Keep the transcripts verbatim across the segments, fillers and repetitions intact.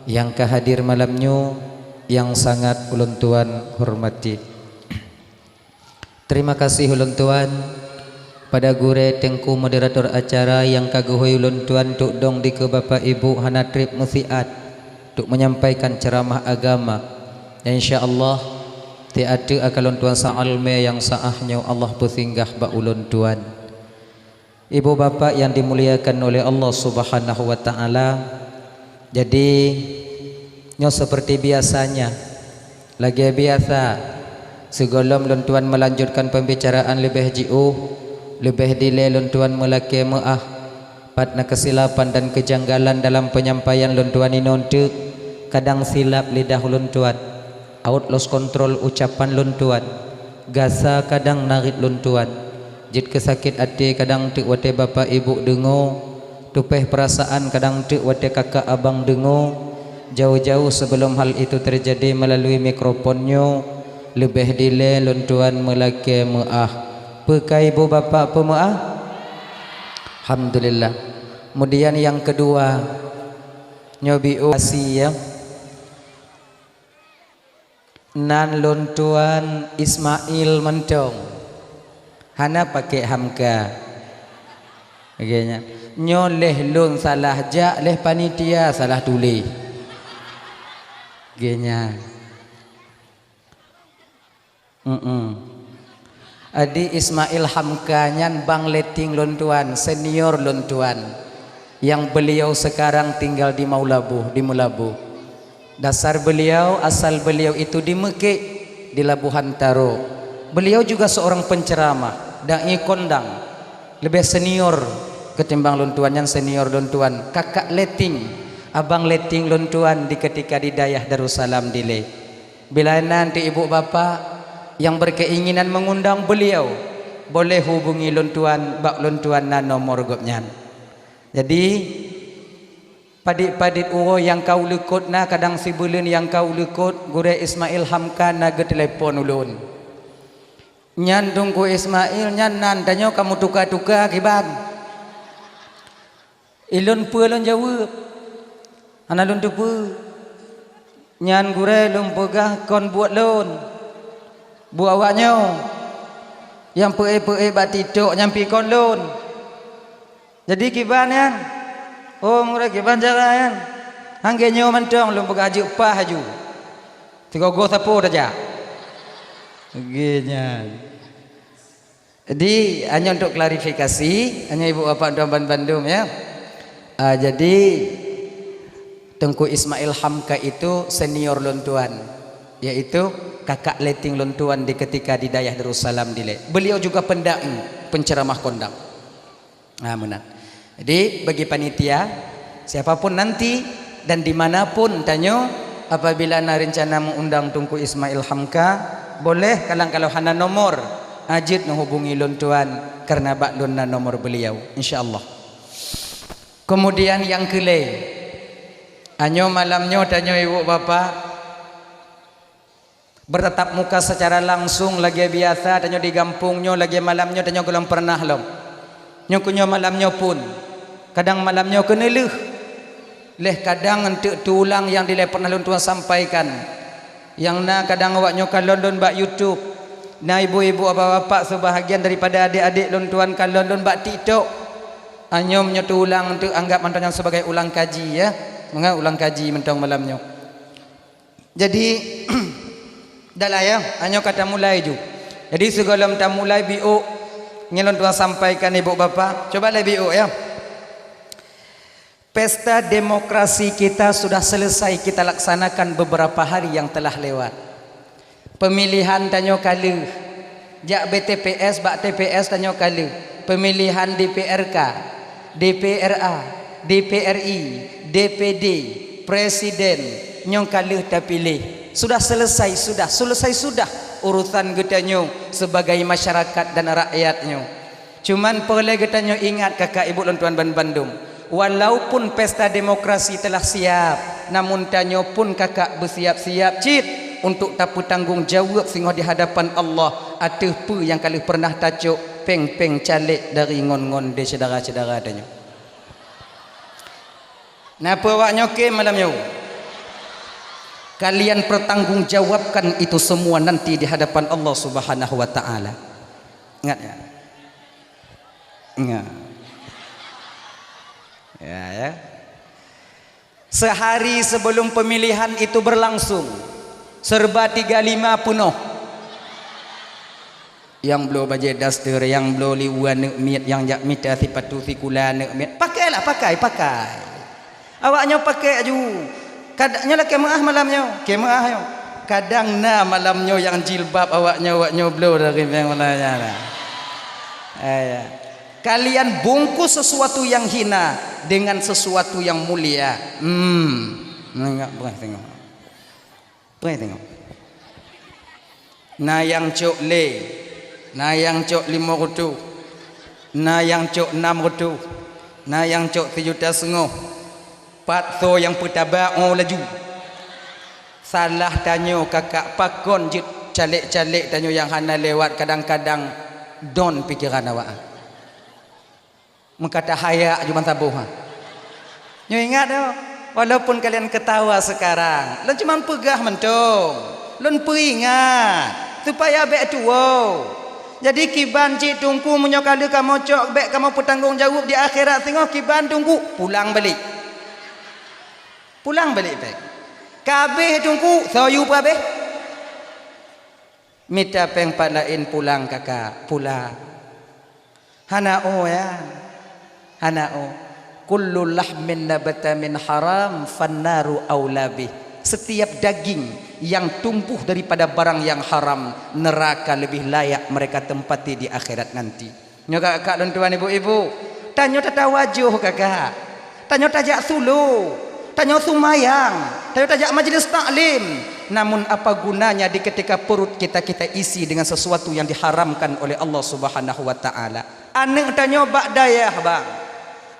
nyang ka hadir malam nyoe nyang sangat ulôn tuan hormati. Terima kasih ulôn tuan pada gurée teungku moderator acara nyang ka geuhôi ulôn tuan untuk dong dikeue bapak ibu hana treb meusiat untuk menyampaikan ceramah agama. Dan insya Allah, tiateu akan ulôn tuan sa almé nyang saah nyoe Allah peusinggah bak ulôn tuan. Ibu bapak yang dimuliakan oleh Allah Subhanahu wa Ta'ala, jadi nyoe seperti biasanya, lagée biasa, sigohlom lôn tuan melanjutkan pembicaraan leubeh jiôh, leubeh dilée lôn tuan meulakée meuáh, pat na keusilapan dan keujanggalan dalam penyampaian lôn tuan inoe teuk, kadang silap lidah lôn tuan, awot lost control ucapan lôn tuan, gasa kadang narit lôn tuan. Jeuet keu sakét até kadang teuk watée bapak ibu deungoe, tupéh peurasaan kadang teuk watée kakak abang deungoe. Jauh-jauh sebelum hal itu terjadi melalui mikrofon nyoe, leubeh dilée lôn tuan meulakée meuáh. Peu ka ibu bapak peumeuáh? Alhamdulillah. Kemudian yang kedua, nyoe biôh asi ya. Nan lôn tuan Ismail mantong. Hana pakék Hamka. Oke, nya. Nyoe leh lôn salah jak, leh panitia salah tuléh. Oke, nya. Mm-mm. Adi Ismail Hamka nyan bang leting lôn tuan, senior lôn tuan, yang beliau sekarang tinggal di Maulabu, di Meulabu. Dasar beliau, asal beliau itu di Meukek, di Labuhan Taro. Beliau juga seorang penceramah, dai kondang, lebih senior ketimbang lôn tuan, nyan senior lôn tuan, kakak leting, abang leting lôn tuan di ketika di dayah Darussalam dilée. Bila na nanti ibu bapak yang berkeinginan mengundang beliau, boleh hubungi lôn tuan, bak lôn tuan na nomor gobnyan. Jadi, padit-padit uroe nyang ka uleukot na kadang sibuleuen nyang ka uleukot, gurée Ismail Hamka na geutelepon ulôn. Nyan Teungku Ismail, nyan nan tanyoe ka meutuka-tuka kiban. Ilôn peue lôn jaweueb? Hana lôn teupeue. Nyan gurée lôn peugah kon buet lôn. Buet awak nyoe. Nyang peuék-peuék bak TikTok nyan pi kon lôn. Jadi kiban nyan. Oh, gurée kiban cara nyan. Hanggée nyoe mantong lôn peugah jeuet paih aju. Sigoe-goe sapo tajak. Lagée nyan. Jadi, hanya untuk klarifikasi, hanya ibu bapak tuan bandum ya. Ah, jadi, Teungku Ismail Hamka itu senior lôn tuan, yaitu kakak leting lôn tuan di ketika di dayah Darussalam dilée. Beliau juga pendai, penceramah kondang. Nah, meunan. Jadi, bagi panitia, siapapun nanti dan dimanapun tanyoe, apabila na rencana mengundang Teungku Ismail Hamka, boleh kalang kalau hana nomor, ajit neuhubungi lôn tuan, karena bak lôn na nomor beliau, insya Allah. Kemudian yang keulhée, anyoe malam nyoe tanyoe ibu bapak, bertatap muka secara langsung lagée biasa tanyoe di gampông nyoe, lagée malam nyoe tanyoe gohlom pernah lom. Nyoe keu nyoe malam nyoe pun, kadang malam nyoe keuneulheueh, leh kadang eunteuk teuulang nyang dilée pernah lôn tuan sampaikan. Nyang na kadang awak nyoe kalon lôn bak YouTube, na ibu-ibu, bapak-bapak, sebahagian daripada adik-adik lôn tuan kalon lôn bak TikTok. Anyom nyoe teuulang eunteuk anggap mantong nyan sebagai ulang kaji ya. Mangat ulang kaji mantong malam nyoe. Jadi, dah lah ya, anyoe ka tamulai ju. Jadi, sigohlom tamulai biôk, nyoe lôn tuan sampaikan ibu bapak. Coba lé biôk ya. Pesta demokrasi kita sudah selesai kita laksanakan beberapa hari yang telah lewat. Pemilihan tanyoe ka lheueh. Jak B T P S bak T P S tanyoe ka lheueh. Pemilihan D P R K, D P R A, D P R I, D P D, presiden, nyoe ka lheueh tapiléh. Sudah selesai sudah, selesai sudah urusan geutanyoe sebagai masyarakat dan rakyat nyoe. Cuman peureulée geutanyoe ingat kakak ibu lôn tuan ban bandum, walaupun pesta demokrasi telah siap, namun tanyoe pun kakak beusiap-siap cit untuk tapeutanggong jaweueb singoh di hadapan Allah ateueh peue nyang ka lheueh peureunah tacok péng-péng caleg dari ngon-ngon di syedara-syedara tanyoe. Na peue awak nyoe kém malam nyoe? Kalian pertanggungjawabkan itu semua nanti di hadapan Allah Subhanahu wa Ta'ala. Ingat, ya? Ingat. Ya, ya. Sehari sebelum pemilihan itu berlangsung, serba tiga lima penuh. Nyang bloe bajée daster, nyang bloe liwan neuk miet, nyang jak mita sipatu sikula neuk miet. Pakailah, pakai, pakai. Awaknyoe pakai aju. Kad-, nyoe lakée meuah malam nyoe, kée meuah nyoe. Kadang na malam nyoe nyang jilbab awaknyoe, awaknyoe bloe dari bank mana nyan. Eh, ya. Kalian bungkus sesuatu yang hina dengan sesuatu yang mulia. Hmm. Tengok, tengok. Preh tengok. Na nyang cok lé, na nyang cok limong reutôh, na nyang cok nam reutôh, na nyang cok sijuta seungoh. Pat soe nyang peutaba, oh, laju. Salah tanyoe kakak, pakon jeuet caleg-caleg tanyoe nyang hana lewat, kadang-kadang don pikeran awak. Meukata hayak ju ban saboh, ha. Nyoe ingat, yo, walaupun kalian ketawa sekarang, lôn cuma peugah mantong. Lôn peuingat supaya bék tuwoe. Jadi kiban cit Teungku, meunyoe ka lheueh kamoe cok, bék kamoe peutanggong jaweueb di akhirat singoh, kiban Teungku, pulang balik. Pulang balik bék. Ka habéh Teungku, soe yue peuhabéh. Mita péng pat laén pulang, kakak, pulang. Hana o, ya. Hana o. Kullu lahmin nabata min haram, fannaru aula bih. Setiap daging yang tumbuh daripada barang yang haram, neraka lebih layak mereka tempati di akhirat nanti. Nyoe kakak lôn tuan ibu-ibu, tanyoe tatawajoh kakak. Tanyoe tajak sulu, tanyoe sumayang, tanyoe tajak majlis taklim. Namun apa gunanya di ketika perut kita, kita isi dengan sesuatu yang diharamkan oleh Allah Subhanahu wa Ta'ala? Aneuk tanyoe bak dayah, bang.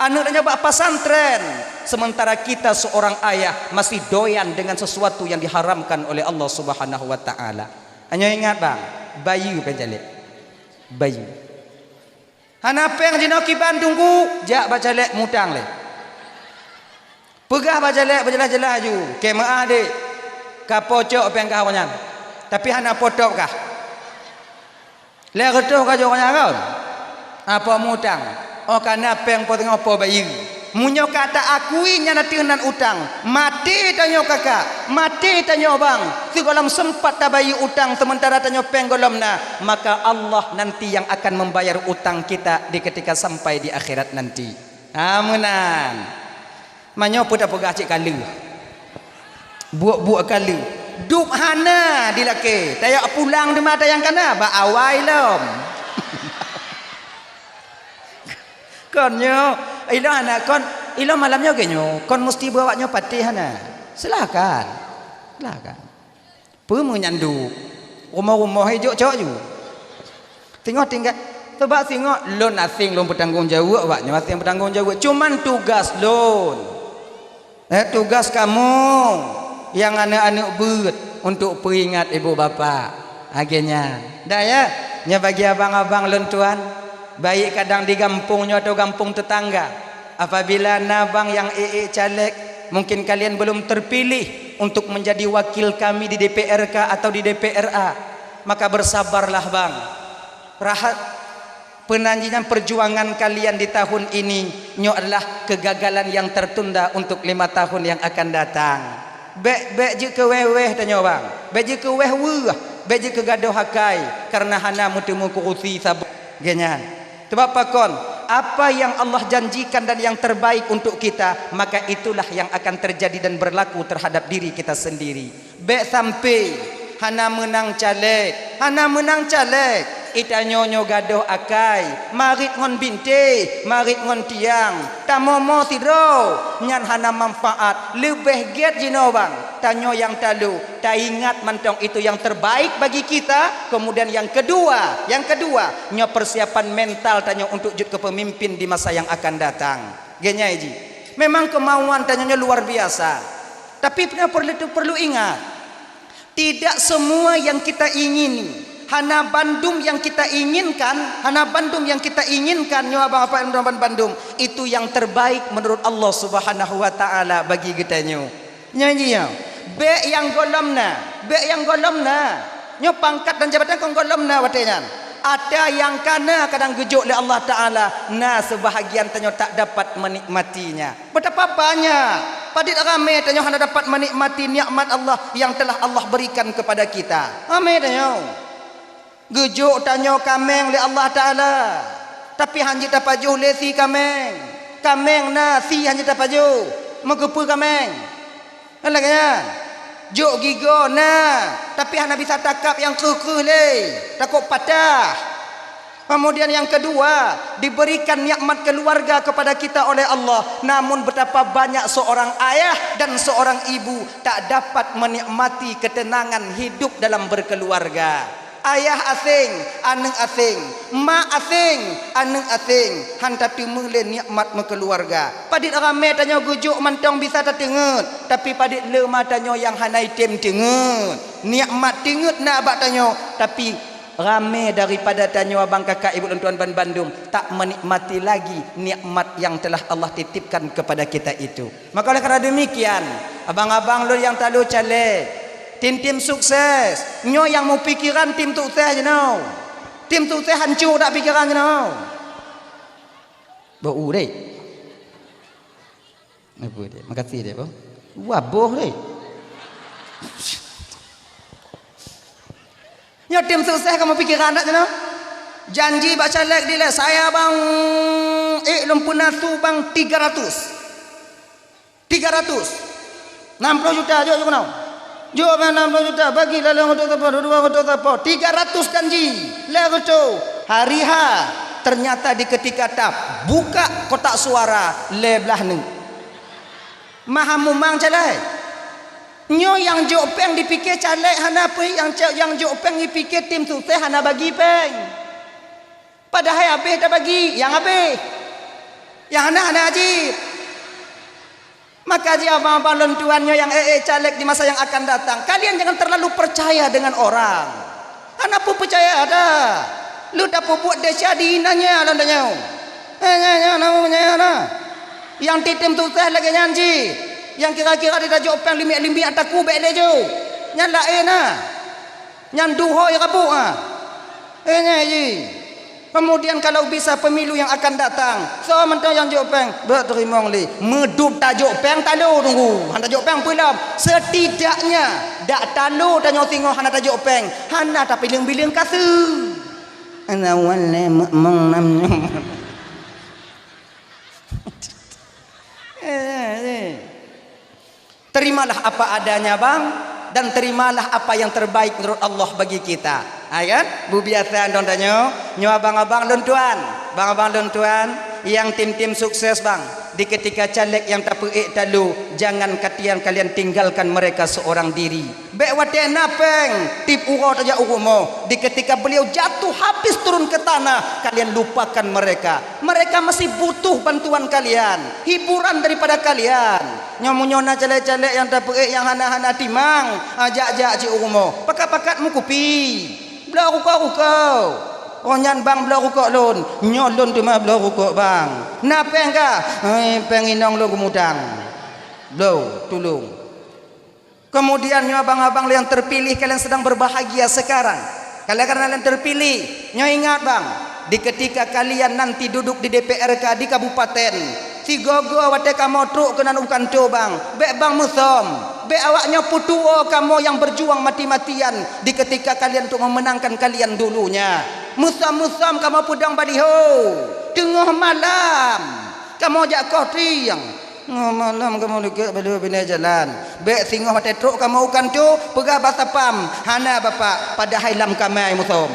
Aneuk tanyoe bak pesantren. Sementara kita seorang ayah masih doyan dengan sesuatu yang diharamkan oleh Allah Subhanahu wa Ta'ala. Tanyoe ingat, bang, bayeue péng caleg. Bayeue. Hana péng jinoe kiban Teungku, jak bak caleg mutang lé. Peugah bak caleg beujeulaih-jeulaih aju, kée meuah dek, ka po cok péng kah awaknyan, tapi hana po top kah. Lhée reutôh ka jok awaknyan kon? Apo mutang? Oh, ka na péng po teungoh po bayeue. Meunyoe ka ta akui nyan ateueh nan utang, maté tanyoe kakak, maté tanyoe bang, sigohlom seumpat tabayeue utang seumeuntara tanyoe péng gohlom na, maka Allah nanti yang akan membayar utang kita di ketika sampai di akhirat nanti. Ha, meunan. Meunyoe peue tapeugah cit ka lheueh. Buet-buet ka lheueh. Dub hana dilakée, tajak pulang teuma tayang kana, bak awai lom. Kon nyoe, ilôn hana kon, ilôn malam nyoe geuh nyoe, kon musti beuawak nyoe patéh hana. Silakan. Silakan. Peue meunyan duek? Rumoh-rumoh ijok cok ju. Singoh tinggai, sebab singoh lôn aséng lôn peutanggong jaweueb, awak nyoe aséng peutanggong jaweueb. Cuman tugas lôn. Eh, tugas kamoe nyang aneuk-aneuk beuet untuk peuingat ibu bapak. Lagée nyan. Dah ya, nyoe bagi abang-abang lôn tuan, baik kadang di gampông nyoe atau gampông tetangga. Apabila na bang nyang ék-ék caleg, mungkin kalian belum terpilih untuk menjadi wakil kami di D P R K atau di D P R A, maka bersabarlah bang. Rahat Peunanjian perjuangan kalian di tahun ini, nyoe adalah kegagalan yang tertunda untuk lima tahun yang akan datang. Bék, bék jeuet keu wéh-wéh tanyoe bang. Bék jeuet keu wéh weueh, bék jeuet keu gadôh akai, kareuna hana meuteumé kurusi saboh. Geuh nyan. Sebab pakon? Apa yang Allah janjikan dan yang terbaik untuk kita, maka itulah yang akan terjadi dan berlaku terhadap diri kita sendiri. Bék sampai hana meunang caleg, hana meunang caleg. Itanyoe nyoe gadôh akai, marit ngon bintéh, marit ngon tiang, tamomo sidroe, nyan hana manfaat. Leubeh gét jinoe bang, tanyoe nyang talo, taingat mantong itu yang terbaik bagi kita. Kemudian yang kedua, yang kedua, nyoe persiapan mental tanyoe untuk jeuet keu pemimpin di masa yang akan datang. Geuh nyan jih. Memang kemauan tanyoe nyoe luar biasa. Tapi perlu, perlu ingat, tidak semua yang kita ingini, hana bandum yang kita inginkan, hana bandum yang kita inginkan, nyoe abang apai bandum, itu yang terbaik menurut Allah Subhanahu wa Ta'ala bagi geutanyoe. Nyan jih, ya. Bék nyang gohlom na, bék nyang gohlom na. Nyoe pangkat dan jabatan kon gohlom na watée nyan. Ata nyang ka na kadang geujok lé Allah Taala, na seubahagian tanyoe tak dapat menikmatinya. Betapa banyak, padit ramé tanyoe hana dapat menikmati nikmat Allah yang telah Allah berikan kepada kita. Ramé tanyoe. Geujok tanyoe kaméng lé Allah Taala, tapi hanjeuet tapajoh lé sie kaméng. Kaméng na, sie hanjeuet tapajoh. Meukeupeu kaméng? Kan lagée nyan. Jok gigoe na, tapi hana bisa takab nyang kreueh-kreueh lé, takot patah. Kemudian yang kedua, diberikan nikmat keluarga kepada kita oleh Allah. Namun betapa banyak seorang ayah dan seorang ibu tak dapat menikmati ketenangan hidup dalam berkeluarga. Ayah aséng, aneuëk aséng, mak aséng, aneuëk aséng, han tateumé lé nikmat meukeuluwarga. Padit ramé tanyoe geujok mantong bisa tateungeut, tapi padit le ma tanyoe nyang hana item teungeut. Nikmat teungeut na bak tanyoe, tapi ramé daripada tanyoe abang kakak ibu lôn tuan ban bandum tak menikmati lagi nikmat yang telah Allah titipkan kepada kita itu. Maka oleh karena demikian, abang-abang lôn nyang talu caleg, tim-tim sukses, nyoe nyang meupikiran tim sukses jinoe. Tim sukses hancô dak pikiran jinoe. Bau deh. Apa deh? Makasih deh, bang. Wah, boh deh. Nyoe tim sukses kamoe pikiran dak jinoe? Janji bak caleg dilée, saya bang, eh, lôn peuna su bang tiga ratus. Tiga ratus. Enam puluh juta, jok, jok keunoe. Jok bang enam puluh juta, bagi lalong untuk sapo, dua untuk sapo. Tiga ratus janji. Lé reutôh. Hari H, ternyata di ketika tap buka kotak suara lé blaih neuk. Maha mumang caleg. Nyoe nyang jok péng dipike caleg hana peue, nyang ca-, nyang jok péng dipike tim sukses hana bagi péng. Padahai habéh tabagi, nyang habéh. Nyang hana, hana jeuet. Maka jih abang-abang lôn tuan nyoe nyang ék-ék caleg di masa yang akan datang, kalian jangan terlalu percaya dengan orang. Hana peue peucaya dah. Lôn tapeubuet desya di inan nyan lôn tanyoe. Eh, nyan, nyan, nama nyan, nah. Nyang titem sukses lagée nyan jih. Nyang kira-kira di tajok péng limiek-limiek taku bék lé jok. Nyan laén nah. Nyan duhôi rabuk ah. Eh, nyan jih. Kemudian kalau bisa pemilu yang akan datang, soe mantong nyang jok péng, beuet teurimong lé. Meudub tajok péng talo tunggu. Han tajok péng peulom. Setidaknya dak talo tanyoe singoh hana tajok péng, hana tapileung-bileung kaseue. Ana wan lé mong nam nyoe. Eh, eh, eh. Terimalah apa adanya, bang, dan terimalah apa yang terbaik menurut Allah bagi kita. Ha, kan? Bubiasa dong tanyoe, nyoe abang-abang lôn tuan, abang-abang lôn tuan, nyang tim-tim sukses, bang. Di ketika caleg nyang tapeuék talo, jangan katian kalian tinggalkan mereka seorang diri. Bék watée na péng, tieb uroe tajak u rumoh. Di ketika beliau jatuh habis turun ke tanah, kalian lupakan mereka. Mereka masih butuh bantuan kalian, hiburan daripada kalian. Nyoe meunyoe na caleg-caleg nyang tapeuék nyang hana-hana timang, ha, jak-jak cit u rumoh. Pakat-pakat meukupi. Bloe rukok-rukok. Oh nyan bang bloe rukok lôn. Nyoe lôn teuma bloe rukok bang. Na péng kah? Hei, péng inong lôn geumudang. Bloe, tulông. Kemudian nyoe abang-abang yang terpilih, kalian sedang berbahagia sekarang. Kalian karena kalian terpilih, nyoe ingat bang, di ketika kalian nanti duduk di D P R K di kabupaten, sigoe-goe watée kamoe trok keunan u kantô bang, bék bang meusom, bék awaknyoe peutuwoe kamoe yang berjuang mati-matian di ketika kalian untuk memenangkan kalian dulunya. Meusom-meusom kamoe peudong baliho, teungoh malam kamoe jak koh trieng. Ngon malam kamoe likot badu binéh jalan. Bék singoh watée trok kamoe u kantô, peugah basa pam, hana bapak, padahai lam kamai meusom.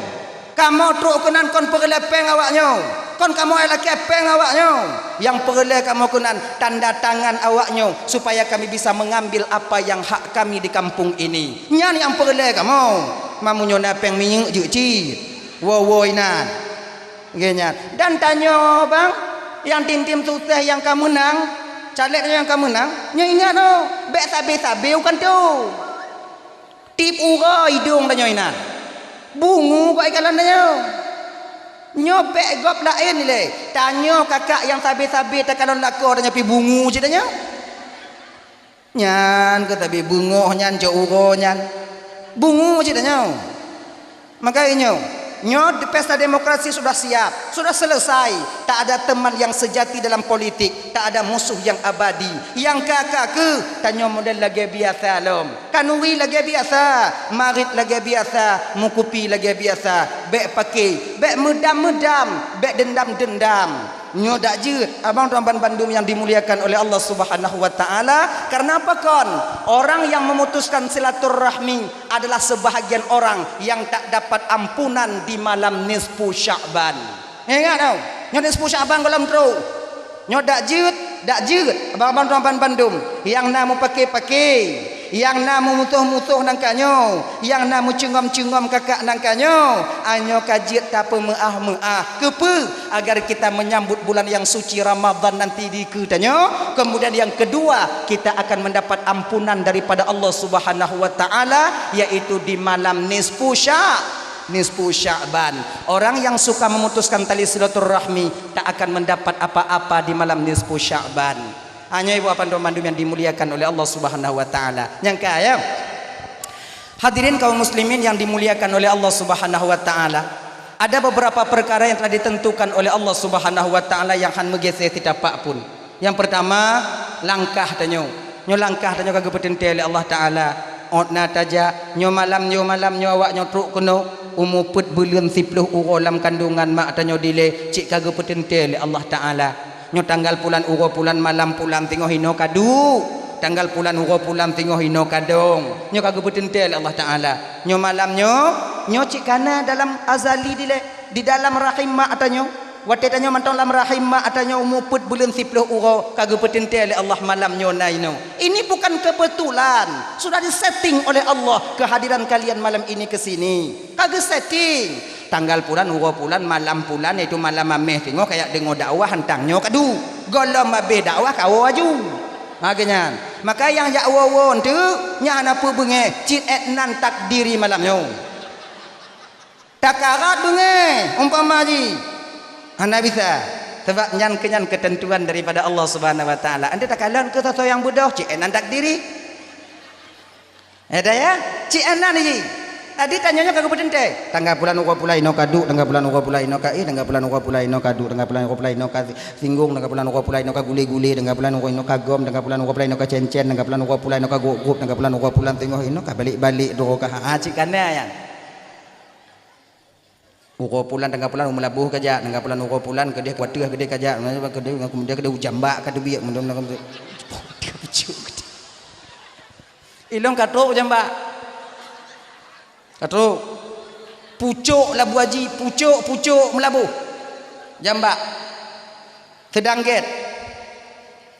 Kamoe trok keunan kon peureulée péng awaknyoe, kon kamoe lakée péng awaknyoe. Nyang peureulée kamoe keunan tanda tangan awaknyoe, supaya kami bisa mengambil apa yang hak kami di kampung ini. Nyan nyang peureulée kamoe. Mamunyoe na péng minyeuk jeuet cit. Woe-woe inan. Nggih nyan. Dan tanyoe bang, nyang tim-tim sukses nyang ka meunang, caleg tanyoe nyang ka meunang, nyoe ingat oh, bék sabe-sabe u kantô. Tieb uroe idong tanyoe inan. Bungu bak ikalon tanyoe. Nyoe bék gob laén ilée. Tanyoe kakak nyang sabe-sabe takalon lakoe tanyoe pih bungu cit tanyoe. Nyan keuh tabi beungoh nyan cok uroe nyan. Beungoh cit tanyoe. Maka inyoe, nyoe pesta demokrasi sudah siap, sudah selesai. Tak ada teman yang sejati dalam politik, tak ada musuh yang abadi. Nyang ka-ka keuh, tanyoe model lagée biasa lom. Kanuri lagée biasa, marit lagée biasa, meukupi lagée biasa. Bék paké, bék meudam-meudam, bék dendam-dendam. Nyoe dak jeuet, abang tuan ban bandum yang dimuliakan oleh Allah Subhanahu wa Ta'ala. Karena apa kon? Orang yang memutuskan silaturahmi adalah sebahagian orang yang tak dapat ampunan di malam nisfu Sya'ban. Ingat tau, nyoe nisfu Sya'ban gohlom trok. Nyoe dak jeuet, dak jeuet, abang-abang tuan ban bandum. Nyang na meupaké-paké, nyang na meumusoh-musoh nangka nyoe, nyang na meucungom-cungom kakak nangka nyoe, anyoe ka jeuet tapeumeuáh-meuáh. Keupeue? Agar kita menyambut bulan yang suci Ramadan nanti di keu tanyoe. Kemudian yang kedua, kita akan mendapat ampunan daripada Allah Subhanahu wa Ta'ala, yaitu di malam nisfu Sya-, nisfu Sya'ban. Orang yang suka memutuskan tali silaturahmi tak akan mendapat apa-apa di malam nisfu Sya'ban. Hanya ibu apan doa mandum yang dimuliakan oleh Allah Subhanahu wa Ta'ala. Nyangka ya. Hadirin kaum muslimin yang dimuliakan oleh Allah Subhanahu wa Ta'ala, ada beberapa perkara yang telah ditentukan oleh Allah Subhanahu wa Ta'ala yang han meugeusé sitapak pun. Nyang peurtama, langkah tanyoe. Nyoe langkah tanyoe ka geupeuteuntée lé Allah Ta'ala. Ôt na tajak, nyoe malam, nyoe malam, nyoe awak nyoe trok keunoe, umu peuet buleuen siplôh uroe lam kandungan mak tanyoe dilée cit ka geupeuteuntée lé Allah Ta'ala. Nyoe tanggal pulan, uroe pulan, malam pulan, singoh inoe ka duek. Tanggal pulan, uroe pulan, singoh inoe ka dong. Nyoe ka geupeuteuntée lé Allah Ta'ala. Nyoe malam nyoe, nyoe cit ka na dalam azali dilée, di dalam rahim mak tanyoe. Watée tanyoe mantong lam rahim mak tanyoe umu peuet buleuen siplôh uroe, ka geupeuteuntée lé Allah malam nyoe na inoe. Ini bukan kebetulan, sudah disetting oleh Allah kehadiran kalian malam ini ke sini. Ka geusetting. Tanggal pulan, uroe pulan, malam pulan, yaitu malam ameh singoh kayak deungoe dakwah hantang nyoe ka duek. Gohlom abéh dakwah kawoe aju. Ha, geuh nyan. Maka nyang jak woe-woe eunteuk, nyan hana peue beungéh, cit ék nan takdiri malam nyoe. Takarat beungéh, umpama jih. Hana bisa. Sabab nyan keu nyan keuteuntuan daripada Allah Subhanahu wa Ta'ala. Eunteuk takalon keu soe-soe nyang beudôh, cit ék nan takdiri. Ada ya? Cik Anan ji. Adi tanyoe nyoe ka geupeuteuntée. Tanggai pulan uroe pulan inoe ka duek, tanggai pulan uroe pulan inoe ka éh, tanggai pulan uroe pulan inoe ka duek, tanggai pulan uroe pulan inoe ka singgong, tanggai pulan uroe pulan inoe ka gulé-gulé, tanggai pulan uroe inoe ka gom, tanggai pulan uroe pulan inoe ka cen-cen, tanggai pulan uroe pulan inoe ka gop-gop, tanggai pulan uroe pulan teungoh inoe ka balek-balek droe ka ha, ha, cit ka na nyan. Uroe pulan, tanggai pulan u Meulaboh ka jak, tanggai pulan uroe pulan keudeh Kuateuh keudeh ka jak, keudeh, keudeh u Jambak ka teubiet, ilong ka trok u Jambak. Ka trok. Pucok Labu Haji, pucok, pucok Meulaboh. Jambak. Seudang gét.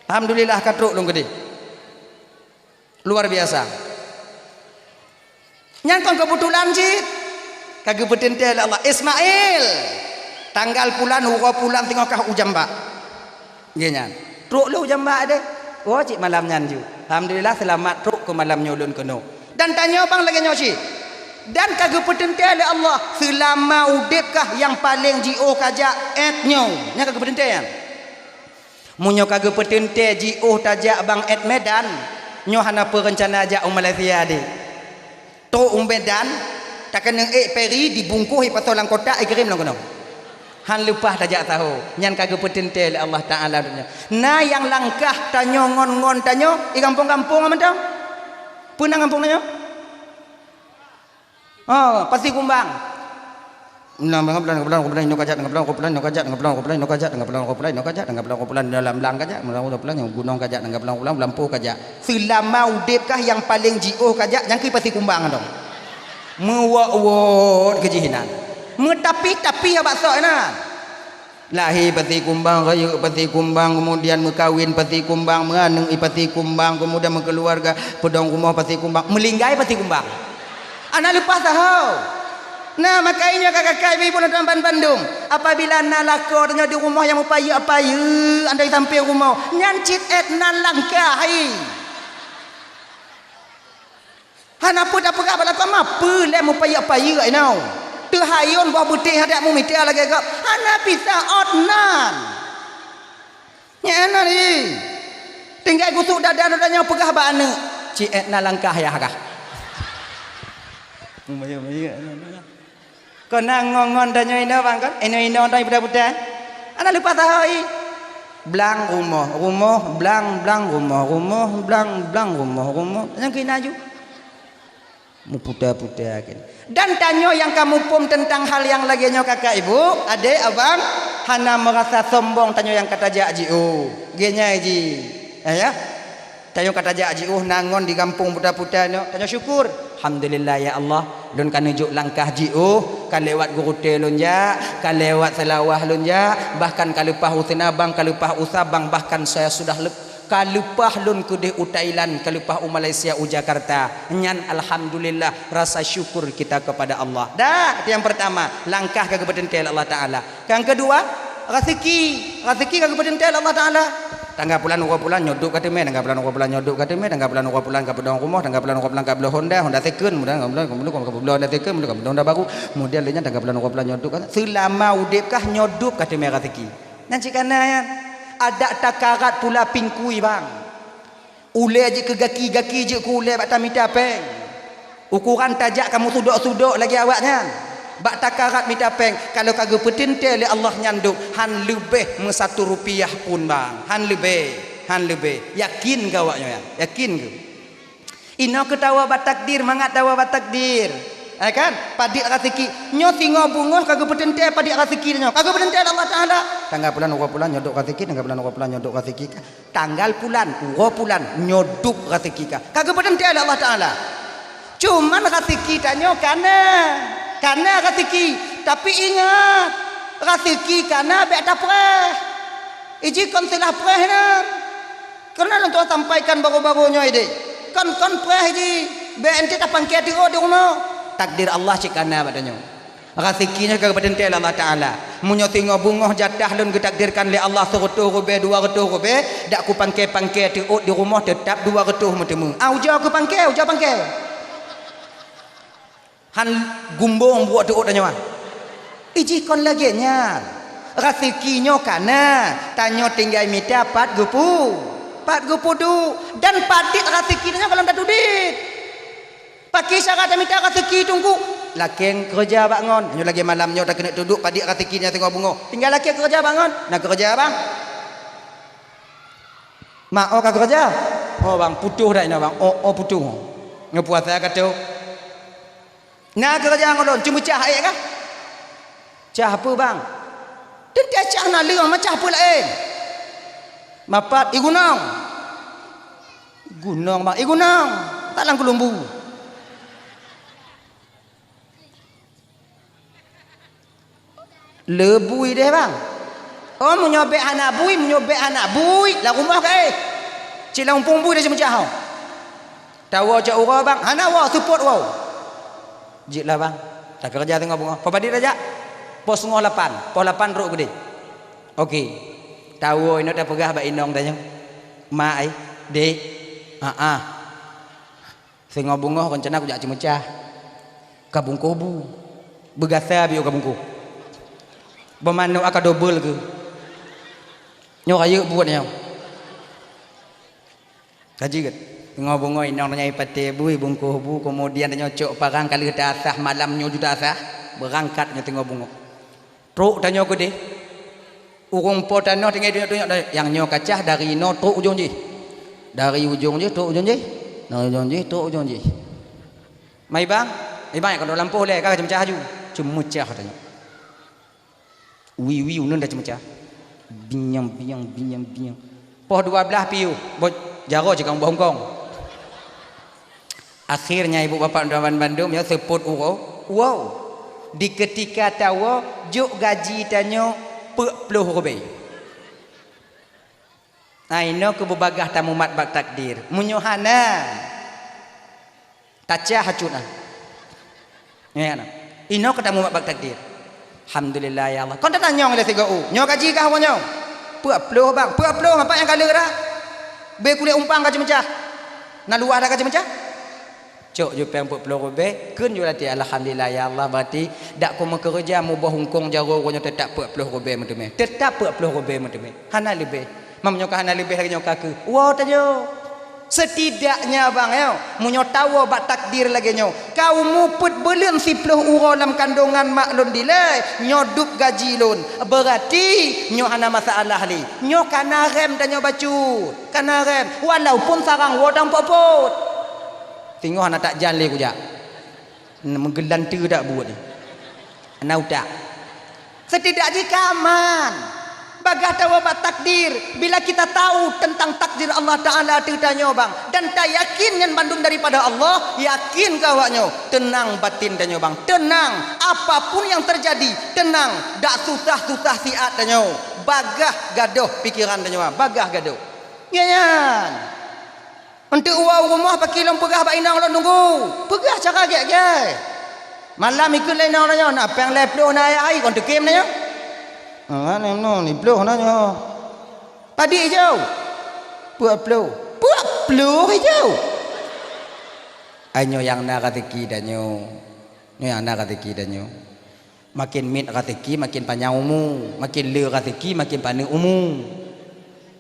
Alhamdulillah ka trok lôn keudeh. Luar biasa. Nyan kon keubeutulan cit. Ka geupeuteuntée lé Allah. Ismail. Tanggal pulan, uroe pulan teungoh kah u Jambak. Nggih nyan. Trok lé u Jambak deh. Oh, cit malam nyan ju. Alhamdulillah seulamat trok keu malam nyoe lôn keunoe. Dan tanyoe bang lagée nyoe cit. Dan ka geupeuteuntée lé Allah, seulama udeb kah nyang paleng jiôh kajak ét nyoe. Nyan ka geupeuteuntée nyan. Meunyoe ka geupeuteuntée jiôh tajak bang ét Medan, nyoe hana peureuncana jak u Malaysia deh. Trok u Medan, takeuneuk ék peri dibungkôh ipasoe lam kotak ikirém lom keunoe. Han leupah tajak saho, nyan ka geupeuteuntée lé Allah Ta'ala donya. Na nyang langkah tanyoe ngon-ngon tanyoe i gampông-gampông mantong. Peue nan gampông tanyoe? Oh, Pasi Kumbang. Tanggai pulan, tanggai pulan, tanggai pulan inoe ka jak, tanggai pulan, tanggai pulan inoe ka jak, tanggai pulan, tanggai pulan inoe ka jak, tanggai pulan, tanggai pulan inoe ka jak, tanggai pulan, tanggai pulan inoe lam blang ka jak, tanggai pulan, tanggai pulan inoe lam blang ka jak, tanggai pulan, tanggai pulan inoe lam blang ka jak. Seulama udeb kah nyang paleng jiôh ka jak, nyan keuh Pasi Kumbang dong. Meuwot-wot keu jih inan. Meutapih-tapih bak sok inan. Lahé Pasi Kumbang, rayeuk Pasi Kumbang, keumudian meukawen Pasi Kumbang, meuaneuk i Pasi Kumbang, keumudian meukeuluwarga, peudong rumoh Pasi Kumbang, meulinggai Pasi Kumbang. Hana leupah saho. Nah, maka nyoe ka kakai ibu-ibu dan tuan ban bandum. Apabila na lakoe tanyoe di rumoh nyang meupayeuk-payeuk, andai sampéng rumoh, nyan cit ét nan langkah hai. Hana peue tapeugah bak lakoe ma peue lé meupayeuk-payeuk inoe. Teuhayôn boh beutéh adak meumita lagée gob. Hana bisa ôt nan. Nyan na ni. Tinggai gusuk dada tanyoe peugah bak aneuk, "Ci ék na langkah yah kah?" Kon na ngon-ngon tanyoe inoe bang kon, inoe-inoe tanyoe puta-puta. Hana leupah saho i. Blang rumoh, rumoh blang, blang rumoh, rumoh blang, blang rumoh, rumoh. Nyang keunan ju. Muputa-puta keunan. Dan tanyoe nyang ka muphom teuntang hal nyang lagée nyoe kakak ibu, adek abang, hana meurasa sombong tanyoe nyang ka tajak jiôh. Geunyai ji. Ya, ya. Tanyoe ka tajak jiôh na ngon di gampông puta-puta nyoe. Tanyoe syukur. Alhamdulillah ya Allah, lôn ka neujok langkah jiôh, ka lewat gurutée lôn jak, ka lewat Seulawah lôn jak, bahkan ka leupah u Seunabang, ka leupah u Sabang, bahkan saya sudah lep-, ka leupah lôn keudeh u Thailand, ka leupah u Malaysia, u Jakarta. Nyan alhamdulillah, rasa syukur kita kepada Allah. Dah, itu yang pertama, langkah ka geupeuteuntée lé Allah Taala. Nyang keudua, raseuki. Raseuki ka geupeuteuntée lé Allah Taala. Tangga pulan uroe pulan nyoe dub ka teumé, tangga pulan uroe pulan nyoe dub ka teumé, tangga pulan uroe pulan ka peudong rumoh, tangga pulan uroe pulan ka bloe honda, honda second, mudah mudahan ka bloe honda baru, kemudian lheueh nyan tangga pulan uroe pulan nyoe dub ka. Seulama udeb kah nyoe dub ka teumé raseuki. Nyan cit kana nyan. Adak takarat pula pingkui bang. Ulée jeuet keu gaki, gaki jeuet keu ulée bak tamita péng. Ukuran tajak ka meusudok-sudok lagée awaknyan. Bak takarat mita péng, kalau ka geupeuteuntée lé Allah nyan dub, han leubeh meusatu rupiah pun bang. Han leubeh, han leubeh. Yakin keu awaknyan, yakin keu. Inoe keu tawoe bak takdir, mangat tawoe bak takdir. Ya kan? Padit raseuki. Nyoe singoh beungoh ka geupeuteuntée padit raseuki nyoe. Ka geupeuteuntée lé Allah Taala. Tangga pulan, uroe pulan, nyoe dub raseuki, tangga pulan, uroe pulan, nyoe dub raseuki. Tanggal pulan, uroe pulan, nyoe dub raseuki ka. Ka geupeuteuntée lé Allah Taala. Cuman raseuki tanyoe kana, kana raseuki. Tapi ingat, raseuki kana bék tapreh. Iji kon silah preh nyan. Karena lôn tuan sampaikan baru-baru nyoe ideh. Kon-kon preh iji, bék enti tapangke teuôt di rumoh. Takdir Allah cit kana bak tanyoe. Raseuki nyoe ka geupeuteuntée lé Allah Taala. Meunyoe singoh beungoh jatah lôn geutakdirkan lé Allah seureutôh rubée, dua reutôh rubée, dak kupangke-pangke teuôt di rumoh, teutap dua reutôh meuteumé. Ah, ujoe kupangke, ujoe pangke. Han gumbong buet teuôt tanyoe. Iji kon lagée nyan. Raseuki nyoe kana, tanyoe tinggai mita pat geupeu-, pat geupeuduek. Dan padit raseuki tanyoe ka lom tatudeb. Pakri cara tamita raseuki teungku? Lakée keureuja bak ngon. Nyoe lagée malam nyoe takeuneuk teuduek padit raseuki nyang singoh beungoh. Tinggai lakée keureuja bak ngon. Na keureuja bang? Mak oh ka keureuja? Oh bang, putôh dak inoe bang? Oh, oh putôh. Nyoe puasa ka tôh. Na keureuja ngon lôn, ceumeucah ék kah? Cah peue bang? Teuntée cah na leueng, meucah peue laén? Mapat i gunong. Gunong bang, i gunong. Tak lam keulumbu. Le bui deh bang. Oh meunyoe bék hana bui, meunyoe bék hana bui, lam rumoh ka éh. Cit lam umpung bui dah ceumeucah oh. Tawoe jak uroe bang, hana woe seupôt woe. Jeuet lah bang. Takeureuja teungoh beungoh. Poh padit tajak? Poh singoh lapan. Poh lapan rot keudeh. Oke. Tawoe inoe tapeugah bak inong tanyoe. Mak ai, dek. Ha ah. Singoh beungoh rencana kujak ceumeucah. Ka bungkôh bu. Beugasa biôh ka bungkôh. Beumanok aka dobel keu. Nyoe rayeuk buet nyoe. Ka jeuet. Singoh beungoh inong nyang patéh bui bungkôh bu, keumudian tanyoe cok parang ka lheueh ta asah, malam nyoe ju ta asah, beurangkat nyoe singoh beungoh. Trok tanyoe keudeh. Ureuëng po tanoh tinggai tunyok-tunyok, nyang nyoe ka cah dari inoe trok ujong jih. Dari ujong jih trok ujong jih. Dari ujong jih trok ujong jih. Mai bang, mai bang, ka dua lampôh lé, ka ceumeucah aju. Ceumeucah tanyoe. Wiu-wiu nan dah ceumeucah. Binyang, binyang, binyang, binyang. Poh dua belas piôh, boh jaroe cit kang boh hongkong. Akhirnya ibu bapak teman bandum nyoe seupôt uroe. Wow. Di ketika tawoe, jok gaji tanyoe peuet ploh rubée. Nah, inoe keu beubagah tamumat bak takdir. Meunyoe hana, tacah cut ah. Ya, nah. Inoe keu tamumat bak takdir. Alhamdulillah ya Allah. Kon tatanyong lé sigoe u. Nyoe gaji kah uroe nyoe? Peuet ploh bang. Peuet ploh apa nyang ka le dah? Bé kulét umpang ka ceumeucah. Na luwah dah ka ceumeucah? Cok ju péng peuet ploh rubée, kheun ju até, "Alhamdulillah ya Allah, berarti dak ku meukeureuja muboh hongkong jaroe uroe nyoe teutap peuet ploh rubée meuteumé." Teutap peuet ploh rubée meuteumé. Hana leubeh. Meunyoe ka hana leubeh lagée nyoe ka keuh, woe tanyoe. Setidaknya bang, yo, meunyoe tawoe bak takdir lagée nyoe, ka umu peuet buleuen siplôh uroe lam kandongan mak lôn dilée, nyoe dub gaji lôn. Beurati nyoe hana masalah lé. Nyoe ka na rem tanyoe bacut. Ka na rem. Walaupun sarang woe dan pot-pot. Singoh hana tak jan lé kujak. Meugeulante dak buet ni. Na utak. Setidak jih ka aman. Bagaih tawoe bak takdir. Bila kita tahu tentang takdir Allah Ta'ala ateueh tanyoe bang, dan tayakin nyan bandum daripada Allah, yakin keu awak nyoe, teunang batin tanyoe bang. Teunang. Apapun yang terjadi, teunang. Dak susah-susah siat tanyoe. Bagaih gadôh pikiran tanyoe bang. Bagaih gadôh. Nyan, nyan. Eunteuk woe u rumoh pakri lôn peugah bak inong lôn Teungku. Peugah cara gét-gét. Malam ikheun lé inong lôn nyoe, na péng lhèe plôh na ayah ai kon teukem na nyoe. Ah, na nyoe, lhèe plôh na nyoe. Padit ijôh. Peuet plôh. Peuet plôh ijôh. Ai nyoe nyang na raseuki tanyoe. Nyoe nyang na raseuki tanyoe. Makin miet raseuki, makin panyang umu. Makin le raseuki, makin paneuk umu.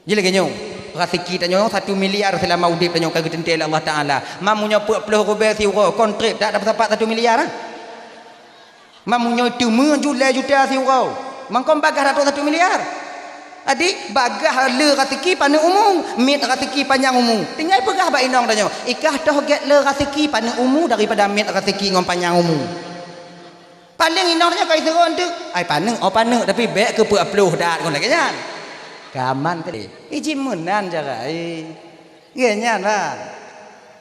Ji lagée nyoe, raseuki tanyoe satu miliar seulama udeb tanyoe ka geuteuntée lé Allah Taala. Meunyoe peuet plôh ribée siuroe, kon treb dak dapat satu miliar, ah? Meunyoe teuma ju lhèe juta siuroe, mangkon bagaih dak trok satu miliar. Jadi, bagaih le raseuki paneuk umu, miet raseuki panyang umu. Tinggai peugah bak inong tanyoe, ikah toh gét le raseuki paneuk umu daripada miet raseuki ngon panyang umu. Paléng inong nyoe ka iseuron teuk. Ai paneuk, oh paneuk, tapi bék keu peuet plôh that kon lagée nyan. Ka aman tadi. Iji meunan cara, eh. Gét nyan, bah.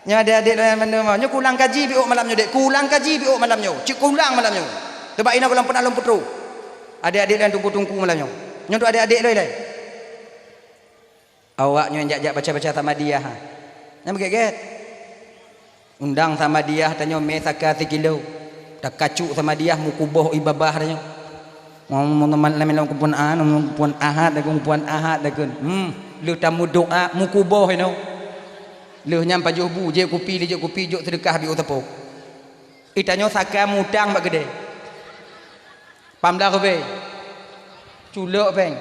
Nyoe adék-adék lôn nyang mandum, nyoe kulang kaji biôk malam nyoe, Dek. Kulang kaji biôk malam nyoe. Cit kulang malam nyoe. Teuba inoe gohlom peuet lôn peutrôh. Adék-adék lôn Teungku-teungku malam nyoe. Nyoe tu adék-adék lôn ilée. Awak nyoe jak-jak baca-baca Samadiyah, ha. Nyang beugét-gét. Undang Samadiyah tanyoe mé saka sikilo. Takacuk Samadiyah meukuboh ie babah tanyoe. Ngom-ngom lam ilong kupuan an, kupuan ahad, kupuan ahad, dakun. Hmm, lheueh tameudoa meukuboh inoe. Lheueh nyan pajoh bu, jép kupi, jép kupi, jok seudeukah biôk sapo. Ie tanyoe saka mutang bak keudè. Pamblah ribée. Culok péng.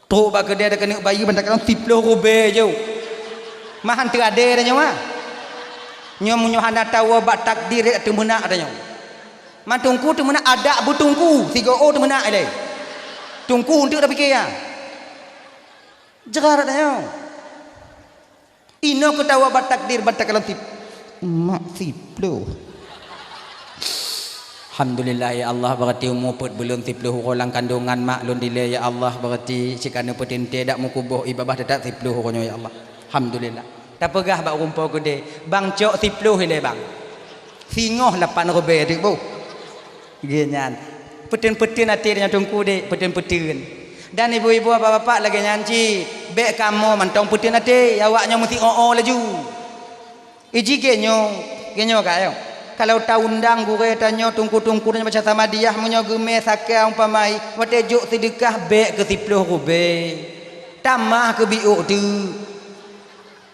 Trok bak keudè dak keuneuk bayeue ban takalon siplôh ribée jeuet. Mah han teuadé tanyoe mah. Nyoe meunyoe hana tawoe bak takdir dak teumeunak tanyoe. Man Teungku teumeunak adak beuteungku, sigoe teumeunak ilée. Teungku eunteuk tapike nyan. Jeuet tanyoe. Inoe keu tawoe bak takdir ban takalon sip-, mak siplôh. Alhamdulillah ya Allah, beurati umu peuet buleuen siplôh uroe lam kandongan mak lôn dilée ya Allah, beurati cit ka neupeuteuntée dak meukuboh ie babah teutab siplôh uroe nyoe ya Allah. Alhamdulillah. Tapeugah bak ureuëng po keudè, bang cok siplôh ilée bang. Singoh lapan ribée teuk boh. Geuh nyan, peuteun-peuteun até tanyoe Teungku dek, peuteun-peuteun. Dan ibu-ibu, bapak-bapak lagée nyan cit, bék kamoe mantong peuteun até, awak nyoe meusiôh-ôh laju. Iji geuh nyoe, geuh nyoe ka nyoe. Kalau taundang gurée tanyoe, teungku-teungku tanyoe baca Samadiyah, meunyoe geumé saka umpama, watée jok seudeukah bék keu siplôh ribée. Tamah keu biôk teuk.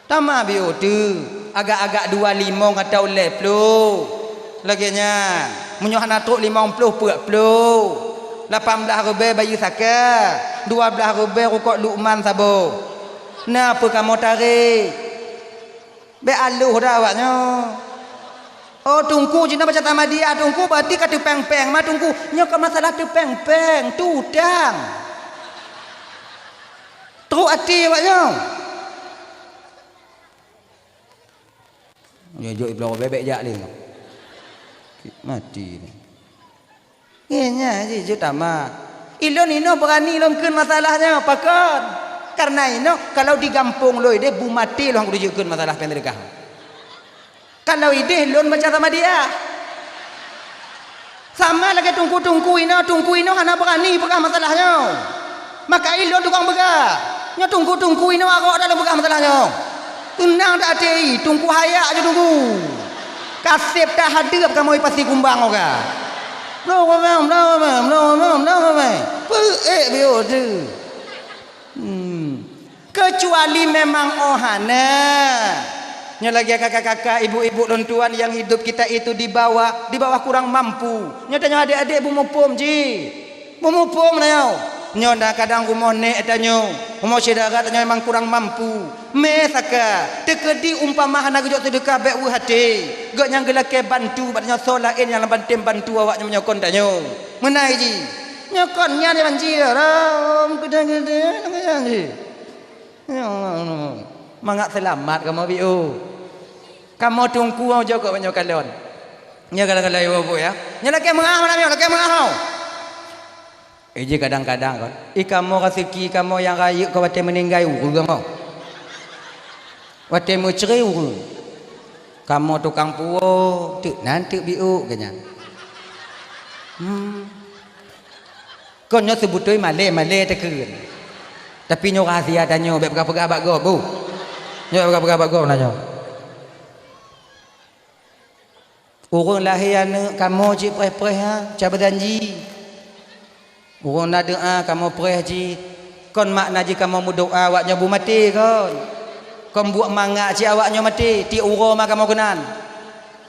Tamah biôk teuk, agak-agak dua limong atawa lhée plôh. Lagée nyan, meunyoe hana trok limong plôh, peuet plôh. Lapan blaih ribée bayeue saka, dua blaih ribée rukok Lukman saboh. Na peue kamoe tarek? Bék aloh dah awak nyoe. Oh, teungku jinoe baca Samadiyah, teungku berarti ka teupéng-péng. Ma teungku, nyoe ka masalah teupéng-péng, tu utang. Trok até awak nyoe. Nyoe jok ibloe bebek jak lé nyoe. Mati ni. Nyan jih jeuet tamat. Ilôn inoe beurani lôn kheun masalah nyoe, pakon? Kareuna inoe kalau di gampông lôn ideh bu maté lôn han kuteujeuet kheun masalah péng seudeukah. Kalau ideh lôn baca Samadiyah. Sama lagée teungku-teungku inoe, teungku inoe hana beurani peugah masalah nyoe. Maka ilôn tukang peugah. Nyoe teungku-teungku inoe arok dah lôn peugah masalah nyoe. Teunang that até, teungku hayak ju teungku. Kaseb that hadeueb kamoe pasi kumbang oga. Bloe mem, bloe mem, bloe mem, bloe mem. Peuék biôh teuh. Hmm. Kecuali memang oh hana. Nyoe lagée kakak-kakak, ibu-ibu lôn tuan yang hidup kita itu di bawah, di bawah kurang mampu. Nyoe tanyoe adék-adék beumuphom jih. Beumuphom na nyoe. Nyoe na kadang rumoh nèk tanyoe, rumoh syedara tanyoe memang kurang mampu. Mé saka, teukeudi umpama hana geujok seudeukah bèk weueh até. Gobnyan geulakèe bantu bak tanyoe soe laén nyang lam bantu awaknyoe meunyoe kon tanyoe. Meunan jih. Nyoe kon nyan banjir. Ram, keudeh-keudeh, nyan jih. Mangat seulamat kamoe biôh. Kamoe teungku jok keu meunyoe kalon. Nyoe kalon-kalon ibu-ibu ya. Nyoe lakèe meu'ah malam nyoe, lakèe meu'ah. Eh, jih kadang-kadang kan. Eh, kamoe raseuki kamoe nyang rayeuk keu watèe meuninggai ureueng kamoe. Watèe meucre ureueng. Kamoe tukang puwoe, teuk nan teuk biôk geuh nyan. Hmm. Kon nyoe seubeutôi malèe-malèe takheun. Tapi nyoe rahsia tanyoe, bèk peugah-peugah bak gob, bu. Nyoe bèk peugah-peugah bak gob na nyoe. Ureueng lahé aneuk kamoe cit preh-preh ha, ca beujanji. Ureueng na doa kamoe preh cit. Kon makna jih kamoe meudoa awaknyoe bu maté kon. Kon buet mangat cit awaknyoe maté, tiep uroe ma kamoe keunan.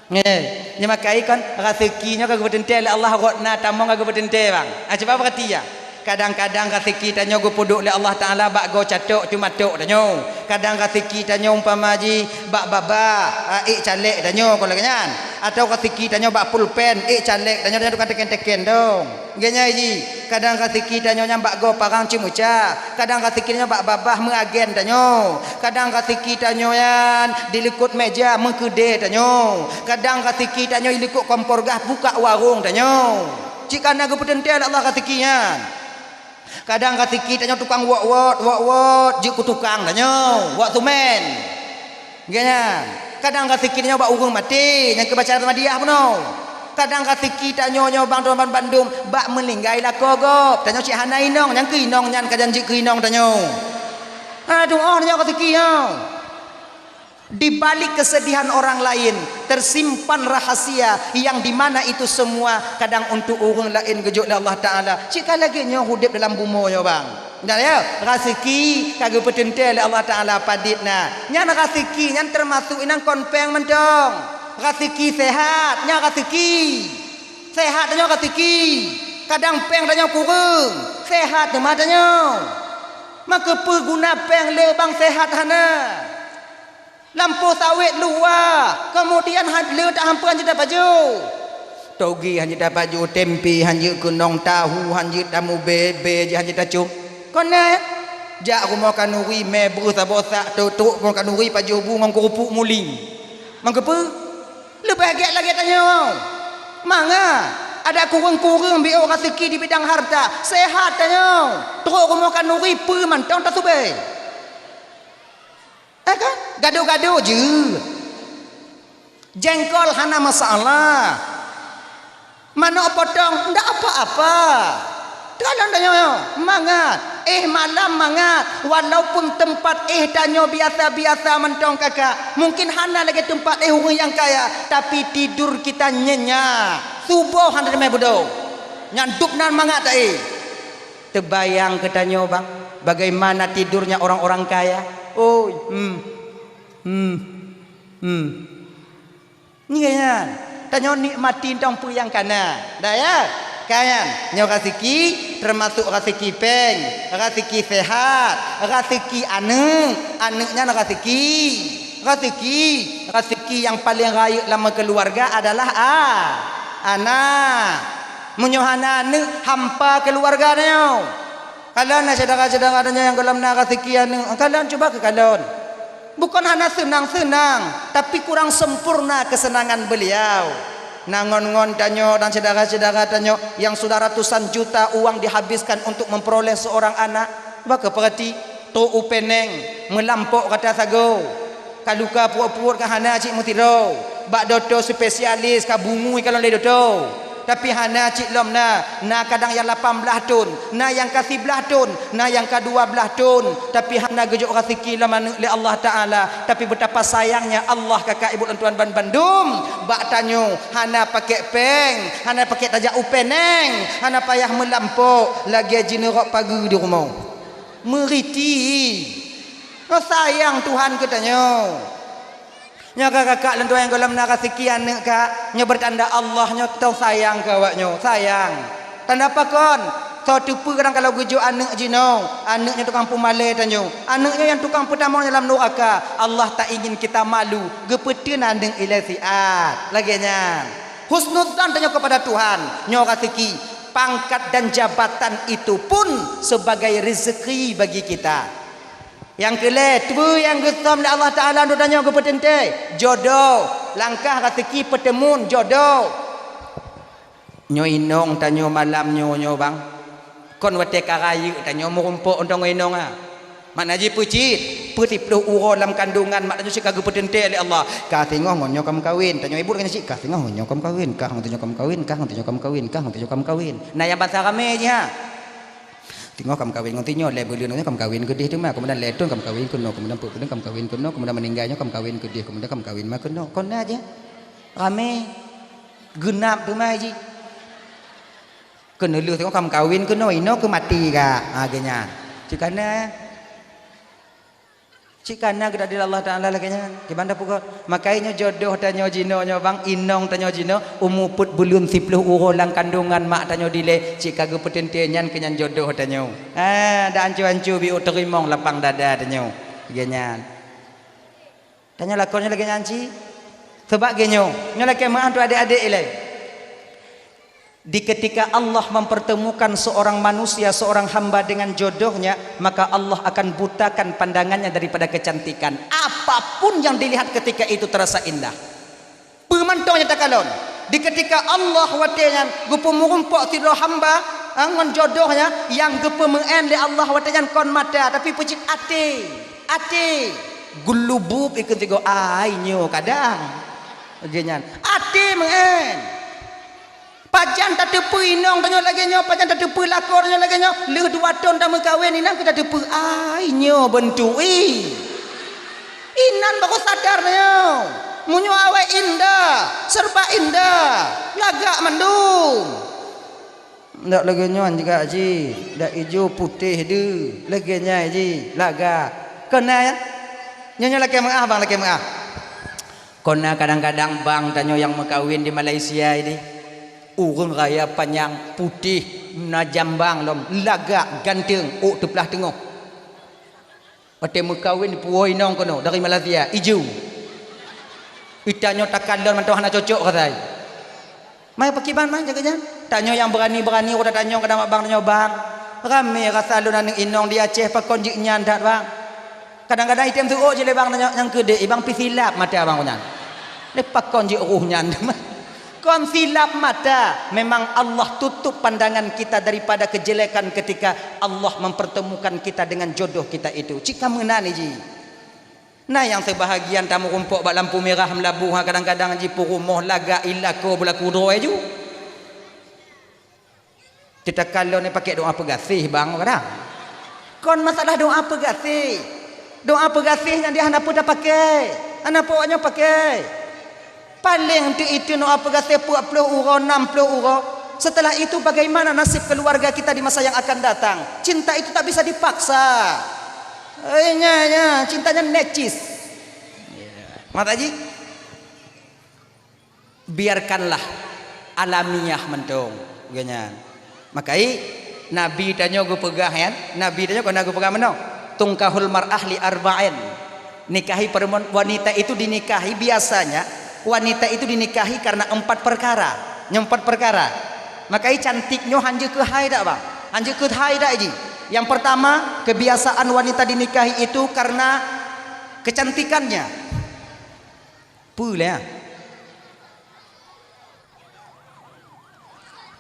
Nyoe, nyoe makai kon raseuki nyoe ka geupeuteuntèe lé Allah rot na tamong ka geupeuteuntèe bang. Ah, cuba peurati ya. Kadang-kadang raseuki tanyoe geupeuduek lé Allah Taala bak goe catok teumatok tanyoe. Kadang raseuki tanyoe umpama jih bak babah, ah, ék caleg tanyoe kon lagèe nyan. Atawa raseuki tanyoe bak pulpen, ék caleg tanyoe, tanyoe tukang teken-teken dong. Geunyai jih, kadang raseuki tanyoe nyan bak goe parang ceumeuca, kadang raseuki tanyoe bak babah meuagen tanyoe, kadang raseuki tanyoe nyan di likot meja meukeudè tanyoe, kadang raseuki tanyoe di likot kompor gas bukak warong tanyoe. Cit kana geupeuteuntèe lé Allah raseuki nyan. Kadang raseuki tanyoe tukang wot-wot, wot-wot, jeuet keu tukang tanyoe, wot seumén. Geuh nyan, kadang raseuki tanyoe bak ureueng maté, nyang keu baca Muhammadiyah bunoe. Kadang raseuki tanyoe nyoe bang teuma bandum bak meuninggai lakoe gob. Tanyoe cit hana inong, nyang keu inong nyan ka janji keu inong tanyoe. Hana tu'oh tanyoe raseuki nyoe. Di balik kesedihan orang lain, tersimpan rahasia yang di mana itu semua kadang untuk ureueng laén geujok lé Allah Taala. Cit ka lagèe nyoe udép dalam bumoe nyoe, bang. Nyan ya, raseuki ka geupeuteuntèe lé Allah Taala padit na. Nyan raseuki, nyan teumasuk inan kon péng mantong. Raseuki sehat, nyan raseuki. Sehat tanyoe raseuki. Kadang péng tanyoe kureueng, sehat teuma tanyoe. Maka peue guna péng lé bang sehat hana? Lampôh sawét luwa, keumudian han-, le tahampeue han jeuet tapajoh. Toge han jeuet tapajoh, tempe han jeuet keunong, tahu han jeuet tamubée, bée jih han jeuet tacöm. Kon nyan, jak rumoh khanuri, mé breuh saboh sak, trok-trok rumoh khanuri pajoh bu ngon keurupuk muling. Meukeupeu? Leubeh gét lagée tanyoe. Mangat, adak kureueng-kureueng biôh raseuki di bidang harta, seuhat tanyoe. Trok rumoh khanuri peue mantong tasubée. Eh kan? Gado-gado jeuet. Jengkol hana masalah. Manok potong ndak apa-apa. Teukalon tanyoe mangat. Éh malam mangat. Walaupun teumpat éh tanyoe biasa-biasa mantong kakak. Mungkin hana lagée teumpat éh ureuëng nyang kaya. Tapi tidur kita nyenyak. Suboh hana teumé beudôh. Nyan dub nan mangat taéh. Teubayang keu tanyoe bang, bagaimana tidurnya orang-orang kaya? Oi, hmm, hmm, hmm. Nyan, tanyoe nikmati tong peue nyang kana. Dah ya? Kan? Nyoe raseuki, teumasuk raseuki péng, raseuki seuhat, raseuki aneuëk, aneuëk nyan raseuki. Raseuki, raseuki nyang paleng rayeuk lam keuluwarga adalah a, ana. Meunyoe hana aneuëk, hampa keuluwarga nyoe. Kalon na syedara-syedara tanyoe nyang gohlom na raseuki aneuëk, kalon cuba keu kalon. Bukon hana seunang-seunang, tapi kurang sempurna keuseunangan beuliau. Na ngon-ngon tanyoe dan syedara-syedara tanyoe nyang sudah ratusan juta uang dihabiskan untuk memperoleh seorang anak. Bak keupeurati, trok u Peneng, meulampok gata sagoe. Ka luka pruet-pruet ka hana cit meusidroe. Bak dokto spesialis ka bungui kalon lé dokto. Tapi hana cit lom na, na kadang nyang lapan blaih thon, na nyang ka siblaih thon, na nyang ka dua blaih thon. Tapi hana geujok raseuki lom aneuëk lé Allah Taala. Tapi betapa sayangnya Allah kakak ibu lôn tuan ban bandum. Bak tanyoe hana pakèk péng, hana pakèk tajak u Peneng, hana payah meulampok, lagée jineurok pageue di rumoh. Meuriti. Nyoe sayang Tuhan keu tanyoe. Nyoe ka kakak lôn tuan nyang gohlom na raseuki aneuëk kak, nyoe beutanda Allah nyoe teuh sayang keu awaknyoe, sayang. Tanda pakon? Soe teupeue kadang kalau geujok aneuk jinoe, aneuk nyoe tukang peumalée tanyoe, aneuk nyoe nyang tukang peutamong dalam nuraka. Allah tak ingin kita malu, geupeuteun aneuk ilée siat. Lagée nyan. Husnudzan tanyoe kepada Tuhan, nyoe raseuki, pangkat dan jabatan itu pun sebagai rezeki bagi kita. Nyang keulhèe, teupeue nyang geusöm lé Allah Taala untuk tanyoe geupeuteuntèe? Jodoh. Langkah raseuki peuteumon jodoh. Nyoe inong tanyoe malam nyoe, nyoe bang. Kon watèe ka rayeuk tanyoe meurumpok ngon inong, ah. Makna jih peue cit, peuet siplôh uroe lam kandungan mak tanyoe cit ka geupeuteuntèe lé Allah. Ka singoh ngon nyoe ka meukawen, tanyoe ibu lagèe nyan cit, ka singoh ngon nyoe ka meukawen, ka ngon tanyoe ka meukawen, ka ngon tanyoe ka meukawen, ka ngon tanyoe ka meukawen. Na nyang bansa ramè jih, ha. Singoh ka meukawen ngon sinyoe, lhèe buleuen ngon nyoe ka meukawen keudeh teuma, keumudian lhèe thôn ka meukawen keunoe, keumudian peuet buleuen ka meukawen keunoe, keumudian meuninggai nyoe ka meukawen keudeh, keumudian ka meukawen ma keunoe. Kon na jih. Ramè. Geunap teuma jih. Keuneulheueh singoh ka meukawen keunoe, inoe keu maté ka. Ha, lagèe nyan. Cit ka na. Cit ka na geutakdir Allah Taala lagèe nyan. Kiban tapeugah, makajih nyoe jodoh tanyoe jinoe nyoe bang, inong tanyoe jinoe, umu peuet buleuen siplôh uroe lam kandungan mak tanyoe dilèe, cit ka geupeuteuntèe nyan keu nyan jodoh tanyoe. Ha, dak ancu-ancu biôh teurimong lapang dada tanyoe. Lagèe nyan. Tanyoe lakoe nyoe lagèe nyan cit. Sabab lagèe nyoe, nyoe lakèe meu'ah untuk adék-adék ilèe. Di ketika Allah mempertemukan seorang manusia, seorang hamba dengan jodohnya, maka Allah akan butakan pandangannya daripada kecantikan. Apapun yang dilihat ketika itu terasa indah. Peue mantong nyang takalon. Di ketika Allah watèe nyan geupeumeurumpok sidroe hamba, ha, ngon jodohnya nyang geupeumeu'en lé Allah watèe nyan kon mata, tapi peue cit até. Até. Geulubub ikheun sigoe ai nyoe kadang. Lagèe nyan. Até meu'en. Pajan tateupeue inong tanyoe lagèe nyoe, pajan tateupeue lakoe tanyoe lagèe nyoe, lheueh dua thôn tameukawen inan keuh tateupeue ai nyoe beuntuk ih. Inan baru sadar nyoe. Meunyoe awai indah, serba indah, lagak mandum. Ndak lagèe nyoe juga jih, dak ijo putéh deuh, lagèe nyan jih, lagak. Kon na, ya? Nyoe, nyoe lakèe meu'ah, bang, lakèe meu'ah. Kon na kadang-kadang bang tanyoe nyang meukawen di Malaysia ini, ureueng raya panyang, putéh, na jambang lom, lagak, ganteng, ôk teuplah teungoh. Watèe meukawen puwoe inong keunoe dari Malaysia, ijo. Itanyoe takalon mantong hana cocok keu asai. Mai pakiban mai jaga nyan. Tanyoe nyang beurani-beurani uroe tanyoe kadang bak bang tanyoe, "Bang, ramè rasa lôn aneuk inong di Aceh, pakon jeuet nyan that, Bang?" Kadang-kadang item teuôt jih lé bang tanyoe, "Nyang keudéh, Bang, pih silap mata Bang nyan." Lé pakon jeuet roh nyan. Kon silap mata, memang Allah tutup pandangan kita daripada kejelekan ketika Allah mempertemukan kita dengan jodoh kita itu. Cit ka meunan jih. Na nyang seubahagian tameurumpok bak lampu mirah meulaboh, ha, kadang-kadang jipeurumoh lagak i lakoe beulaku droe ju. Teutakal lôn ni pakai doa peugaséh bang kadang. Kon masalah doa peugaséh. Doa peugaséh nyan di hana peue tapakai. Hana peue awaknyoe pakai. Paléng teuk itu doa peugaséh peuet ploh uroe, nam ploh uroe. Setelah itu bagaimana nasib keluarga kita di masa yang akan datang? Cinta itu tak bisa dipaksa. Eh, nya, nya, cinta nyan necis. Mata ji? Biarkanlah alamiah mantong, geuh nyan. Makai Nabi tanyoe geupeugah nyan, Nabi tanyoe keunan geupeugah meunoe, "Tunkahul mar'ah li arba'in." Nikahi perempuan, wanita itu dinikahi, biasanya wanita itu dinikahi karena empat perkara. Nyoe empat perkara. Makai cantik nyoe hanjeuet keuhai dak, Bang? Hanjeuet keuhai dak ji? Yang pertama, kebiasaan wanita dinikahi itu karena kecantikannya. Peue lé, ah?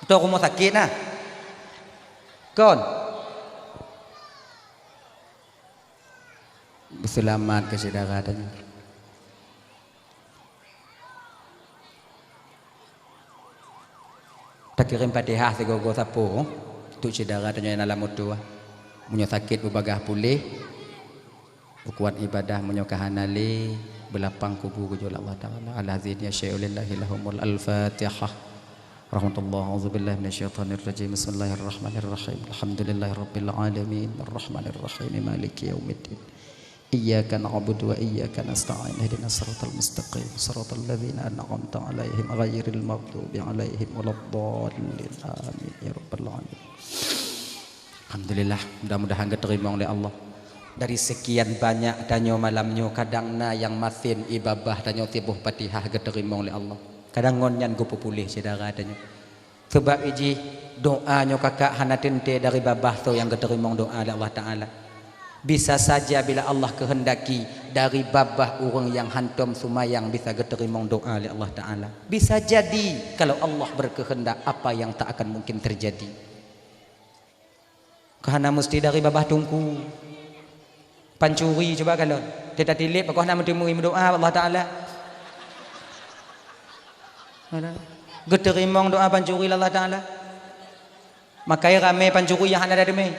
Atau rumoh sakét na? Kon? Beuseulamat keu syedara tanyoe. Takirém Fatihah sigoe-goe sapo untuk syedara tanyoe nyang na lam moto. Meunyoe sakét beubagaih puléh, beukuat ibadah, meunyoe ka hana lé, beulapang kubu geujok lé Allah Taala. Allazina yashfa'u lillahi lahumul Al-Fatihah. Rahmatullah, a'udzubillahi minasyaitonirrajim. Bismillahirrahmanirrahim. Alhamdulillahirabbil alamin. Arrahmanirrahim. Maliki yaumiddin. Iyyaka na'budu wa iyyaka nasta'in. Ihdinas siratal mustaqim. Siratal ladzina an'amta 'alaihim ghairil maghdubi 'alaihim waladdallin. Amin ya rabbal alamin. Alhamdulillah, mudah-mudahan geuteurimong lé Allah. Dari sekian banyak tanyoe malam nyoe, kadang na nyang masen ié babah tanyoe siboh Fatihah geuteurimong lé Allah. Kadang ngon nyan geupeupuléh syedara tanyoe. Sabab ijih doa nyoe kakak hana teuntée dari babah soe nyang geuteurimong doa lé Allah Taala. Bisa saja bila Allah keuheundaki dari babah ureuëng nyang hantom seumayang bisa geuteurimong doa lé Allah Taala. Bisa jadi kalau Allah berkehendak apa yang tak akan mungkin terjadi. Ka hana musti dari babah teungku. Pancuri cuba kalon. Teuka tilep, ka hana meuteumé meudoa bak Allah Taala. Geuteurimong doa pancuri lé Allah Taala. Makai ramé pancuri nyang hana teumé.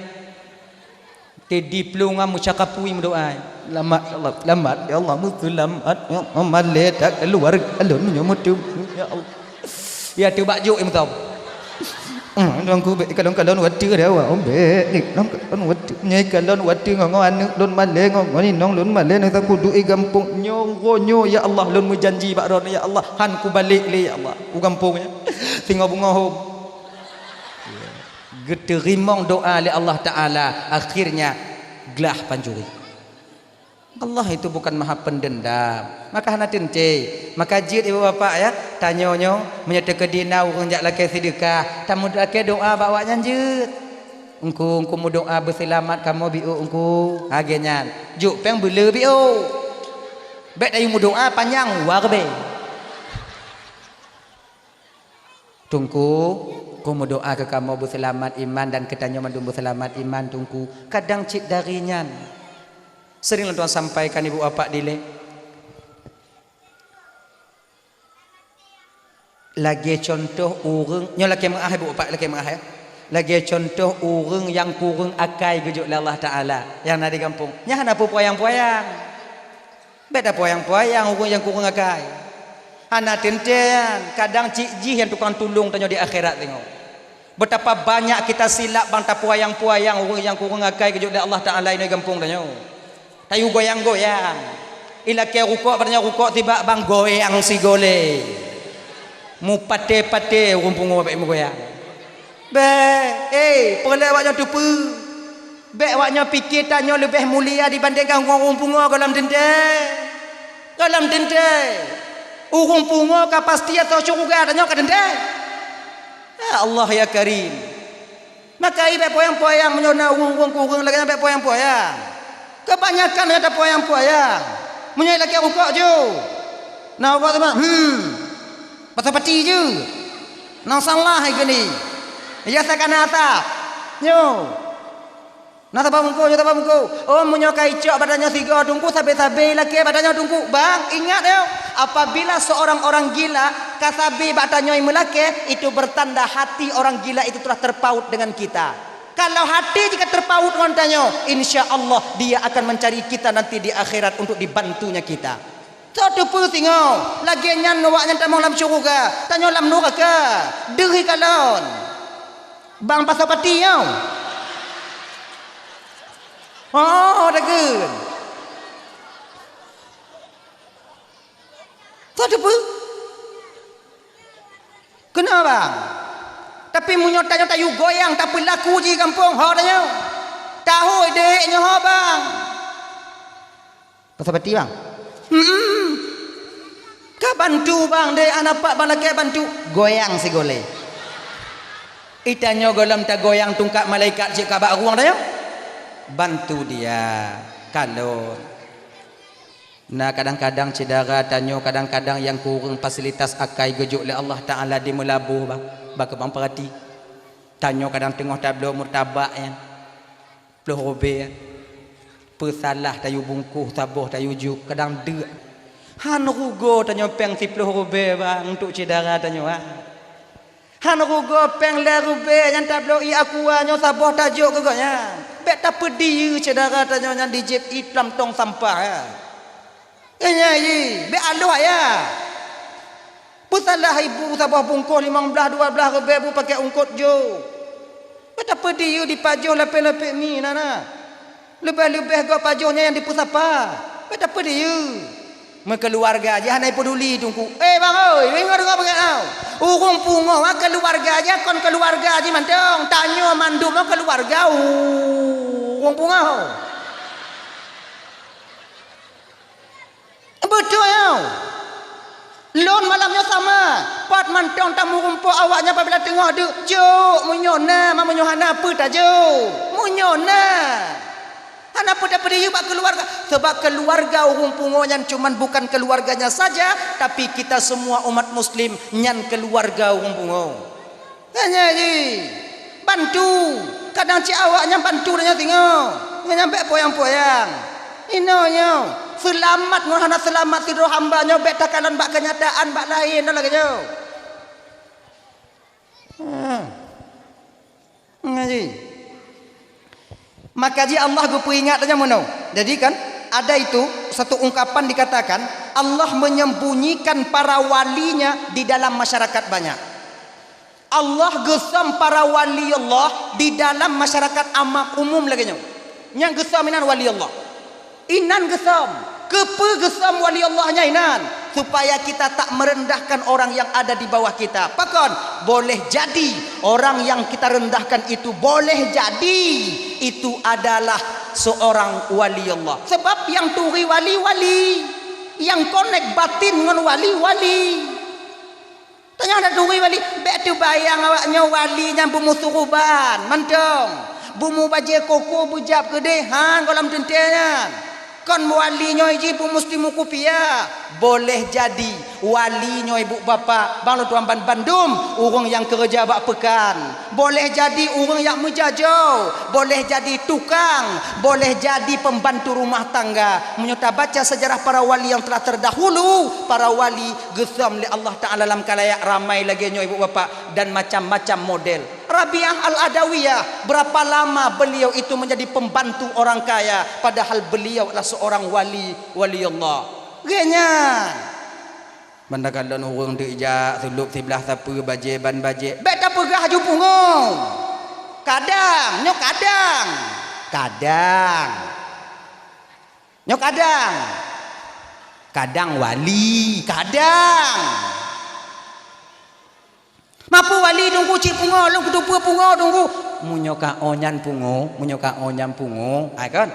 Teuka diplueng meucakapui meudoa. Selamat ya Allah, selamat ya Allah, meuselamat ya Allah, malée that keluarga lôn nyoe meuteumé ya Allah. Ya teuka bak jok ya meutam. Hmm, Tuanku, bék kalon-kalon watée dah, wah, bék, kalon-kalon watée. Nyoe kalon watée ngon, ngon aneuk lôn malée, ngon, ngon inong lôn malée, nang saku duek gampông. Nyoe, nyoe, ya Allah, lôn meujanji bak droeneuh, ya Allah, han kubalek lé, ya Allah, u gampông nyan. Singoh beungoh hom. Geuteurimong doa lé Allah Taala, akhirnya glah pancuri. Allah itu bukan maha pendendam. Maka hana teuntée. Maka jeuet ibu bapak ya, tanyoe nyoe, meunyoe teukeudi na ureuëng jak lakée seudeukah, tameulakée doa bak awak nyan jeuet. Engku, engku meudoa beuseulamat kamoe biôk engku. Lagée nyan. Jok péng beule biôk. Bék tayue meudoa panyang wa geubée. Teungku, ku meudoa keu kamoe beuseulamat iman dan keu tanyoe mandum beuseulamat iman, Teungku. Kadang cit dari nyan. Sering lôn tuan sampaikan ibu bapak dilée. Lagée contoh ureuëng, nyoe lakée meuáh ibu bapak, lakée meuáh ya. Lagée contoh ureuëng nyang kureueng akai geujok lé Allah Taala nyang na di gampông. Nyan hana peue puayang-puayang. Bék tapuayang-puayang ureuëng nyang kureueng akai. Hana teuntée nyan, kadang cit jih nyang tukang tulông tanyoe di akhirat singoh. Betapa banyak kita silap bang tapuayang-puayang ureuëng nyang kureueng akai geujok lé Allah Taala inoe gampông tanyoe. Tayue goyang-goyang. Ilakée rukok bak tanyoe rukok tibak bang goyang sigolé. Mupaté-paté ureuëng pungo bék meugoyang. Bék, eh, peureulee awak nyoe teupeue. Bék awak nyoe pike tanyoe leubeh mulia dibandingkan ureuëng pungo gohlom teuntée. Gohlom teuntée. Ureuëng pungo ka pasti ateueh syeuruga tanyoe ka teuntée. Ya Allah ya Karim. Maka bék poyang-poyang meunyoe na ureuëng-ureuëng kureueng lagée nyan bék poyang-poyang. Keubanyakan nyang tapoyang-poyang. Meunyoe lakée rukok ju. Na rukok teuma, hmm. Pasapati ju. Nang salah hai geunie. Ya sakana asap. Nyoe. Na saba bungkôh, nyoe saba bungkôh. Oh, meunyoe ka icok bak tanyoe sigoe teungku, sabe-sabe lakée bak tanyoe teungku. Bang, ingat yo, apabila seorang orang gila ka sabe bak tanyoe meulakée, itu bertanda hati orang gila itu telah terpaut dengan kita. Kalau hati jika terpaut ngon tanyoe, insya Allah dia akan mencari kita nanti di akhirat untuk dibantunya kita. Soe teupeue singoh, lagée nyan awak nyan tamong lam syeuruga, tanyoe lam nuraka. Deuh ikalon. Bang pasapati nyoe. Oh, dageun. Soe teupeue? Keunoe bang. Tapi meunyoe tanyoe tayue goyang tapeulaku jih gampông ho tanyoe. Tahôi dék nyoe ho bang. Pasapati bang. Hmm. Ka bantu bang dék aneuk pat bang lakée bantu. Goyang sigolé. Itanyoe gohlom tagoyang tungkat malaikat cit ka bak rueng tanyoe. Bantu dia. Kalon. Na kadang-kadang syedara tanyoe kadang-kadang nyang kureueng fasilitas akai geujok lé Allah Taala di meulaboh bah, bah keubang peurati. Tanyoe kadang teungoh tabloe murtabak nyan, ploh rubée nyan. Peusalah tayue bungkôh saboh tayue jok kadang deuk. Han rugoe tanyoe péng siploh rubée bang untuk syedara tanyoe ha. Han rugoe péng lhée rubée nyang tabloe ié aqua nyoe saboh tajok keu gobnyan. Bék tapeudiyeu syedara tanyoe nyang di jieb ié lam tong sampah ya. Nyan ié, bék aloh ya. Peusalah ibu saboh bungkôh limong blaih dua blaih rubée bu paké ungkot jok. Bék tapeudiyeu dipajoh lapée-lapée mi na na. Leubeh-leubeh gob pajoh nyan nyang dipeusapa. Bék tapeudiyeu. Meukeuluwarga jih hana peduli Teungku. Eh, bang oi, deungoe-deungoe beugét tau. Ureuëng pungo keuluwarga jih kon keuluwarga jih mantong. Tanyoe mandum keuluwarga ureuëng pungo. Beutôi tau. Lôn malam nyoe sama, pat mantong tameurumpok awaknyan apabila teungoh deuk, jok meunyoe na, ma meunyoe hana peue tajok. Meunyoe na. Hana peue tapeudiyeu bak keuluwarga, sabab keuluwarga ureuëng pungo nyan cuman bukan keuluwarganya saja, tapi kita semua umat muslim nyan keuluwarga ureuëng pungo. Hanya jih bantu, kadang cit awaknyan bantu tanyoe singoh, ngon nyang bék poyang-poyang. Inoe nyoe, seulamat ngon hana seulamat sidroe hamba nyoe bék takalon bak keunyataan bak laén nyoe lagée nyoe. Ha. Ngaji. Maka ji Allah geupeuingat aja meunoe. Jadi kan, ada itu satu ungkapan dikatakan, Allah menyembunyikan para walinya di dalam masyarakat banyak. Allah geusam para wali Allah di dalam masyarakat amam umum lagée nyoe. Nyang geusam inan wali Allah. Inan geusam. Keupeue geusam wali Allah nyan inan? Supaya kita tak merendahkan orang yang ada di bawah kita. Pakon? Boleh jadi orang yang kita rendahkan itu, boleh jadi itu adalah seorang wali Allah. Sebab yang turi wali, wali. Yang konek batin ngon wali, wali. Tanyoe na turi wali, bék teubayang awaknyoe wali nyang beumusuruban mantong, beumubajée koko beujab keudeh, han gohlom teuntée nyan. Kon wali nyoe jih beumusti meukupiah. Boleh jadi wali nyoe ibu bapak, bang lôn tuan ban bandum ureuëng nyang keureuja bak peukan. Boleh jadi ureuëng nyang meujajoe, boleh jadi tukang, boleh jadi pembantu rumah tangga. Meunyoe tabaca sejarah para wali yang telah terdahulu, para wali geusam lé Allah Taala lam kalayak ramai lagée nyoe ibu bapak dan macam-macam model. Rabiah Al-Adawiyah, berapa lama beliau itu menjadi pembantu orang kaya, padahal beliau adalah seorang wali, wali Allah. Geuhnyan. Banda kalon ureuëng deuk ijak, sulub siblah sapeue, bajée ban bajée. Bék tapeugah aju pungo. Kadang, nyoe kadang. Kadang. Nyoe kadang. Kadang wali, kadang. Mapeue wali Teungku cit pungo, lôn kuteupeu pungo Teungku. Meunyoe ka o nyan pungo, meunyoe ka o nyan pungo, hai kon.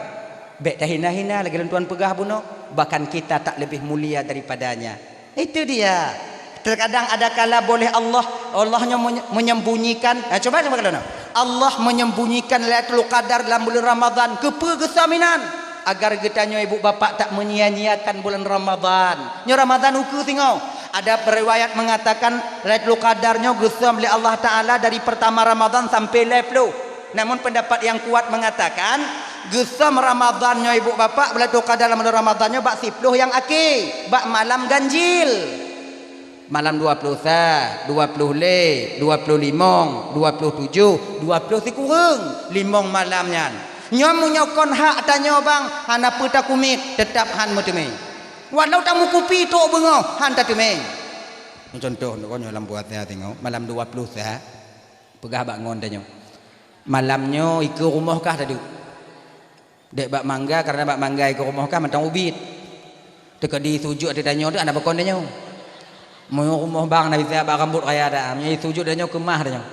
Bék tahina-hina lagée lôn tuan peugah bunoe, bahkan kita tak lebih mulia daripadanya. Itu dia. Terkadang ada kala boleh Allah, Allah nyoe menye-, menyembunyikan. Ha, cuba, cuba kalau nak. Allah menyembunyikan Lailatul Qadar dalam bulan Ramadan. Keupeue geusam inan? Agar geutanyoe ibu bapak tak menyia-nyiakan bulan Ramadan. Nyoe Ramadan ukeue singoh. Ada riwayat mengatakan Lailatul Qadar nyoe geusam lé Allah Taala dari pertama Ramadan sampai lhée ploh. Namun pendapat yang kuat mengatakan, geusam Ramadan nyoe ibu bapak, Lailatul Qadar lam bulan Ramadan nyoe bak siploh nyang akhé, bak malam ganjil. Malam dua ploh sa, dua ploh lhée, dua ploh limong, dua ploh tujoh, dua ploh sikureueng, limong malam nyan. Nyoe meunyoe kon hak tanyoe bang, hana peue takumiet, teutab han meuteumé. Walau tameukupi trok beungoh, han tateumé. Contoh, nyoe lam puasa singoh, malam dua ploh sa, peugah bak ngon tanyoe. Malam nyoe ikeue rumoh kah taduek? Dek bak mangga, karena bak mangga ikeue rumoh kah mantong ubit. Teukeudi sujut ateueh tanyoe tu hana pakon tanyoe. Meunyoe rumoh bang na bisa bak rambot raya dak, meunyoe sujut tanyoe keumah tanyoe.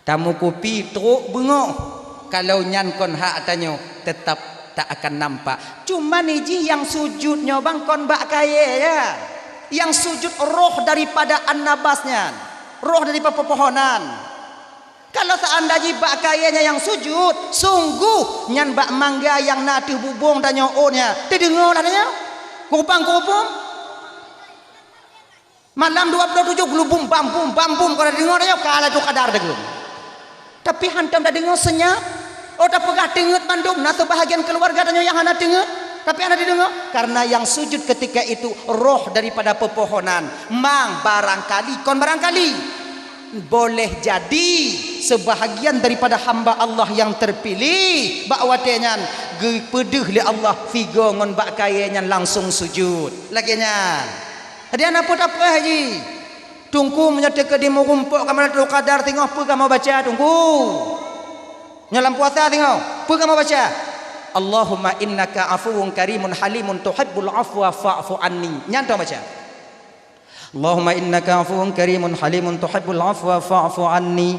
Tameukupi trok beungoh. Kalau nyan kon hak tanyoe, tetap tak akan nampak. Cuma nijih nyang sujut nyoe bang kon bak kayée ya. Nyang sujut roh daripada an-nabas nyan. Roh daripada pepohonan. Kalau seandainya bak kayée nyan nyang sujud, sungguh nyan bak mangga nyang na ateueh bubong tanyoe ôn nyan, teudeungoe lah tanyoe. Kubang-kubong. Malam dua puluh tujuh geulubum bambum, bambum, kalau deungoe tanyoe ka Lailatul Qadar deungoe. Tapi hantom tadeungoe senyap. Oh, tapeugah teungeut mandum, na seubahagian keuluwarga tanyoe nyang hana teungeut, tapi hana dideungoe. Karena nyang sujud ketika itu roh daripada pepohonan. Mang barangkali, kon barangkali. Boleh jadi, sebahagian daripada hamba Allah yang terpilih, bak watée nyan, geupeudeuh lé Allah figoe ngon bak kayée nyan langsung sujud. Lagée nyan. Jadi, hana peue tapeugah jih. Teungku, meunyoe teukeudi meurumpok kamoe Lailatul Qadar singoh, peue kamoe baca, Teungku? Nyoe lam puasa singoh, peue kamoe baca? "Allahumma innaka afuwun karimun halimun tuhibbul afwa fa'fu anni." Nyan tong baca. "Allahumma innaka afuwun karimun halimun tuhibbul afwa fa'fu anni.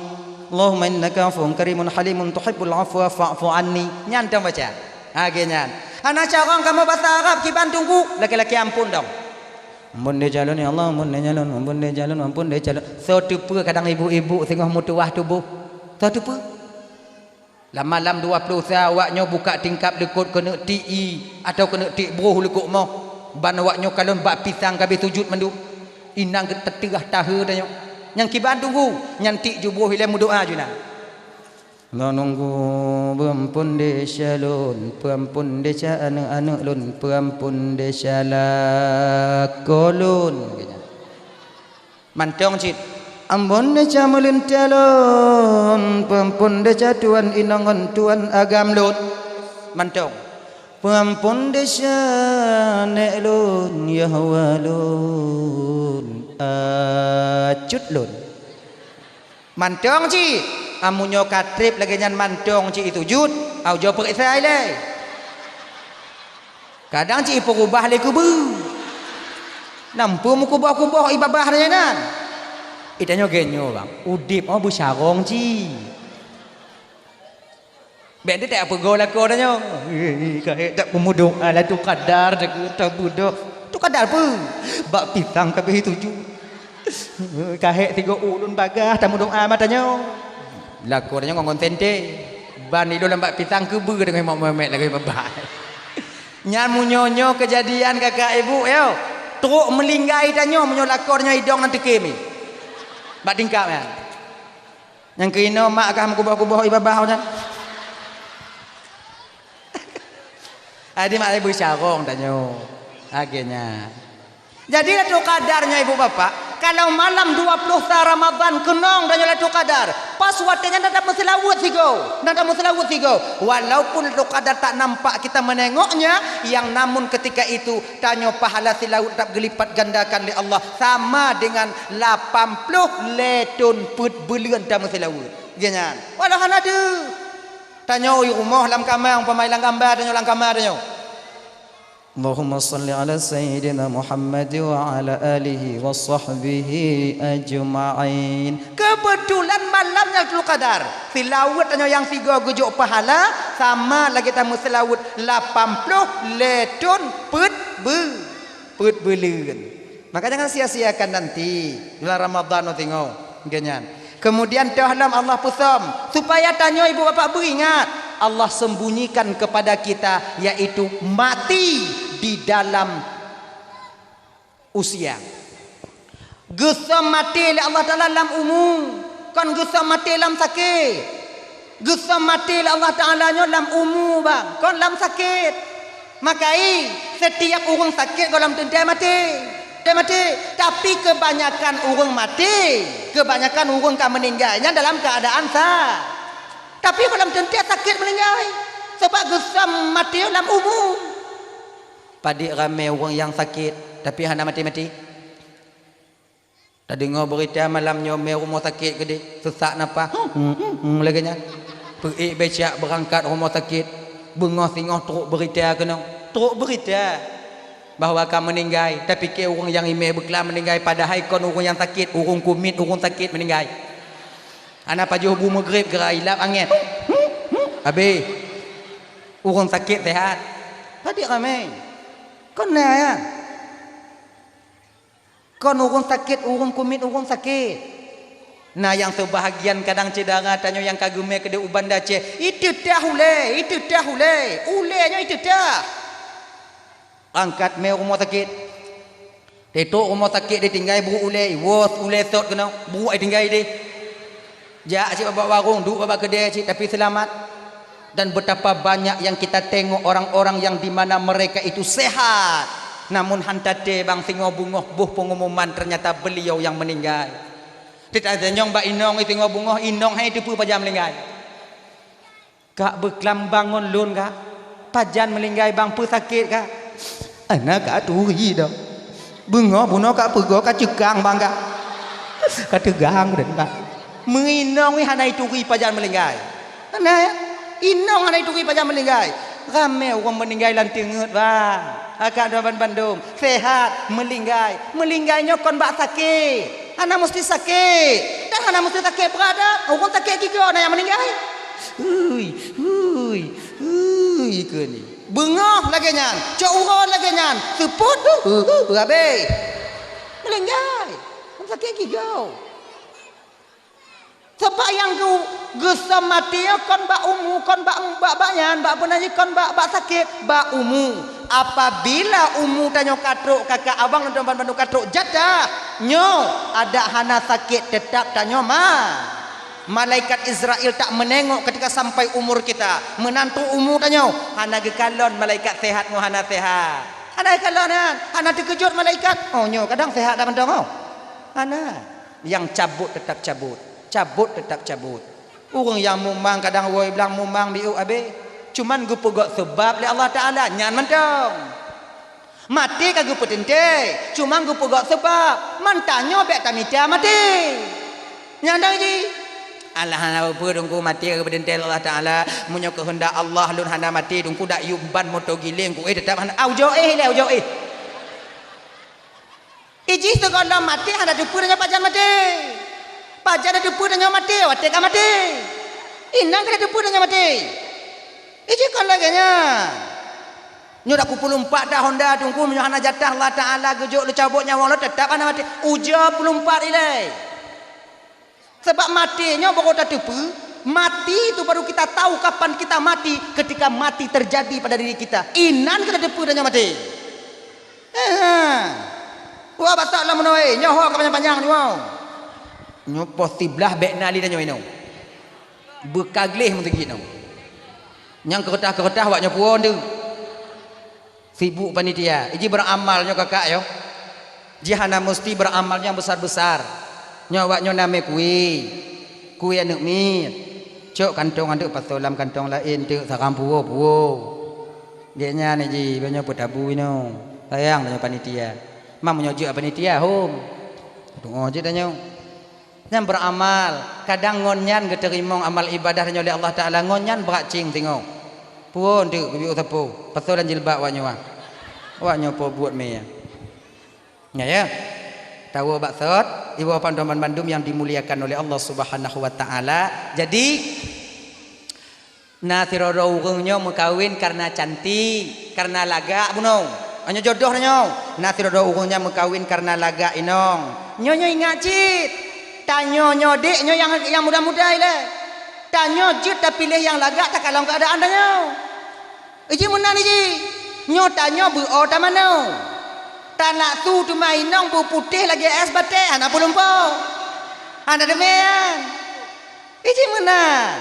Allahumma innaka afuwun karimun halimun tuhibbul afwa fa'fu anni." Nyan tong baca. Ha, lagèe nyan. Hana carông kamoe basa Arab kiban teungku, laki-laki amphon dong. Amphon desya lôn, ya Allah, amphon desya lôn, amphon desya lôn, amphon desya lôn. Soe teupeue kadang ibu-ibu singoh meutuwah tuboh. Soe teupeue? Lam malam dua ploh sa awaknyoe buka tingkap likot keuneuk tiek ié atawa keuneuk tiek broh likot moh. Ban awaknyoe kalon bak pisang ka abéh sujut mandum. Inong geuteuteuh tahe tanyoe. Nyang kiban teungku, nyan tiek ju broh ilèe meudoa ju na. Lôn nunggu, peuamphon desya lôn, peuamphon desya aneuk-aneuk lôn, peuamphon desya lakoe lôn. Mantong cit. Amphon desya meulintèe lôn, peuamphon desya tuwan inong ngon tuwan agam lôn. Mantong. Peuamphon desya nèk lôn, yahwa lôn, acut lôn. Mantong cit. Ameunyoe ka trép lagèe nyan mantong cit sujut, au jok peureksa ilèe. Kadang cit ipeurubah lé keubeue. Nampu meukuboh-kuboh ié babah nyan. Itanyoe geuh nyoe bang, udép oh beucarông cit. Bèk teutek peugoe lakoe tanyoe. Eh, ka hèk that peumeudoa lah tu kadar takeu tabeudoh. Tu kadar peue? Bak pisang ka abéh sujut. Ka hèk sigoe ulôn bagaih tameudoa bak tanyoe. Lakoe tanyoe ngon sente. Ban ilôn lam bak pisang keubeue deungon Mak Muhammad lagèe babah. Nyan meunyoe nyoe keujadian kakak ibu yo. Trok meulinggai tanyoe meunyoe lakoe tanyoe idong nan teukem. Bak tingkap nyan. Nyang keunoe mak kah meukuboh-kuboh ié babah nyan. Adi mak ibu carông tanyoe. Lagèe nyan. Jadi Lailatul Qadar nyoe ibu bapak, kalau malam dua ploh sa Ramadhan keunong tanyoe Lailatul Qadar, pas watèe nyan na tameuseulaweuet sigoe, na tameuseulaweuet sigoe. Walaupun Lailatul Qadar tak nampak kita menengoknya, yang namun ketika itu tanyoe pahala seulaweuet teutap geulipat gandakan lé Allah sama dengan lapan ploh lhèe thon peuet buleuen tameuseulaweuet. Geuh nyan. Walau hana deuh. Tanyoe u rumoh lam kama, umpama lam kama tanyoe lam kama tanyoe. Allahumma shalli ala sayyidina Muhammad wa ala alihi wa sahbihi ajma'in. Keubeutulan malam Lailatul Qadar. Seulaweuet tanyoe nyang sigoe geujok pahala sama lagèe tameuseulaweuet lapan ploh lhèe thon peuet beu-, peuet buleuen. Maka jangan sia-siakan nanti bulan Ramadhan nyoe singoh, geuh nyan. Kemudian toh lom Allah peusöm, supaya tanyoe ibu bapak beuingat, Allah sembunyikan kepada kita, yaitu mati di dalam usia. Geusöm maté lé Allah Taala lam umu, kon geusöm maté lam sakét. Geusöm maté lé Allah Taala nyoe lam umu bang, kon lam sakét. Makai, setiap ureuëng sakét gohlom teuntèe maté. Teuntèe maté. Tapi keubanyakan ureuëng maté, keubanyakan ureuëng ka meuninggai nyan dalam keuadaan sa-, tapi gohlom teuntèe sakét meuninggai. Sabab geusöm maté lam umu. Padit ramé ureuëng nyang sakét, tapi hana maté-maté. Tadeungoe beurita malam nyoe mé rumoh sakét keudeh, seusak napas, hmm, hmm, hmm, hmm, lagèe nyan. Peuék becak beurangkat rumoh sakét, beungoh singoh trok beurita keunoe. Trok beurita bahwa ka meuninggai, tapike ureuëng nyang imé beuklam meuninggai, padahai kon ureuëng nyang sakét, ureuëng kumiet, ureuëng sakét meuninggai. Hana pajoh bu meugreb geura ilap angén. Habéh. Ureuëng sakét seuhat. Padit ramé. Kon na ya. Kon ureuëng sakét, ureuëng kumiet, ureuëng sakét. Na nyang seubahagian kadang syedara tanyoe nyang ka geumé keudeh u Banda Aceh, iteutah ulèe, iteutah ulèe, ulèe nyoe iteutah. Angkat mé rumoh sakét. Teutôk rumoh sakét ditinggai brôk ulèe, wos ulèe sot keunoe, brôk ditinggai deh. Jak cit bak warong, duek bak keudè cit, tapi seulamat. Dan betapa banyak yang kita tengok orang-orang yang di mana mereka itu sehat, namun han taté bang singoh beungoh boh pengumuman ternyata beliau yang meninggal. Teutatanyong bak inong singoh beungoh, inong hai teupeue pajan meuninggai. Kak beuklam bangon lôn kak, pajan meuninggai bang peusakét kak. Hana kak turi dah. Beungoh bunoe kak peugoe ka ceukang bang kak. Ka teugang dan kak. Meuinong weh hana ituri pajan meuninggai. Hana ya? Inong hana ituri pajan meuninggai. Ramé ureuëng meuninggai lam teungeut, bang. Akak doa ban bandum, sehat, meuninggai. Meuninggai nyoe kon bak sakét. Hana musti sakét. Dan hana musti sakét brat dak. Ureuëng sakét gigoe na nyang meuninggai. Hui, hui, hui, keu ni. Beungoh lagée nyan, cok uroe lagée nyan, seupôt, hu, hu, hu, habéh. Meuninggai. Kon sakét gigoe. Sabab nyang geu-, geusöm maté nyoe kon bak umu, kon bak, bak, bak nyan, bak peunajih, kon bak, bak sakét, bak umu. Apabila umu tanyoe ka trok, kakak abang lôn tuan bandum ka trok jatah, nyoe adak hana sakét, teutap tanyoe ma-, malaikat Israel tak meunengok ketika sampai umur kita. Meunan trok umu tanyoe, hana geukalon malaikat sehat ngon hana sehat. Hana geukalon nyan, hana teukeujot malaikat. Oh, nyoe kadang sehat dak mantong, oh. Hana. Nyang cabot teutap cabot, cabot teutap cabot. Ureuëng nyang mumang kadang woe blang mumang biôk abéh, cuman geupeugok seubab lé Allah Taala, nyan mantong. Maté ka geupeuteuntée, cuman geupeugok seubab, man tanyoe bék tamita maté. Nyan dong ji. Alah, hana peue-peue, Teungku, maté ka geupeuteuntée lé Allah Taala. Meunyoe keuheundak Allah lôn hana maté, Teungku, dak yub ban moto giléng ku, eh, teutap hana, ah, ujoe, eh, ilée ujoe, eh. Ijih sigohlom maté hana teupeue tanyoe pajan maté. Pajan teupeue tanyoe maté, watée ka maté. Inan ka teupeue tanyoe maté. Ijih kon lagée nyan. Nyoe dak ku puluh empat dah honda Teungku, meunyoe hana jatah Allah Taala geujok leucabot nyawöng lôn, teutap hana maté. Ujoe puluh empat ilée. Sabab maté nyoe baru tateupeue, mati itu baru kita tahu kapan kita mati, ketika mati terjadi pada diri kita. Inan ka tateupeue tanyoe maté. Ehe. Wah, batak lam meunoe, nyoe ho ka panyang-panyang nyoe. Nyoe poh siblaih bék na lé tanyoe inoe. Beukagleh meuteugit nyoe. Nyang keureutah-keureutah wak nyoe puon tu. Sibuk panitia. Iji beramal nyoe kakak yo. Ji hana musti beramal nyang besar-besar. Nyoe awak nyoe namé kué. Kué aneuk miet. Cok kantong aneuk pasoe lam kantong laén teuk saram puwoe-puwoe. Gét nyan iji, banyoe peutabu inoe. Sayang tanyoe panitia. Mam meunyoe jeuet panitia hom. Tu'oh jeuet tanyoe. Nyan beramal, kadang ngon nyan geuteurimong amal ibadah tanyoe lé Allah Taala, ngon nyan brat cing singoh. Puon teuk keubiet sapo, pasoe lam jilbab awak nyoe. Awak nyoe po buet mé. Nya ya. Tawoe bak sot, iwoe pandum bandum yang dimuliakan oleh Allah Subhanahu wa Taala. Jadi, na sidroe-droe ureuëng nyoe meukawen kareuna cantik, kareuna lagak bunoe. Nyoe jodoh nyoe. Na sidroe-droe ureuëng nyan meukawen kareuna lagak inong. Nyoe, nyoe ingat cit. Tanyoe nyoe dek nyoe nyang, nyang muda-muda ilée. Tanyoe jeuet tapiléh nyang lagak takalon keuadaan tanyoe. Iji meunan iji. Nyoe tanyoe beu-o tamanoe. Tanaksu teuma inong beuputéh lagée es batée hana peulumpo. Hana deungon. Iji meunan.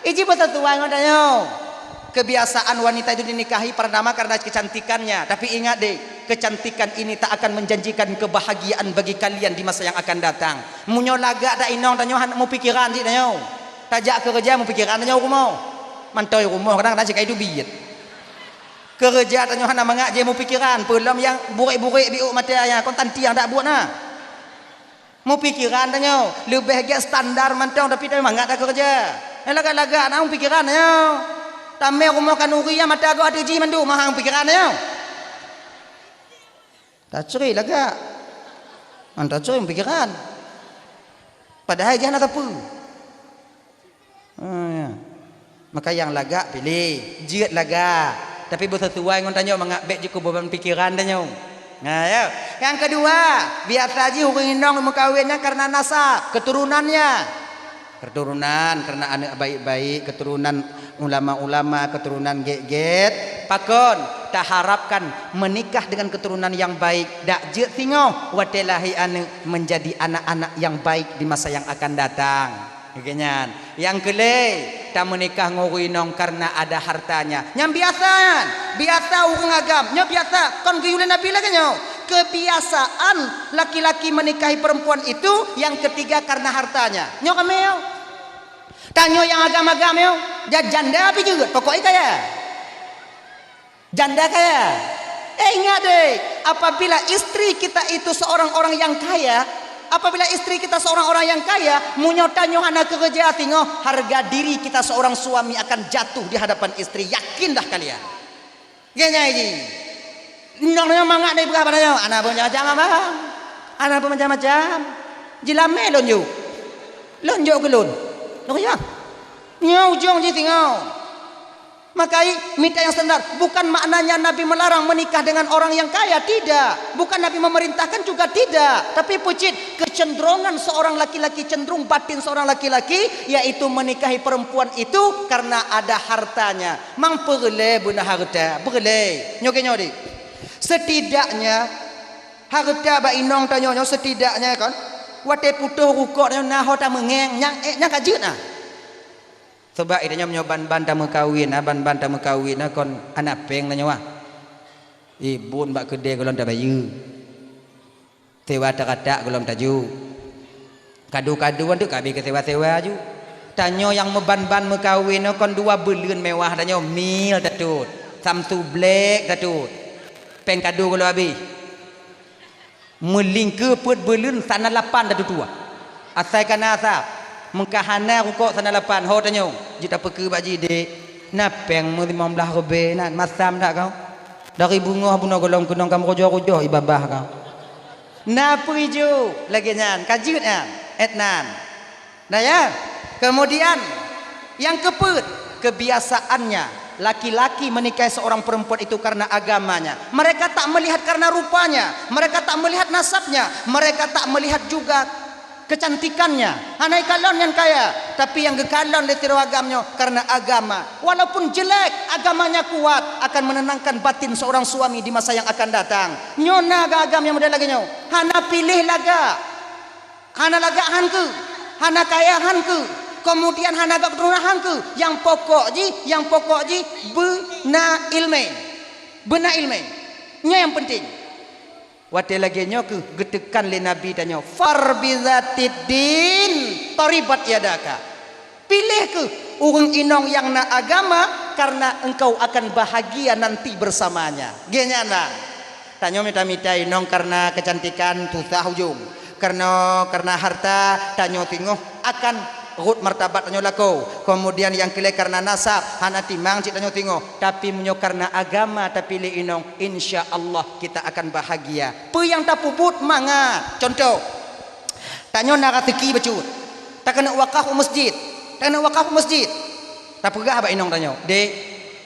Iji beuseusuai ngon tanyoe. Kebiasaan wanita itu dinikahi pertama karena kecantikannya. Tapi ingat deh, kecantikan ini tak akan menjanjikan kebahagiaan bagi kalian di masa yang akan datang. Meunyoe lagak dak inong tanyoe hana meupikiran cit tanyoe. Tajak keureuja meupikiran tanyoe rumoh. Mantoi rumoh kadang-kadang sikai teubiet. Keureuja tanyoe hana mangat jih meupikiran, peulom nyang burek-burek biôk mata nyan kon tantiang dak buet na. Meupikiran tanyoe, leubeh gét standar mantong, tapi tanyoe mangat takeureuja. Nyang lagak-lagak na meupikiran tanyoe. Tamé rumoh khanuri nyang mata goh ateueh jih mandum, mahang pikiran tanyoe. Tacre lagak. Ngon tacre meupikiran. Padahai jih hana sapeue. Ha, ya. Maka nyang lagak piléh, jeuet lagak. Tapi beuseusuai ngon tanyoe mangat bék jikeubeban pikiran tanyoe. Nah, ya. Nyang keudua, biasa jih ureuëng inong meukawen nyan kareuna nasab, keuturunannya. Keuturonan kareuna aneuk baik-baik, keuturonan ulama-ulama, keuturonan gét-gét. Pakon taharapkan meunikah dengan keuturonan nyang baik, dak jeuet singoh watée lahé aneuk menjadi anak-anak nyang baik di masa nyang akan datang. Geuh nyan. Nyang keulhée, tameunikah ngon ureuëng inong kareuna ada hartanya. Nyang biasa nyan, biasa ureuëng agam, nyoe biasa, kon geuyue lé Nabi lagée nyoe. Kebiasaan laki-laki menikahi perempuan itu yang ketiga karena hartanya. Nyoe ramé nyoe. Tanyoe nyang agam-agam nyoe, ja-, janda pih jeuet, pokok jih kaya. Janda kaya. Eh, ingat deh, apabila istri kita itu seorang orang yang kaya, Apabila istri kita seorang orang yang kaya, meunyoe tanyoe hana keureuja singoh, harga diri kita seorang suami akan jatuh di hadapan istri. Yakinlah kalian. Geunyai jih. Nyoe, nyoe mangat dari peugah bak nyoe, "Hana beumacam-macam, abang. Hana beumacam-macam. Jilamé lôn jok. Lôn jok keu lôn." Nyoe ya. Nyoe ujong jih singoh. Maka i, mita nyang standar. Bukan maknanya Nabi melarang menikah dengan orang yang kaya, tidak. Bukan Nabi memerintahkan juga, tidak. Tapi peucit kecenderungan seorang laki-laki, cenderung batin seorang laki-laki, yaitu menikahi perempuan itu karena ada hartanya. Mang peureulée beuna hareuta, peureulée. Nyoe keuh nyoe deh. Setidaknya, hareuta bak inong tanyoe nyoe setidaknya kon, watée putôh rukok tanyoe na ho tameungéng, nyang, eh, nyang ka jeuet na. Sabab tanyoe meunyoe ban-ban tameukawen na, ban-ban tameukawen na kon hana péng tanyoe ah. Ibun bak keudée gohlom tabayeue. Sewa taratak gohlom tajok. Kadu-kadu nyan teuh ka habéh keu sewa-sewa ju. Tanyoe nyang meuban-ban meukawen nyoe kon dua buleuen mewah tanyoe, mil tatot, Samsung Black tatot. Péng kadu gohlom habéh. Meulingkeue peuet buleuen sana lapan tatutoe. Asai ka na asab. Meukah hana rukok sana lapan, ho tanyoe. Jeuet tapeukeue bak jih, "Dek, na péng meulimong blaih rubée na, masam that kau?" Dari beungoh bunoe gohlom keunong ka meurujoh-rujoh i babah kah. Na peue ijok lagée nyan, ka jeuet nyan, et nan. Nah ya, kemudian yang keupeuet, kebiasaannya, laki-laki menikahi seorang perempuan itu karena agamanya. Mereka tak melihat karena rupanya, mereka tak melihat nasabnya, mereka tak melihat juga kecantikannya. Hana ikalon nyan kaya, tapi nyang geukalon lé sidroe agam nyoe karena agama. Walaupun jelek, agamanya kuat, akan menenangkan batin seorang suami di masa yang akan datang. Nyoe na agam nyang model lagée nyoe. Hana piléh lagak. Hana lagak han keuh. Hana kaya han keuh. Kemudian hana agak keturunan han keuh. Nyang pokok jih, nyang pokok jih beuna iéleumé. Beuna iéleumé. Nyoe nyang penting. Watée lagée nyoe kheueh geuteukan lé Nabi tanyoe, "Far bizatid din taribat yadaka." Piléh kheueh ureuëng inong nyang na agama, karena engkau akan bahagia nanti bersamanya. Geuhnyan na. Tanyoe mita-mita inong karena kecantikan susah ujong. Karena, karena harta tanyoe singoh akan rhot martabat tanyoe lakoe. Kemudian nyang keulhée karena nasab hana timang cit tanyoe singoh. Tapi meunyoe karena agama tapiléh inong, insya Allah kita akan bahagia. Peue nyang tapeubuet mangat. Contoh, tanyoe na raseuki bacut, takeuneuk wakaf u masjid, takeuneuk wakaf u masjid. Tapeugah bak inong tanyoe, "Dek,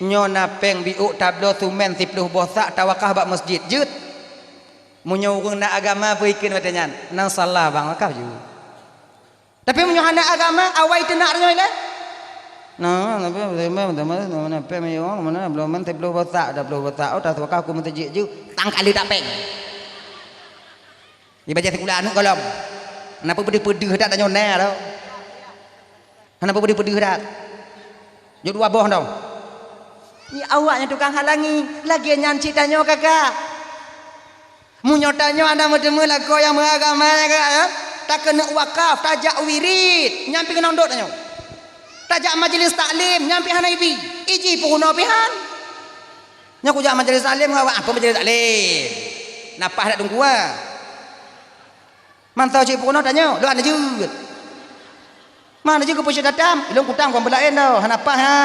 nyoe na péng biôk tabloe sumen siploh boh sak tawakaf bak masjid, jeuet?" Meunyoe ureuëng na agama peue ikheun watée nyan, "Nan salah bang, wakaf jeuet." Tapi meunyoe hana agama, awai teunak tanyoe ilée. Nah, tapi mana pé miyueng, mana belum men teuh boh sak, dah boh sak, oh, taseuka aku meuteujik ju, tang kali tak péng. Ibaca sikula aneuk golom. Kenapa pedih-pedih dak tanyoe na tu? Kenapa pedih-pedih dak? Jok dua boh dong. Ni awak nyang tukang halangi, lagée nyan cit tanyoe kakak. Meunyoe tanyoe hana meuteumé lakoe nyang meuagama, ya, Kak, ya, takeuneuk wakaf, tajak wirid, nyan pih keunong dot tanyoe. Tajak majlis taklim, nyan pih hana ibi. Iji peurunoe pih han. Nyoe kujak majlis taklim ngon awak, apa majlis taklim? Napah dak dungkua? Mantong cit peurunoe tanyoe, lôn hana jeuet. Mana jeuet keu peue cit tatam? Ilôn kutang kon beulaén doh, hana paih ha.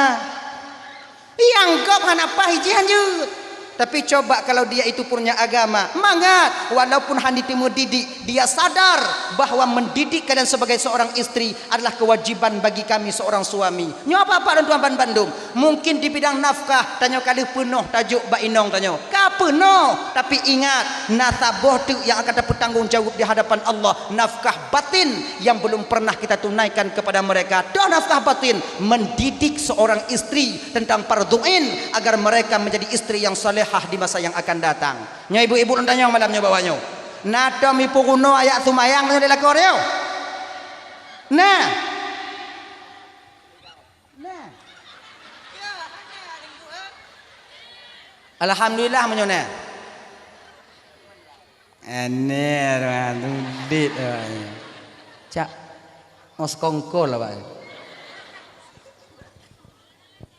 Nyang gob hana paih jih hanjeuet. Tapi coba kalau dia itu punya agama, mangat, walaupun hana teumeudidik, dia sadar bahwa mendidik kalian sebagai seorang istri adalah kewajiban bagi kami seorang suami. Nyoe apa-apa lôn tuan ban bandum. Mungkin di bidang nafkah, tanyoe ka lheueh peunoh tajok bak inong tanyoe. Ka peunoh, tapi ingat, na saboh teuk nyang akan tapeutanggong jaweueb di hadapan Allah, nafkah batin yang belum pernah kita tunaikan kepada mereka. Toh nafkah batin, mendidik seorang istri tentang fardhu ain agar mereka menjadi istri yang salehah di masa yang akan datang. Nyoe ibu-ibu lôn tanyong malam nyoe bak awak nyoe. Na tom ipeurunoe ayat seumayang nyoe di lakoe nyoe? Nah. Nah. Alhamdulillah meunyoe na. Aneh, tuan, dudik, tuan. Cak, ngos kongkol, Pak.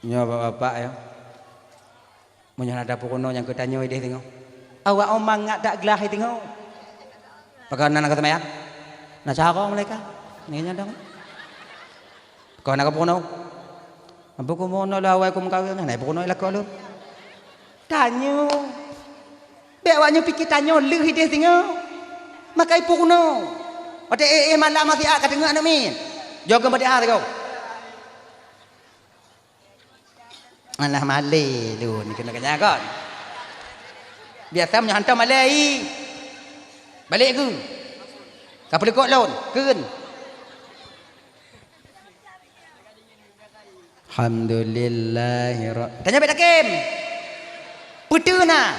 Nyoe, bapak-bapak, ya. Meunyoe na tapeurunoe nyang keu tanyoe ideh teungoh. Awak mangat dak glah teungoh. Pakon na ka seumayang? Na carông malaikat. Nyan dong. Kon na peurunoe. Apa ku meurunoe lôn awai ku meukawen, na peurunoe lakoe lôn. Tanyoe. Bék awaknyoe pike tanyoe lheueh idéh singoh. Makai peurunoe. Watée éh-éh malam masih ka teungoh aneuk miet. Jok keu Fatihah sigoe. Alah malée lôn keuneuk nyan kon. Biasa meunyoe hantom malée i. Balek keu. Ka peuleukok lôn, kheun. Alhamdulillahi ra-, tanyoe bék takem. Peue teuma na?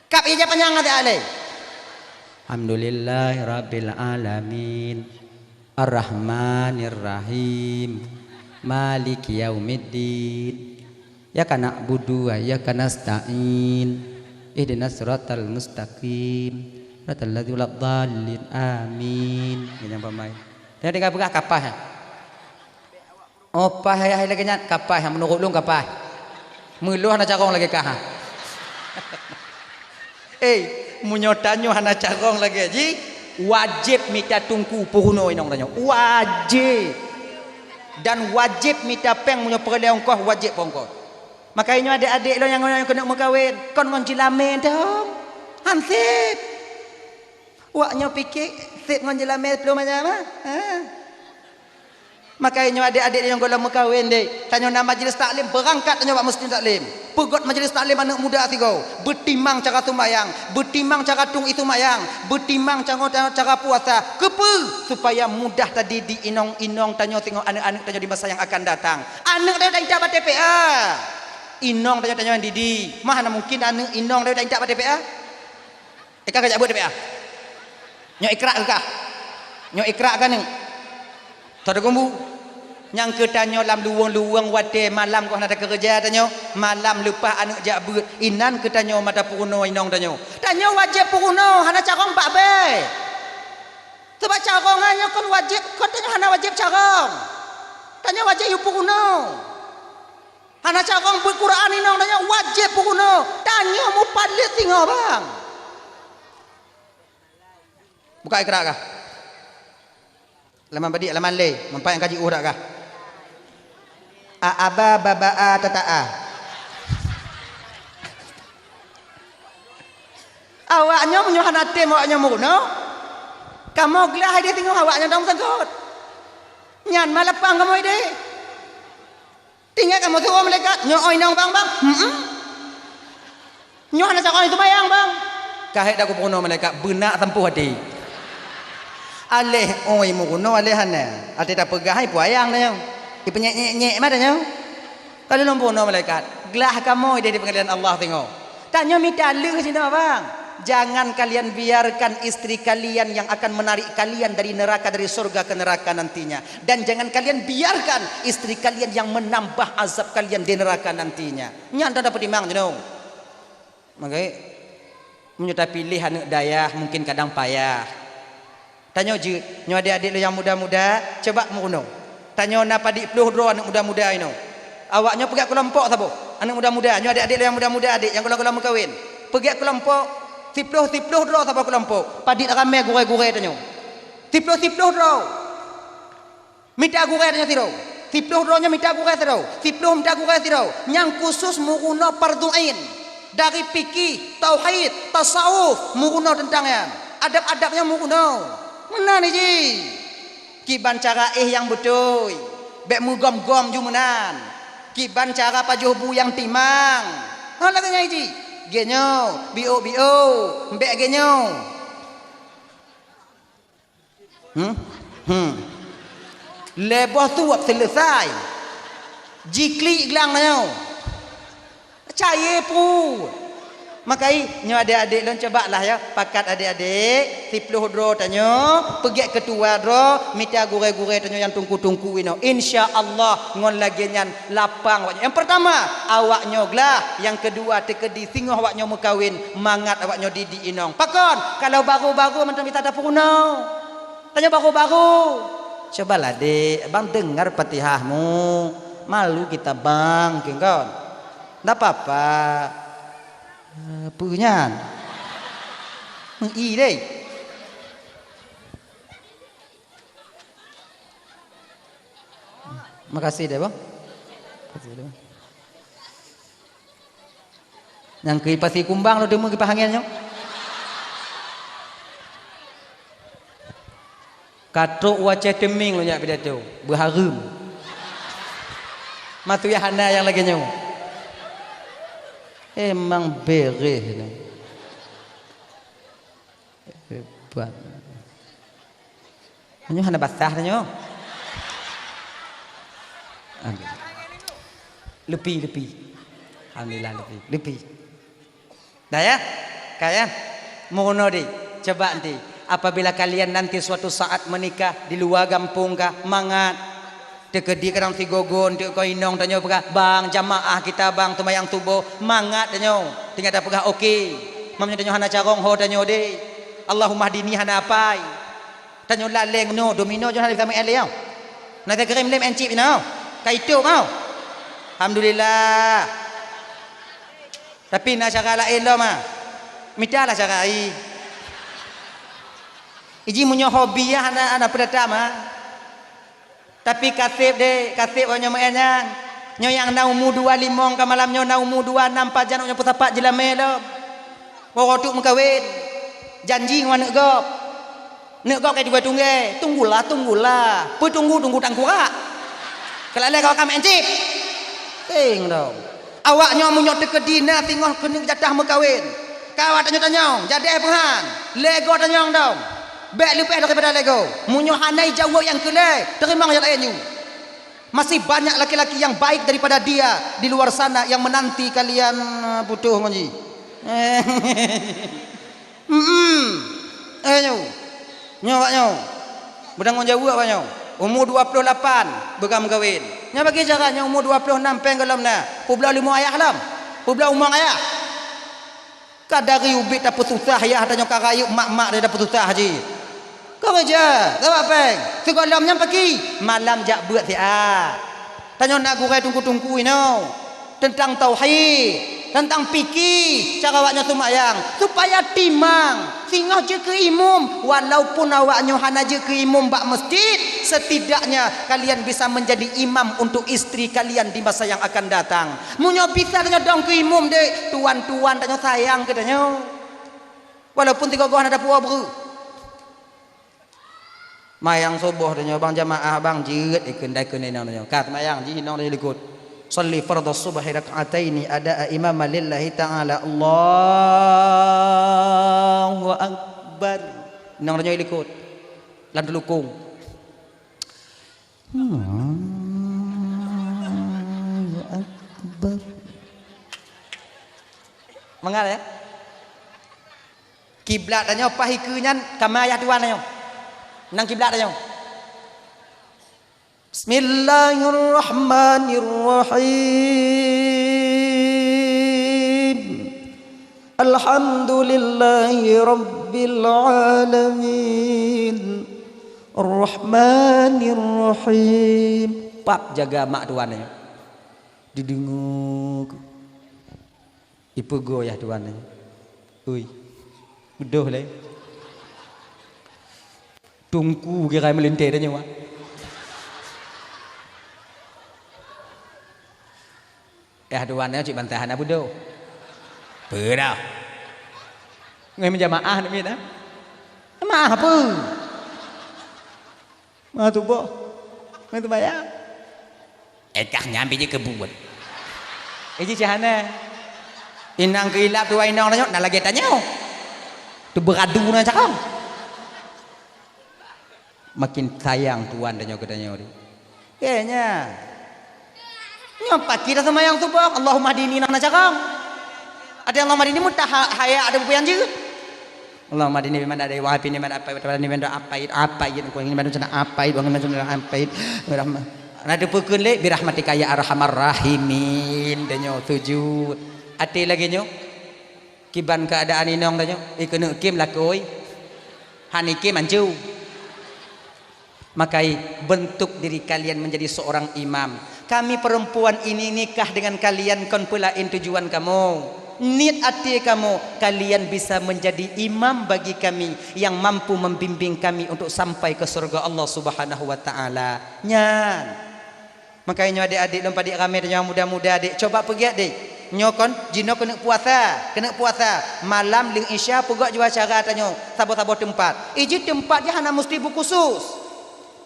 Kab ija panyang até alai. Alhamdulillahi rabbil alamin. Arrahmanirrahim. Maliki yaumiddin. Iyyaka na'budu wa iyyaka nasta'in. Ihdinas siratal mustaqim. Siratal ladzina waladdallin. Amin. Nyang pamai. Tinggai peugah kapah, ya. Oh, paih, hai lagée nyan, kapah, meunurot lôn kapah. Meulôh hana carông lagée kah. Eh, meunyoe tanyoe hana carông lagée jih, wajéb mita teungku peurunoe inong tanyoe. Wajéb. Dan wajéb mita péng meunyoe peureulée ongkoh, wajéb peuongkoh. Maka nyoe adék-adék lôn nyang, nyang keuneuk meukawen, kon ngon jeulamé dong. Han sép. Wak nyoe pike sép ngon jeulamé ploh macam, ha? Ha. Maka nyoe adék-adék nyang gohlom meukawen deh, tanyoe na majlis taklim, beurangkat tanyoe bak muslim taklim. Peugét majlis taklim aneuëk muda sigoe, beutimang cara sumbayang, beutimang cara tueng ie sumbayang, beutimang cara, cara puasa. Keupeue? Supaya mudah tadidik inong-inong tanyoe singoh aneuëk-aneuëk tanyoe di masa nyang akan datang. Aneuëk tanyoe taintat bak T P A. Inong tanyoe, tanyoe nyang didik. Mah hana mungkin aneuëk inong tanyoe taintat bak T P A. Ikra kajak buet T P A. Nyoe ikra kah? Nyoe ikra kah ni? Tadagumbu. Nyang keu tanyoe lam luweueng-luweueng watée malam keu hana takeureuja tanyoe, malam leupah aneuëk jak beuet, inan keu tanyoe mata peurunoe inong tanyoe. Tanyoe wajéb peurunoe, hana carông bak bée. Sabab carông nyan nyoe kon wajéb, kon tanyoe hana wajéb carông. Tanyoe wajéb yue peurunoe. Hana carông beuet Quran inong tanyoe wajéb peurunoe. Tanyoe mupalét singoh bang. Buka ikra kah? Laman badi, laman lé, meupat nyang ka jiôh dak kah? A aba baba a tata a. Awaknyoe meunyoe hana tem awaknyoe meurunoe, kamoe glah idéh singoh awaknyoe dong seungkot. Nyan ma lapang kamoe idéh. Tinggai kamoe tuwoe malaikat, nyoe oi inong bang, bang. Hmm. Nyoe hana carông sumbayang bang. Kahét dak kupeurunoe malaikat, beunak sampôh até. Aléh oi meurunoe aléh hana. Até tapeugah hai peue ayang nyoe. Ipeunyek-nyek-nyek mata nyoe. Ka lôn peurunoe malaikat, glah kamoe idéh di peungadilan Allah singoh. Tanyoe mita lheueh sinoe bang. Jangan kalian biarkan istri kalian yang akan menarik kalian dari neraka, dari surga ke neraka nantinya. Dan jangan kalian biarkan istri kalian yang menambah azab kalian di neraka nantinya. Nyan dah dapat timang jeunong. Maka meunyoe tapiléh aneuëk dayah mungkin kadang payah. Tanyoe jeuet, nyoe adék-adék lôn nyang muda-muda, coba meurunoe. Tanyoe na padit ploh droe aneuëk muda-muda inoe. Awaknyoe peugét keulompok saboh. Aneuëk muda-muda, nyoe adék-adék lôn nyang muda-muda, adék nyang gohlom-gohlom meukawen. Peugét keulompok, siploh-siploh droe saboh keulompok. Padit ramé gurée-gurée tanyoe. Siploh-siploh droe. Mita gurée tanyoe sidroe. Siploh droe nyoe mita gurée sidroe. Siploh mita gurée sidroe. Nyang khusus meurunoe fardhu ain. Dari fikih, tauhid, tasawuf, meurunoe teuntang nyan. Adab-adab nyan meurunoe. Meunan jih. Kiban cara éh nyang beutôi. Bék meugom-gom ju meunan. Kiban cara pajoh bu nyang timang. Ha lagée nyan jih. Geunyoe, biôk-biôk, bék geunyoe. Hmm? Hmm. Lhée boh suwab seuleusai. Jiklik glang tanyoe. Cayée pruet. Makai nyoe adék-adék lôn coba lah ya, pakat adék-adék, siploh droe tanyoe, peugét keutua droe, mita gurée-gurée tanyoe nyang tungku-tungku inoe. Insya Allah ngon lagée nyan lapang awaknyoe. Nyang peurtama, awaknyoe glah. Nyang keudua, teukeudi singoh awaknyoe meukawen, mangat awaknyoe didik inong. Pakon? Kalau baru-baru mantong bisa tapeurunoe. Tanyoe baru-baru. Cobalah, Dek, abang dengar Fatihahmu. Malu kita, Bang, kheun kon. Ndak apa-apa. Eh, peue nyan? Meu'i, Dek. Makasih deh, Bang. Makasih deh. Nyang keu pasi kumbang lôn deungoe kipaih angén nyoe. Ka trok u Aceh Teumieng lôn jak pidato, beuhareuem. Maté hana nyang lagée nyoe. Emang beréh nyoe. Hebat. Nyoe hana basah nyoe. Aduh. Leupie, leupie. Alhamdulillah, leupie. Leupie. Dah ya? Ka ya? Meurunoe deh. Coba nanti. Apabila kalian nanti suatu saat menikah di luar gampông kah, mangat. Teukeudi kadang sigoe-goe, eunteuk kon inong tanyoe peugah, "Bang, jamaah kita, Bang, seumayang suboh." Mangat tanyoe. Tinggai tapeugah, "Oke." Meunyoe tanyoe hana carông, ho tanyoe deh. Allahummahdini hana apai. Tanyoe laleng nyoe, domino jih hana bisa meu'en lé nyoe. Na teukeurém lé meu'en cit nyoe. Ka itôb nyoe. Alhamdulillah. Tapi na cara laén lom ah. Mita lah cara ai. Iji meunyoe hobi ah, hana, hana peudata mah. Tapi kaseb deh, kaseb awak nyoe meu'en nyan. Nyoe nyang na umu dua limong ka malam nyoe na umu dua nam pajan awak nyoe peusapat jilamé lom. Wah, wah, tu meukawen. Janji ngon aneuk gob. Aneuk gob kai tugai-tugai. Tunggulah, tunggulah. Peutunggu, tunggu tangkurak. Keulalai kawak kami encik. Ting dong. Awak nyoe meunyoe teukeudi na singoh keuneuk jatah meukawen. Kawak tanyong-tanyong, jadeh peuhan. Lego tanyong dong. Bèk leupeh daripada lego. Meunyoe hana ijaweueb nyang keulai, teurimong nyang laén nyoe. Masih banyak laki-laki yang baik daripada dia di luar sana yang menanti kalian, eh, putôh ngon jih. Hmm. Eh, nyoe. Nyoe awak nyoe. Beutanggung jaweueb awak nyoe. Umu dua ploh lapan beugam kawén. Nyan bagi cara nyoe umu dua ploh nam péng gohlom na. Peubloe limong ayah lom. Peubloe umong ayah. Ka dari ubit tapeususah yah tanyoe ka rayeuk mak-mak dia tapeususah jih. Keureuja, sabab péng. Sigohlom nyan paki, malam jak beuet siat. Tanyoe na gurèe teungku-teungku inoe teuntang tauhid, teuntang piki, cara awak nyoe seumayang, supaya timang singoh jeuet keu imum. Walaupun awak nyoe hana jeuet keu imum bak meuseujid, setidaknya kalian bisa menjadi imam untuk istri kalian di masa yang akan datang. Meunyoe bisa tanyoe dong keu imum deh, tuan-tuan tanyoe sayang keu tanyoe. Walaupun tiga goh na dapu breuh. Mayang suboh tanyoe bang jamaah bang jeuet ikeu ndai keu inong tanyoe. Ka seumayang jih inong tanyoe likot. Shalli fardhas subhi rak'ataini ada'a imaman lillahi ta'ala. Allahu akbar. Inong tanyoe likot. Lam teulukong. Allahu Akbar. Mangat ya? Kiblat tanyoe paih ikeue nyan kama yah tuan tanyoe. Nang kiblat tanyoe. Bismillahirrahmanirrahim. Alhamdulillahi rabbil alamin. Arrahmanirrahim. Pap jaga mak tuan nyoe. Dideungoe. Ipeugoe yah tuan nyoe. Ui. Beudôh lé. Teungku kira meulintèe tanyoe. Eh, tuan nyoe cit bantahan Abu Do. Peue dah? Ngon meujamaah nak miet, ah? Jamaah peue? Ma tuboh. Ngon seumayang. Eh, kah nyan pih jeuet keu buet. Eh, jih cahana. Inong keu ilab tuan inong tanyoe, na lagèe tanyoe. Teubeuradu na cakong. Makin sayang tuan tanyoe keu tanyoe. Kayaknya. Nyoe paki dah seumayang suboh, Allahummahdini na cakong. Ada Allahummahdini mutah ha-, haya ada buku yang jeuet. Allahummahdini biman ada wa afini biman apai wa tawallani biman apai apai wa qini biman apai wa qini biman apai. Rahmah. Na teupeukheun lé birahmatika ya arhamar rahimin. Tanyoe sujud. Até lagèe nyoe. Kiban keuadaan inong tanyoe, ikeuneuk kem lakoe, han ikem ancu. Makai bentuk diri kalian menjadi seorang imam. Kami perempuan ini nikah dengan kalian kon peulaén tujuan kamoe. Niet até kamoe, kalian bisa menjadi imam bagi kami yang mampu membimbing kami untuk sampai ke surga Allah Subhanahu wa Ta'ala. Nyan. Maka nyoe adék-adék lôn padit ramé tanyoe muda-muda adék, coba peugét deh. Nyoe kon jinoe keuneuk puasa, keuneuk puasa. Malam lheueh Isya peugét jua acara tanyoe saboh-saboh teumpat. Ijih teumpat jih hana musti bukhusos.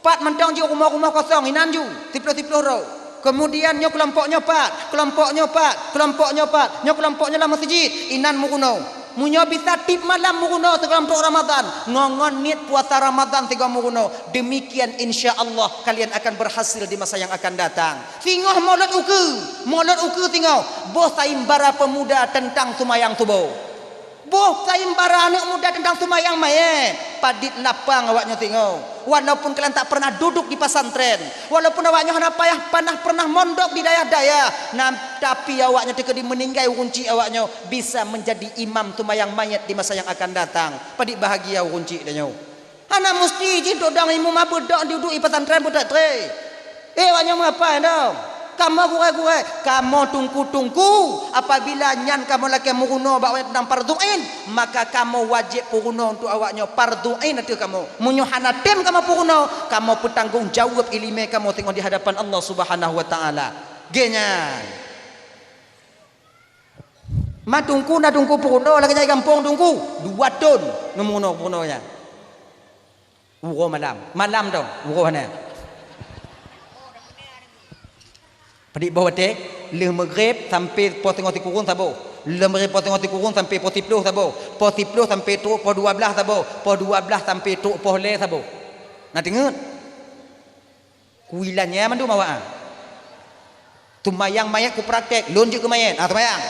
Pat mantong jih rumoh-rumoh kosong inan ju, siploh-siploh droe. Keumudian nyoe keulompok nyoe pat, keulompok nyoe pat, keulompok nyoe pat, nyoe keulompok nyoe lam meuseujid inan meurunoe. Meunyoe bisa tiep malam meurunoe sigoe trok Ramadhan, ngon-ngon niet puasa Ramadhan sigoe meurunoe, demikian insya Allah kalian akan berhasil di masa yang akan datang. Singoh mulod ukeue, mulod ukeue singoh, boh sayembara pemuda tentang seumayang suboh. Boh sayembara aneuëk muda teuntang seumayang manyét, padit lapang awaknyoe singoh. Walaupun kalian tak pernah duduk di pesantren, walaupun awaknyoe hana payah panah pernah mondok di dayah-dayah, nam, tapi awaknyoe teukeudi meuninggai ureuëng chik awaknyoe bisa menjadi imam seumayang manyét di masa yang akan datang. Padit bahagia ureuëng chik tanyoe. Hana musti jih dudong imum abeudoh duduek di pesantren beutet tré. Eh, awak nyoe meuapai dong? Kamoe gurée-gurée, kamoe tungku-tungku, apabila nyan kamoe lakée meurunoe bak awaknyoe teuntang fardhu ain, maka kamoe wajéb peurunoe untuk awaknyoe fardhu ain ateueh kamoe. Meunyoe hana tem kamoe peurunoe, kamoe peutanggong jaweueb iéleumé kamoe teungoh di hadapan Allah Subhanahu wa Taala. Geuh nyan. Ma tungku na tungku peurunoe lagée nyan gampông tungku, dua thon ngon meurunoe peurunoe nyan. Uroe malam, malam dong, uroe hana. Padit boh watée, lheueh meugréb sampai poh singoh sikureueng saboh. Lheueh meugréb poh singoh sikureueng sampai poh siploh saboh. Poh siploh sampai trok poh dua blaih saboh. Poh dua blaih sampai trok poh lhée saboh. Na teungeut? Kuilan nyan mandum awak, ah. Seumayang manyét kupraktek, lôn jeuet keu manyét. Ah, seumayang.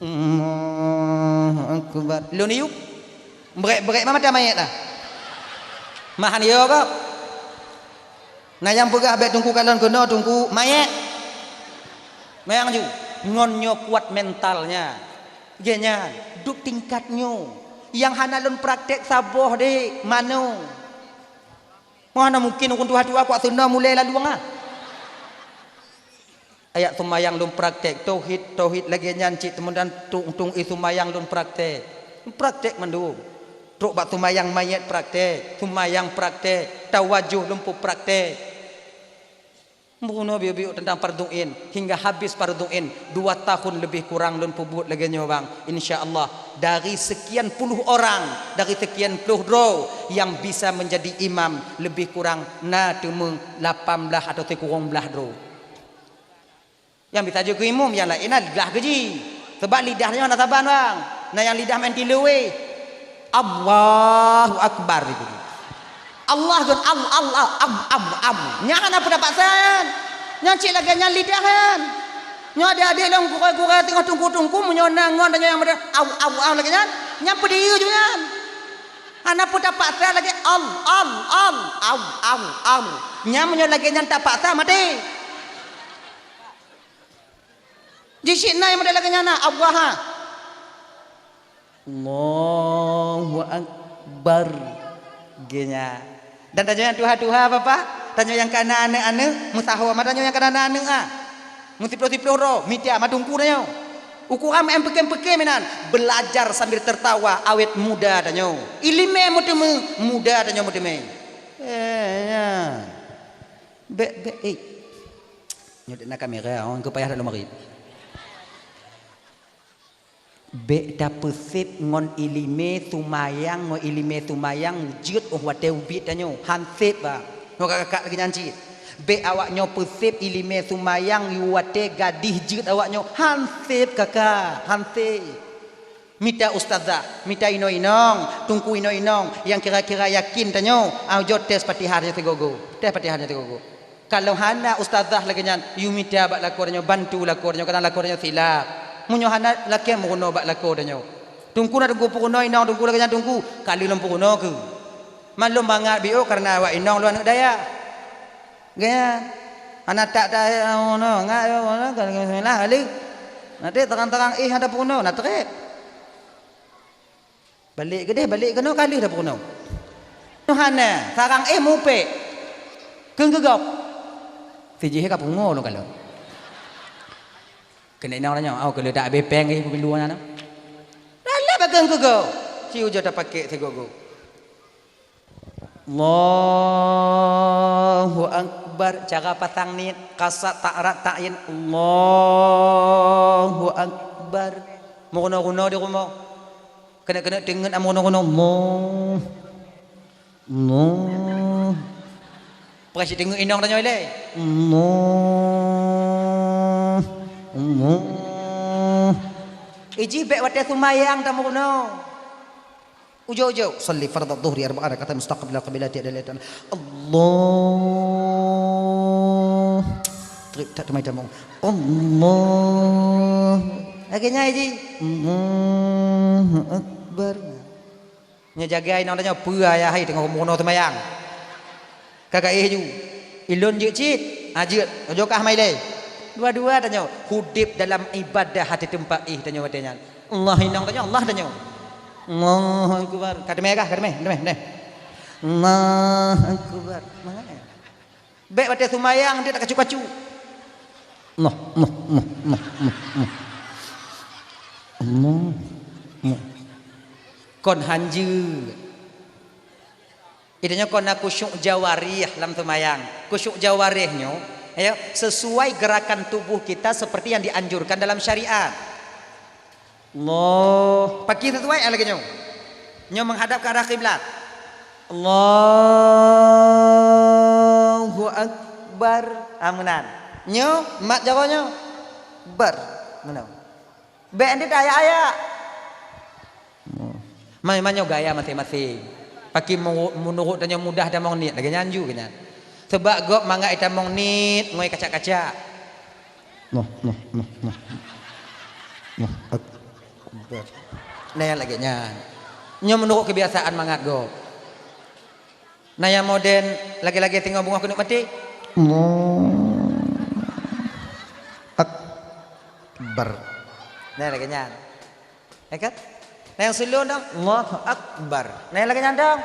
Allahu Akbar. Lôn iyup. Brek-brek ma mata manyét ah. Mahan yo kok. Na nyang peugah bék tungku kalon keunoe tungku manyét. Mayang ju. Ngon nyoe kuat mentalnya. Geuh nyan, duek tingkat nyoe. Nyang hana lôn praktek saboh deh, manoe. Mana mungkin ureuëng tuha-tuha kuat seuna mulai lalu ngah. Ayat seumayang lôn praktek, tauhid, tauhid lagée nyan cit teumudan tung-tung i seumayang lôn praktek. Praktek mandum. Trok bak seumayang manyét praktek, seumayang praktek, tawajoh lôn pun praktek. Meurunoe biôk-biôk teuntang fardhu ain, hingga habis fardhu ain, dua tahun lebih kurang lôn peubuet lagée nyoe bang. Insya Allah, dari sekian puluh orang, dari sekian puluh droe yang bisa menjadi imam, lebih kurang na teumé lapan blaih atau sikureueng blaih droe. Nyang bisa jeuet keu imum, nyang laén na lidah keu jih. Sabab lidah nyoe hana saban bang. Na nyang lidah main tilu weh. Allahu Akbar itu. Allah kan al al al am am am. Nyang hana peue tapaksa nyan. Nyang cit lagée nyan lidah nyan. Nyoe adék-adék lôn gurée-gurée teungoh tungku-tungku meunyoe na ngon tanyoe nyang meuda au au au lagée nyan. Nyang peudiyeu ju nyan. Hana peue tapaksa lagée al al al au au au. Nyan meunyoe lagée nyan tapaksa maté. Jih cit na nyang model lagée nyan na, Allaha. Allahu Akbar. Geuh nyan. Dan tanyoe nyang tuha-tuha, Bapak, tanyoe nyang ka na aneuëk-aneuëk, meusaho ma tanyoe nyang ka na aneuëk, ah. Meusiploh-siploh droe, mita ma tungku tanyoe. Ukuran meu'en peukem-peukem inan, belajar sambil tertawa, awet muda tanyoe. Iéleumé meuteumé, muda tanyoe meuteumé. Eh, nyan. Bék, bék, eh. Nyoe na kamera, oh, engkau payah dak lomari. Bék tapeusép ngon iéleumé seumayang, ngon iéleumé seumayang jeuet óh watée ubit tanyoe. Han sép, bah. Nyoe kakak lagée nyan cit. Bék awaknyoe peusép iéleumé seumayang yue watée gadih jeuet awaknyoe. Han sép, kakak, han sép. Mita ustazah, mita inong-inong, tungku inong-inong nyang kira-kira yakin tanyoe, ayo tes Fatihah nyoe sigogo. Tes Fatihah nyoe sigogo. Kalau hana ustazah lagée nyan, yue mita bak lakoe tanyoe, bantu lakoe tanyoe, kadang lakoe tanyoe silap. Meunyoe hana, lakée meurunoe bak lakoe tanyoe. Tungku na tungku peurunoe, inong tungku lagée nyan tungku, ka lheueh lôn peurunoe keu. Man lôn mangat biôh kareuna awak inong lôn aneuëk dayah. Gaya. Hana tak ta-, oh, no, ngat, oh, no, kan, bismillah, kali. Nanti terang-terang, eh, ada peurunoe, na trép. Balik keudeh, balik keunoe, kali dah peurunoe. Hana, sarang, eh, mupek. Keu geugok. Sijih ka pungo lôn kalon. Keuneuk inong nyoe, oh, keu leudak habéh péng, eh, beugeulu nyan. Dah lah bagang geugok. Si ujoe tapakek sigogo. Allahu Akbar. Cara pasang niet, kasat ta'rad ta'yin. Allahu Akbar. Meurunoe-runoe di rumoh. Keuneuk-keuneuk teungeut meurunoe-runoe. Allah. Allah. Peurasi teungeut inong tanyoe ilée. Allah. Allah. Iji bék watée seumayang tameurunoe. Ujoe-ujoe, "Shalli fardadz dhuhri arba'an rak'atan mustaqbilal qiblati adalatan." Allah. Trip tak teumai tamong. Allah. Lagée nyan ji. Allahu Akbar. Nyoe jaga inong tanyoe, peue ayah hai teungoh meurunoe seumayang. Ka gaéh ju. Ilôn jeuet cit, ha jeuet, ujoe kah mailée. Dua-dua tanyoe, udeb dalam ibadah hati teumpat éh tanyoe watée nyan. Allah inong tanyoe, Allah tanyoe. Allahu Akbar. Ka teumé kah, ka teumé, teumé, teumé. Allahu Akbar. Mangat. Bék watée seumayang dia tak kacu-kacu. Nah, nah, nah, nah, nah, nah. Allah, nah. Kon hanjeuet. Itanyoe kon na khusyuk jawarih lam seumayang. Khusyuk jawarih nyoe, ya, sesuai gerakan tubuh kita seperti yang dianjurkan dalam syariat. Allah. Pakri sesuai lagée nyoe. Nyoe menghadap ke arah kiblat. Allahu Akbar. Ah, meunan. Nyoe mat jaroe nyoe. Bar. Meunan. Bék nanti ayak-ayak. Mai manyoe gaya maséng-maséng. Pakri mu-, meunurot tanyoe mudah tamong niet lagée nyan ju keu nyan. Sebab gob mangat itamong niet ngon kacak-kacak. Noh, noh, noh, noh. Noh, ak-, akbar. Nah, nyang lagée nyan. Nyoe meunurot keubiasaan mangat gob. Nah, nyang moden lagée-lagée singoh beungoh keuneuk maté. Noh. Akbar. Nah, lagée nyan. Ya kan? Nah, nyang seulon dong, Allahu Akbar. Nah, nyang lagée nyan dong.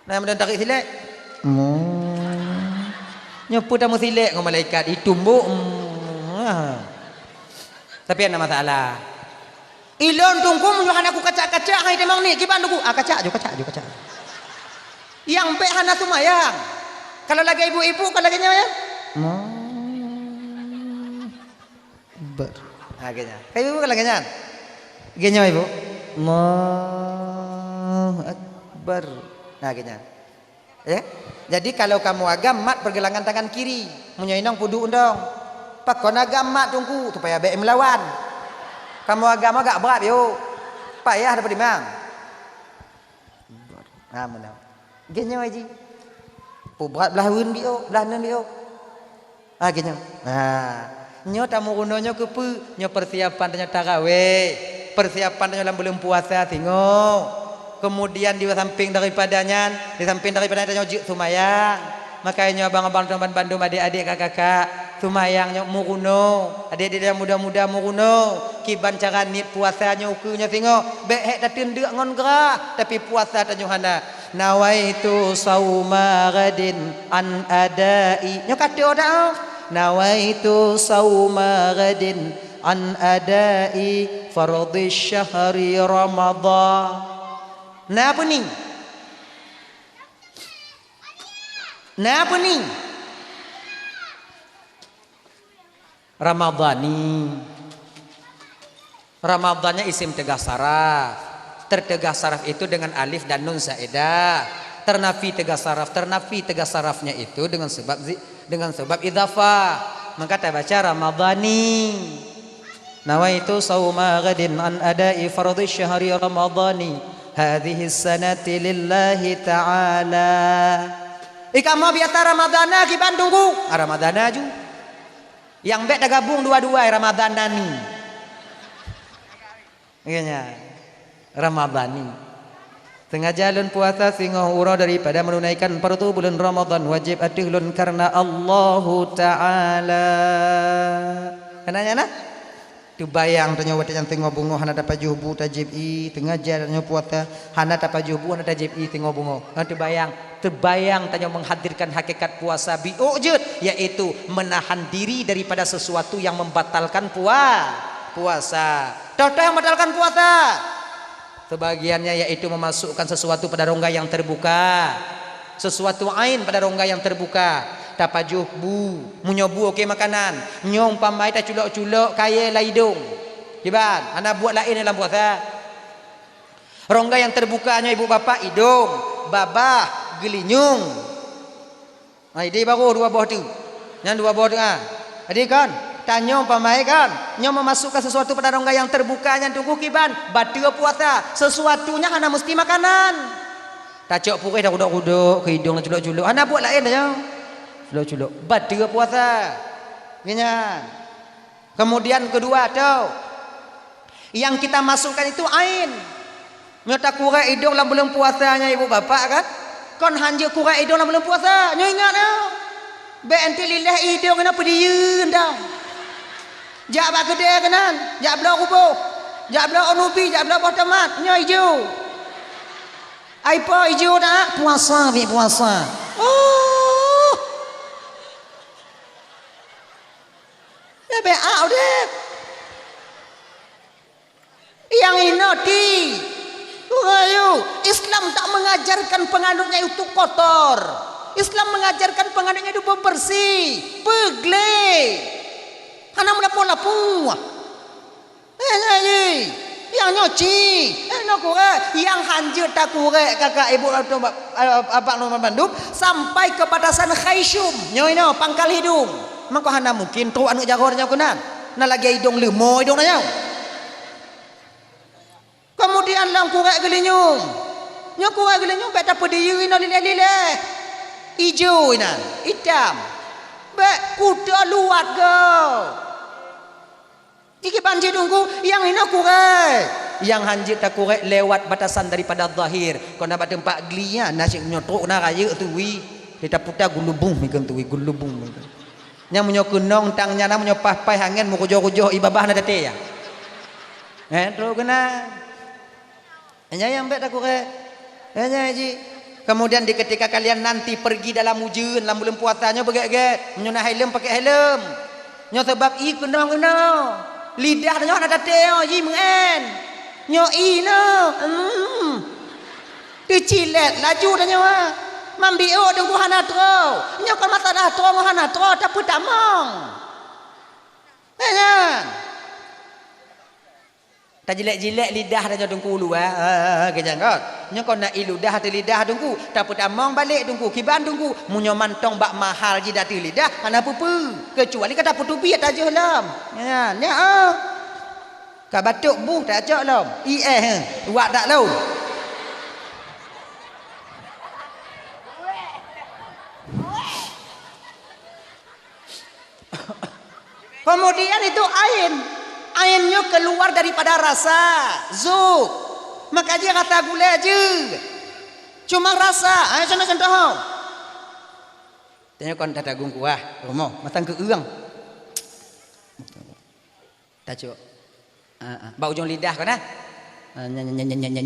Nah, nyang meudong tarék silek. Allahu. Nyoe peue tameusilek ngon malaikat, itumbok. Hmm, ah. Tapi hana masalah. Ilôn teungku meunyoe hana kukacak-kacak hai tamong niet, kiban teungku. Ah, kacak ju, kacak ju, kacak. Nyang bék hana seumayang. Kalau lagée ibu-ibu, kan lagée nyoe ya? Allahu Akbar. Ha, lagée nyan. Kayu kan lagée nyan. Lagée nyoe, Ibu. Allahu Akbar. Ha, lagée nyan. Ya. Jadi kalau kamoe agam mat pergelangan tangan kiri. Meunyoe inong peuduek dong. Pakon agam mat teungku supaya bék meulawan. Kamoe agam agak brat yo. Payah dapat imam. Ha, meunan. Lagée nyoe ji. Peubrat blah uneuen biôh, blah uneuen biôh. Ha, lagée nyoe. Ha. Nyoe tameurunoe nyoe keupeue? Nyoe persiapan tanyoe tarawih. Persiapan tanyoe lam buleuen puasa singoh. Kemudian di samping daripada nyan, di samping daripada nyan tanyoe jeuet seumayang. Makajih nyoe abang-abang teuma bandum, adék-adék, kakak-kakak, seumayang nyoe meurunoe. Adék-adék nyang muda-muda meurunoe. Kiban cara niet puasa nyoe ukeue nyoe singoh. Bék hék tateun deuk ngon grah, tapi puasa tanyoe hana. Nawaitu sauma ghadin an adai. Nyoe ka teuh dak? Nawaitu sauma ghadin an adai fardhi syahri Ramadhan. Na peue ni? Na peue ni? Ramadhani. Ramadhan nyan isim teuga saraf. Teuteugah saraf itu dengan alif dan nun zaidah. Ternafi teuga saraf, ternafi teuga sarafnya itu dengan sebab zi-, dengan sebab idhafah. Maka tabaca Ramadhani. Nawaitu sauma ghadin an adai fardhi syahri Ramadhani hadhihi sanati lillahi ta'ala. Ikamoe biasa Ramadhana kiban teungku. Ah, Ramadhana ju. Nyang bék tagabong dua-dua, Ramadhanani. Iya nya. Ramadhani. Sengaja lôn puasa singoh uroe daripada menunaikan fardu bulan Ramadhan wajib ateueh lôn karena Allahu Ta'ala. Keunan nyan na? Teubayang tanyoe watée nyan singoh beungoh hana tapajoh bu tajéb ié, sengaja tanyoe puasa hana tapajoh bu hana tajéb ié singoh beungoh. Nyan teubayang. Teubayang tanyoe menghadirkan hakikat puasa biôk jeuet, yaitu menahan diri daripada sesuatu yang membatalkan pua-, puasa. Toh-toh yang membatalkan puasa? Sebagiannya yaitu memasukkan sesuatu pada rongga yang terbuka. Sesuatu ain pada rongga yang terbuka. Tapajoh bu. Meunyoe bu oke makanan. Nyoe umpama taculok-culok kayèe lam idong. Kiban, hana buet laén lam puasa. Rongga yang terbuka nyoe ibu bapak, idong, babah, geulinyueng. Ha, ideh baroh dua boh tu. Nyan dua boh tu, ha. Jadi kan, tanyoe umpama kan, nyoe memasukkan sesuatu pada rongga yang terbuka nyan teungku kiban, bateue puasa. Sesuatu nyan hana meusti makanan. Tacok puréh dah rudok-rudok keu idong, culok-culok. Hana buet laén dah nyoe. Culok-culok. Bateue puasa. Nyan. Kemudian kedua tu, yang kita masukkan itu ain. Nyoe takurek idong lam buleuen puasa nyan ibu bapak kan? Kon hanjeuet kurek idong lam buleuen puasa. Nyoe ingat nyoe. Bèk enteuk lileh idong keunan peudiyeu dah. Jak bak keudè keunan, jak bloe kuboh, jak bloe onubi, jak bloe boh tomat, nyoe ijo. Ai po ijo dak? Puasa, bèk puasa. Oh. Ya bèk ah udép. Nyang inoe ti. Rayu, Islam tak mengajarkan penganutnya itu kotor. Islam mengajarkan penganutnya itu bebersih, peugleh. Hana meulapu-lapu. Eh, nyang nyoe ci, eh, nyoe kurek. Nyang hanjeuet takurek kakak ibu atau ba-, abak nyoe bandum sampai ke batasan khaisyum. Nyoe inoe pangkal hidung. Mako hana mungkin trok aneuk jaroe nyoe keunan. Na lagèe idong leumo idong nyoe. Kemudian lam kurek geulinyueng. Nyoe kurek geulinyueng bèk tapeudiyeu inoe lileh-lileh. Ijo inan, itam. Bèk kuto luwat go. Kiban jih teungku, nyang inoe kurek. Nyang hanjeuet takurek lewat batasan daripada zahir. Kon na bak teumpat glia, na cit nyoe trok na rayeuk tui. Di taputa gulubong migeuen tui, gulubong migeuen. Nyan meunyoe keunong tang nyan, meunyoe paih-paih angén meukujoh-kujoh ié babah na taté ya. Eh, trok keunan. Nyan nyang bèk takurek. Nyan jih. Kemudian di ketika kalian nanti pergi dalam ujeuen, lam buleuen puasa nyoe beugèt-gèt, meunyoe na helm pakèk helm. Nyoe sabab ié keunong inoe. Lidah nyoe hana taté nyoe, jih meu'en. Nyoe ié nyoe. Hmm. Teucilét laju tanyoe. Mambiôk teungku hana troe. Nyoe kon masalah troe ngon hana troe, tapeutamong. Nyan. Tajilek-jilek lidah tanyoe teungku ulu, eh. Eh, eh, eh, kejang kot. Nyoe kon na ié ludah ateueh lidah teungku. Tapeutamong balek teungku. Kiban teungku. Meunyoe mantong bak mahal jih ateueh lidah, hana peue-peue. Keucuali ka tapeuteubiet tajeuh lom. Nyan, nyan, eh. Ka batuk buh tacok lom. Ié, eh, eh. Wak tak lom. Kemudian itu ain. Ain nyoe keluar daripada rasa, zuk. Maka jih rasa gulé jeuet. Cuma rasa, ayo contoh-contoh. Tanyoe kon tatagung kuah, rumoh, mantong keu-ueng. Tacok. Ah, ah. Bak ujong lidah kon, ah. Ah, nyan, nyan, nyan.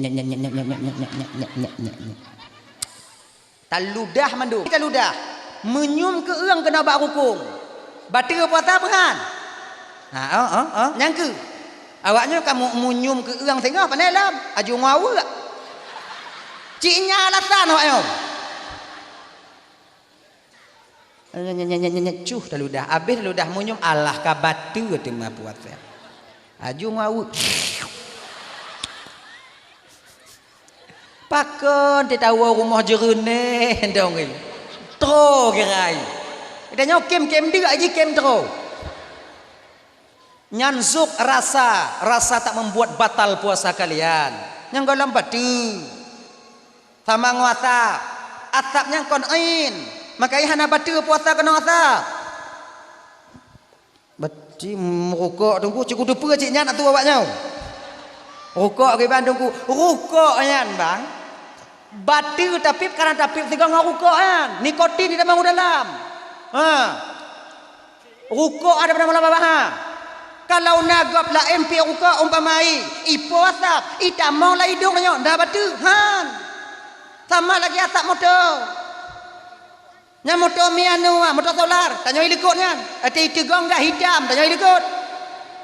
Taludah mandum. Taludah. Meunyium keu-ueng keunoe bak rukong. Bateue puasa peue han? Ha, oh, oh, oh, nyang keu. Awaknyoe ka mu-, meunyium keu-ueng singoh pane lom. Aju ngaweuek. Cit nyan alasan awaknyoe. Cuh taludah, abéh taludah meunyium, alah ka bateue teuma puasa. Aju ngaweuek. Pakon teuh tawoe rumoh Jeureuneh dong nyoe. Troe kirai. Tanyoe kém-kém deuk jih kém troe. Nyan zuk rasa, rasa tak membuat batal puasa kalian. Nyang gohlom bateue. Sama ngon asap. Asap nyan kon ain. Maka jih hana bateue puasa keunoe asap. Beti meurukok teungku, cit kuteupeu cit nyan atu awaknyoe. Rukok kiban teungku, rukok nyan bang. Bateue tapéb kana tapéb sigoe ngon rukok nyan. Nikotin jitamong u dalam. Ha. Rukok ada pada malam babah ha. Kalau na gob laén piep rukok umpama i, ipo asap, itamong lam idong nyoe, nda bateue, han. Sama lagèe asap moto. Nyan moto mi anu, ah, moto solar, tanyoe ilikot nyan. Até iteugong dah hitam, tanyoe ilikot.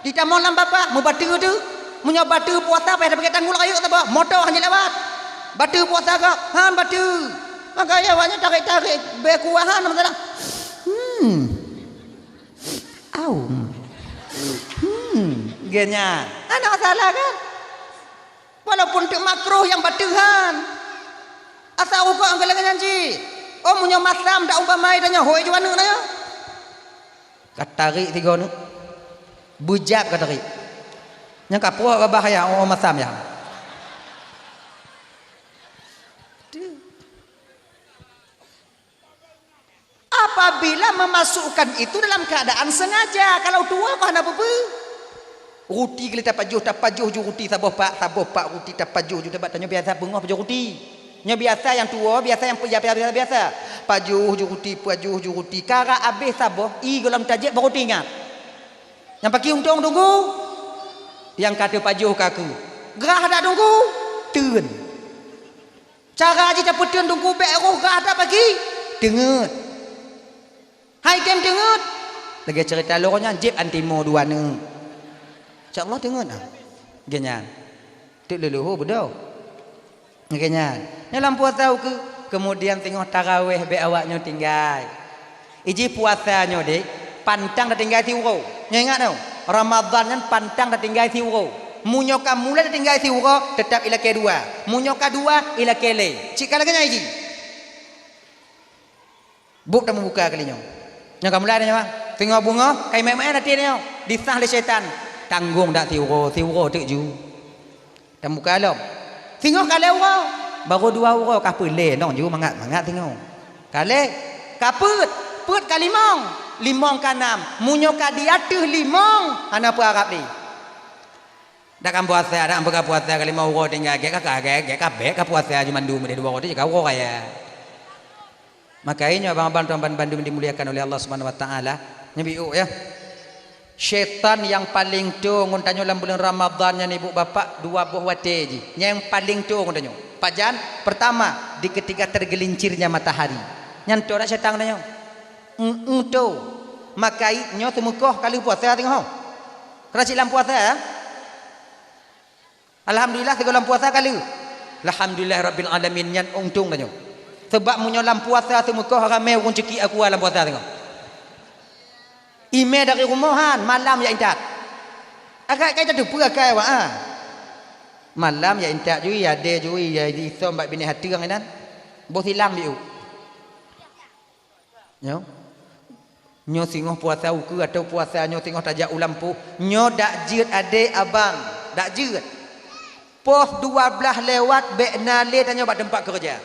Ditamong lam babah, meubateue teuh. Meunyoe bateue puasa payah tapakèk tanggul rayeuk saboh, moto hana lewat. Bateue puasa ka, han bateue. Maka ya awaknyan tarék-tarék bèe kuah han masalah. Hmm. Au. Hmm. Geuh nyan. Hana masalah kan? Walaupun teuk makruh nyang bateue han. Asai rukok nyang lagèe nyan cit. Oh, meunyoe masam dak umpama tanyoe, hôi ju aneuk nyoe. Ka tarék sigoe neuk. Beujab ka tarék. Nyang ka puwoe babah ya, oh, masam ya. Apabila memasukkan itu dalam keadaan sengaja, kalau tuwoe kok hana peue-peue. Ruti kali tapajoh, tapajoh ju ruti saboh pak, saboh pak ruti tapajoh ju, sabab tanyoe biasa beungoh pajoh ruti. Nyoe biasa nyang tuwoe, biasa nyang pe-, biasa, biasa, biasa. Pajoh ju ruti, pajoh ju ruti. Karab abéh saboh, ie gohlom tajép bak ruti nyan. Nyang pakri untông teungku. Nyang ka teupajoh ka keu. Grah dak teungku? Teun. Cara jih tapeuteun teungku bèk roh grah dak pakri? Teungeut. Hai tem teungeut. Lagèe ceurita lôn nyan, jieb antimo dua neuk. Insya Allah teungeut ah. Geuh nyan. Teuk leuluhu beudôh. Geuh nyan. Nyoe lam puasa ukeue, kemudian singoh taraweh bèk awak nyoe tinggai. Iji puasa nyoe deh, pantang tatinggai siuroe. Nyoe ingat nyoe, Ramadhan nyan pantang tatinggai siuroe. Meunyoe ka mulai tatinggai siuroe, teutap ilakèe dua. Meunyoe ka dua, ilakèe lhèe. Cit ka lagèe nyan iji. Buet tameubuka kali nyoe. Nyoe ka mulai nyoe, singoh beungoh, ka imèe-imèe até nyoe. Disah lé syaitan. Tanggong dak siuroe, siuroe teuk ju. Tameubuka lom. Singoh ka lhèe uroe. Barô dua uroe ka peuet lhèe nong ju mangat-mangat singoh. Ka lhèe, ka peuet, peuet ka limong, limong ka nam. Meunyoe ka di ateueh limong, hana peuharab lé. Dak kan puasa, dak kan puasa ka limong uroe tinggai, gèt ka, gèt, gèt ka bèk ka puasa ju mandum deh dua uroe tu ka uroe raya. Maka nyoe abang-abang tuan ban-, bandum dimuliakan oleh Allah Subhanahu wa Taala. Nyoe biuk ya. Syaitan nyang paleng toe ngon tanyoe lam buleuen Ramadhan nyan ibu bapak dua boh watèe jih. Nyang paleng toe ngon tanyoe. Pajan? Pertama, di ketika tergelincirnya matahari. Nyan toe dak syaitan ngon tanyoe. Eng-eng toe. Maka nyoe teumeukoh ka lheueh puasa teungoh. Keureuna cit lam puasa ya. Alhamdulillah, sigoe lam puasa ka lheueh. Alhamdulillah Rabbil Alamin, nyan untông tanyoe. Sabab meunyoe lam puasa teumeukoh ramè ureueng ceukiek aqua lam puasa teungoh. Imè dari rumoh han, malam jak intat. Agak kai tateupeue akai awak ah. Malam jak intat jui, adé jui, ya disöm bak binéh ateueng inan. Boh silang biu. Nyoe. Nyoe singoh puasa ukeue atau puasa nyoe singoh tajak u lampôh. Nyoe dak jeuet adé abang, dak jeuet. Poh dua blaih lewat bèk na lé tanyoe bak teumpat keureuja.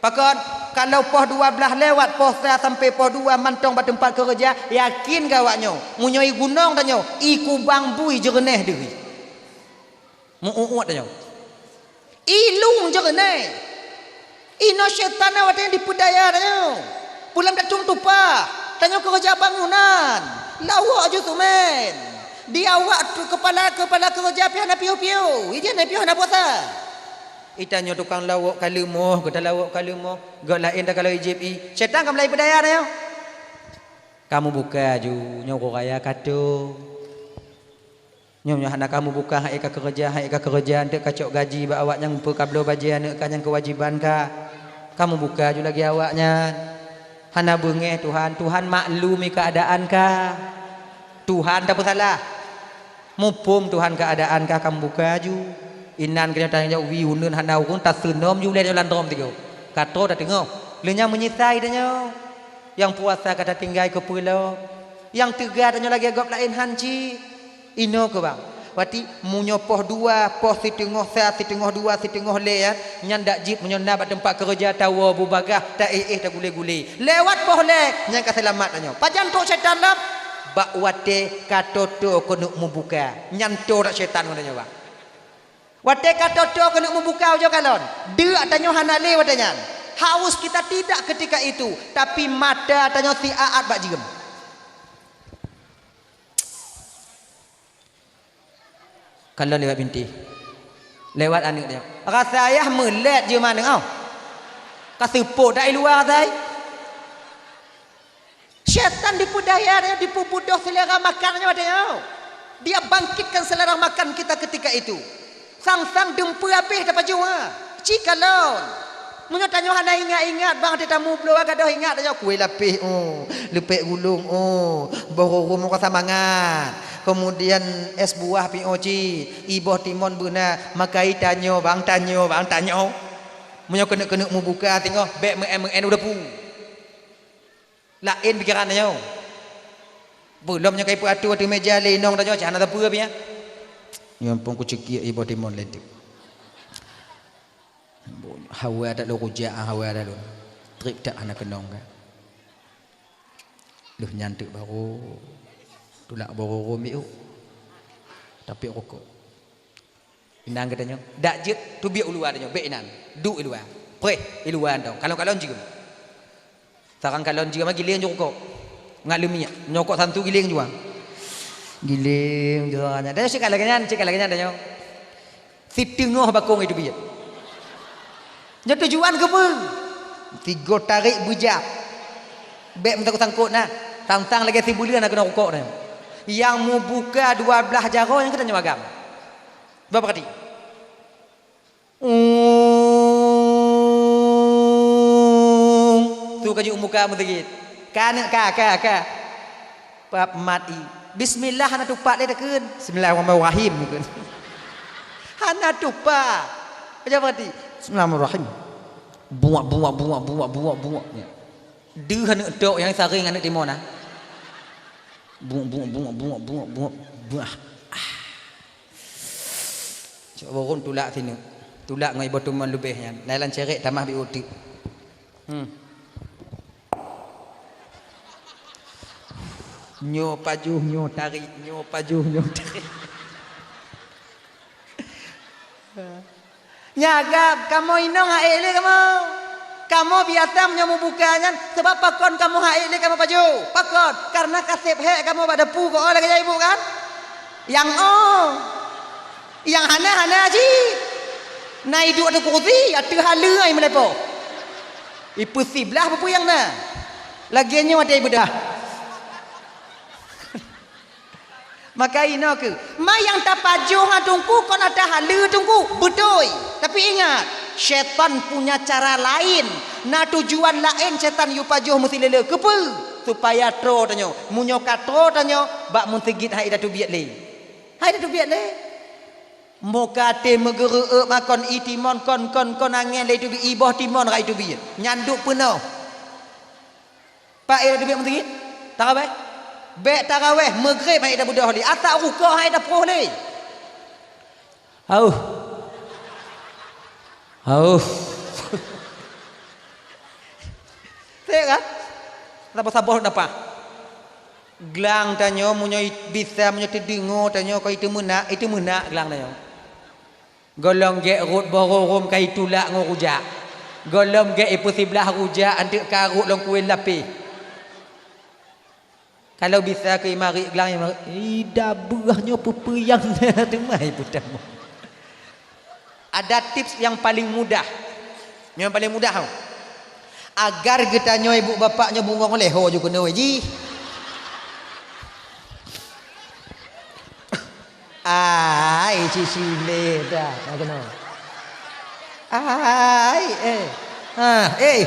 Pakon, kalau poh dua blaih lewat, poh sa sampai poh dua mantong bak teumpat keureuja, yakin keu awak nyoe, meunyoe i gunong tanyoe, i kubang bui jeureunèh deuh. Meu-uet tanyoe. I lueng jeureunèh. Inoe syaitan na watèe dipeudaya tanyoe. Bulan datong tupah, tanyoe keureuja bangunan, lawok ju seumén. Di awak tu keupala-keupala keureuja pih hana piôh-piôh, ijih hana piôh hana puasa. I tanyoe tukang lawok ka leumoh, geutalawok ka leumoh, göt laén takalon ijép i. Syaitan ka mulai peudaya tanyoe. Ka meubuka ju, nyoe uroe raya ka tô. Nyoe, nyoe hana ka meubuka, han ék ka keureuja, han ék ka keureuja, eunteuk ka cok gaji bak awak nyang peu ka bloe bajèe aneuk ka nyang keuwajiban ka. Ka meubuka ju lagèe awak nyan. Hana beungèh Tuhan, Tuhan maklumi keuadaan ka. Tuhan tapeusalah. Muphom Tuhan keuadaan ka, ka meubuka ju. Inan keunyoe tanyoe wie uneuen hana ureueng taseunom ju ulèe nyoe lam drom tigo. Ka tô tateungoh. Lheueh nyan meunyeusai tanyoe. Nyang puasa ka tatinggai keupeue lom. Nyang teuga tanyoe lagèe gob laén han cit. Inoe keuh bang. Berarti meunyoe poh dua, poh siteungoh sa, siteungoh dua, siteungoh lhèe, nyan dak jeuet meunyoe na bak teumpat keureuja tawoe beubagaih, taéh-éh, tagulé-gulé. Lewat poh lhèe, nyan ka seulamat tanyoe. Pajan trok syaitan lom? Bak watèe ka tô-tô keuneuk meubuka. Nyan tô dak syaitan ngon tanyoe bang. Watèe ka tô-tô keuneuk meubuka ujoe kalon, deuk tanyoe hana lé watèe nyan. Haus kita tidak ketika itu, tapi mata tanyoe siat-at bak jeuem. Kalon lewat binti. Lewat aneuk dia. Rasa ayah meulet jeuem aneuk, oh. Ka seupôt dak i luwa rasa ai. Syaitan dipeudaya dia, dipeubudoh selera makan nyoe watèe nyoe. Dia bangkitkan selera makan kita ketika itu. Sang-sang deumpeu habéh tapajoh, ha. Ci kalon. Meunyoe tanyoe hana ingat-ingat, bang, teuh tamu bloe gadôh ingat tanyoe kué lapéh, oh, leupek gulong, oh, boh roro meukasamangat. Kemudian es buah pih, oh, ci, iboh timon beuna, makai tanyoe, bang, tanyoe, bang, tanyoe. Meunyoe keuneuk-keuneuk mubuka singoh, bék meu'en-meu'en u dapu. Laén pikeran tanyoe. Beulom nyoe ka ipeuatoe ateueh meja lé inong tanyoe, cit hana sapeue pih nyan. Nyoe phon kuceukiek iboh timon lé teuk. Hawa that lôn rujak, hawa that lôn. Trép that hana keunong ka. Lheueh nyan teuk barô tulak boh roro miôk. Tapi rukok. Inan geutanyoe, dak jeuet teubiet u luwa tanyoe, bék inan. Duek i luwa. Preh i luwa nyoe. Kalon-kalon jeuem. Sarang kalon jeuem giléng jukok. Ngat leumiek. Nyokok santu giléng jua. Giléng jua nyan. Dah cit ka lagèe nyan, cit ka lagèe nyan tanyoe. Siteungoh bakong itu biet. Nyoe tujuan keupeue? Tigo tarék beujab. Bék meusangkot-sangkot na. Tang-tang lagèe sibuleuen na keunong rukok na. Nyang mubuka dua blaih jaroe nyang geutanyoe agam. Ba peuhati. Ung. Tu ka jimubuka meuseujid. Ka aneuk ka, ka, ka. Pap mat i. Bismillah hana tupat lé takheun. Bismillahirrahmanirrahim takheun. Hana tupat. Baca peuhati. Bismillahirrahmanirrahim. Buak, buak, buak, buak, buak, buak. Deuh aneuk tok nyang saréng aneuk timon na. Buak, buak, buak, buak, buak, buak, buak. Ah. Cok boh roro tulak sineuk. Tulak ngon iboh timon leubeh nyan. Nai lam ceret tamah biôh teuk. Hmm. Nyoe pajoh, nyoe tarék, nyoe pajoh, nyoe tarék. Nyan agam, kamoe inong han ék lé kamoe. Kamoe biasa meunyoe mubuka nyan, sabab pakon kamoe han ék lé kamoe pajoh? Pakon? Karena ka sép hék kamoe bak dapu keu oh lagèe nyan ibu kan? Nyang oh. Nyang hana, hana cit. Na iduek ateueh kursi, ateueh haleue ai meuleupah. Ipeusiblah peue-peue nyang na. Lagèe nyoe watèe ibeudah. Maka inoe keuh, ma nyang tapajoh ngon teungku kon ata haleue teungku, beutôi. Tapi ingat, syaitan punya cara laén. Na tujuan laén syaitan yue pajoh meusileuleu. Keupeue? Supaya troe tanyoe. Meunyoe ka troe tanyoe, bak meuseujid han ék tateubiet lé. Han ék tateubiet lé. Muka até meugeureuek makon i timon kon, kon, kon angén lé teubiet, iboh timon rak iteubiet. Nyan duek peunoh. Pak, eh, teubiet meuseujid? Taraweh? Bèk taraweh, Maghrib han ék tabeudôh lé. Ata rukok han ék taproh lé. Hauh. Hauh. Teuh kan? Saboh-saboh napa? Glang tanyoe meunyoe bisa, meunyoe teudeungoe tanyoe kon iteumeunak, iteumeunak glang tanyoe. Gohlom gèt rhot boh roro ka itulak ngon rujak. Gohlom gèt ipeusiblah rujak anteuk ka rhot lom kueh lapéh. Kalau bisa keu imarit glang imarit, ih, dabeuh nyoe peue-peue nyang na teuma ipeutamu. Ada tips yang paling mudah. Nyang paling mudah tau. Agar geutanyoe ibu bapak nyoe bungong lé ho ju keunoe jih. Ai, cicilé dah, nak keunoe. Ai, eh. Ha, eh.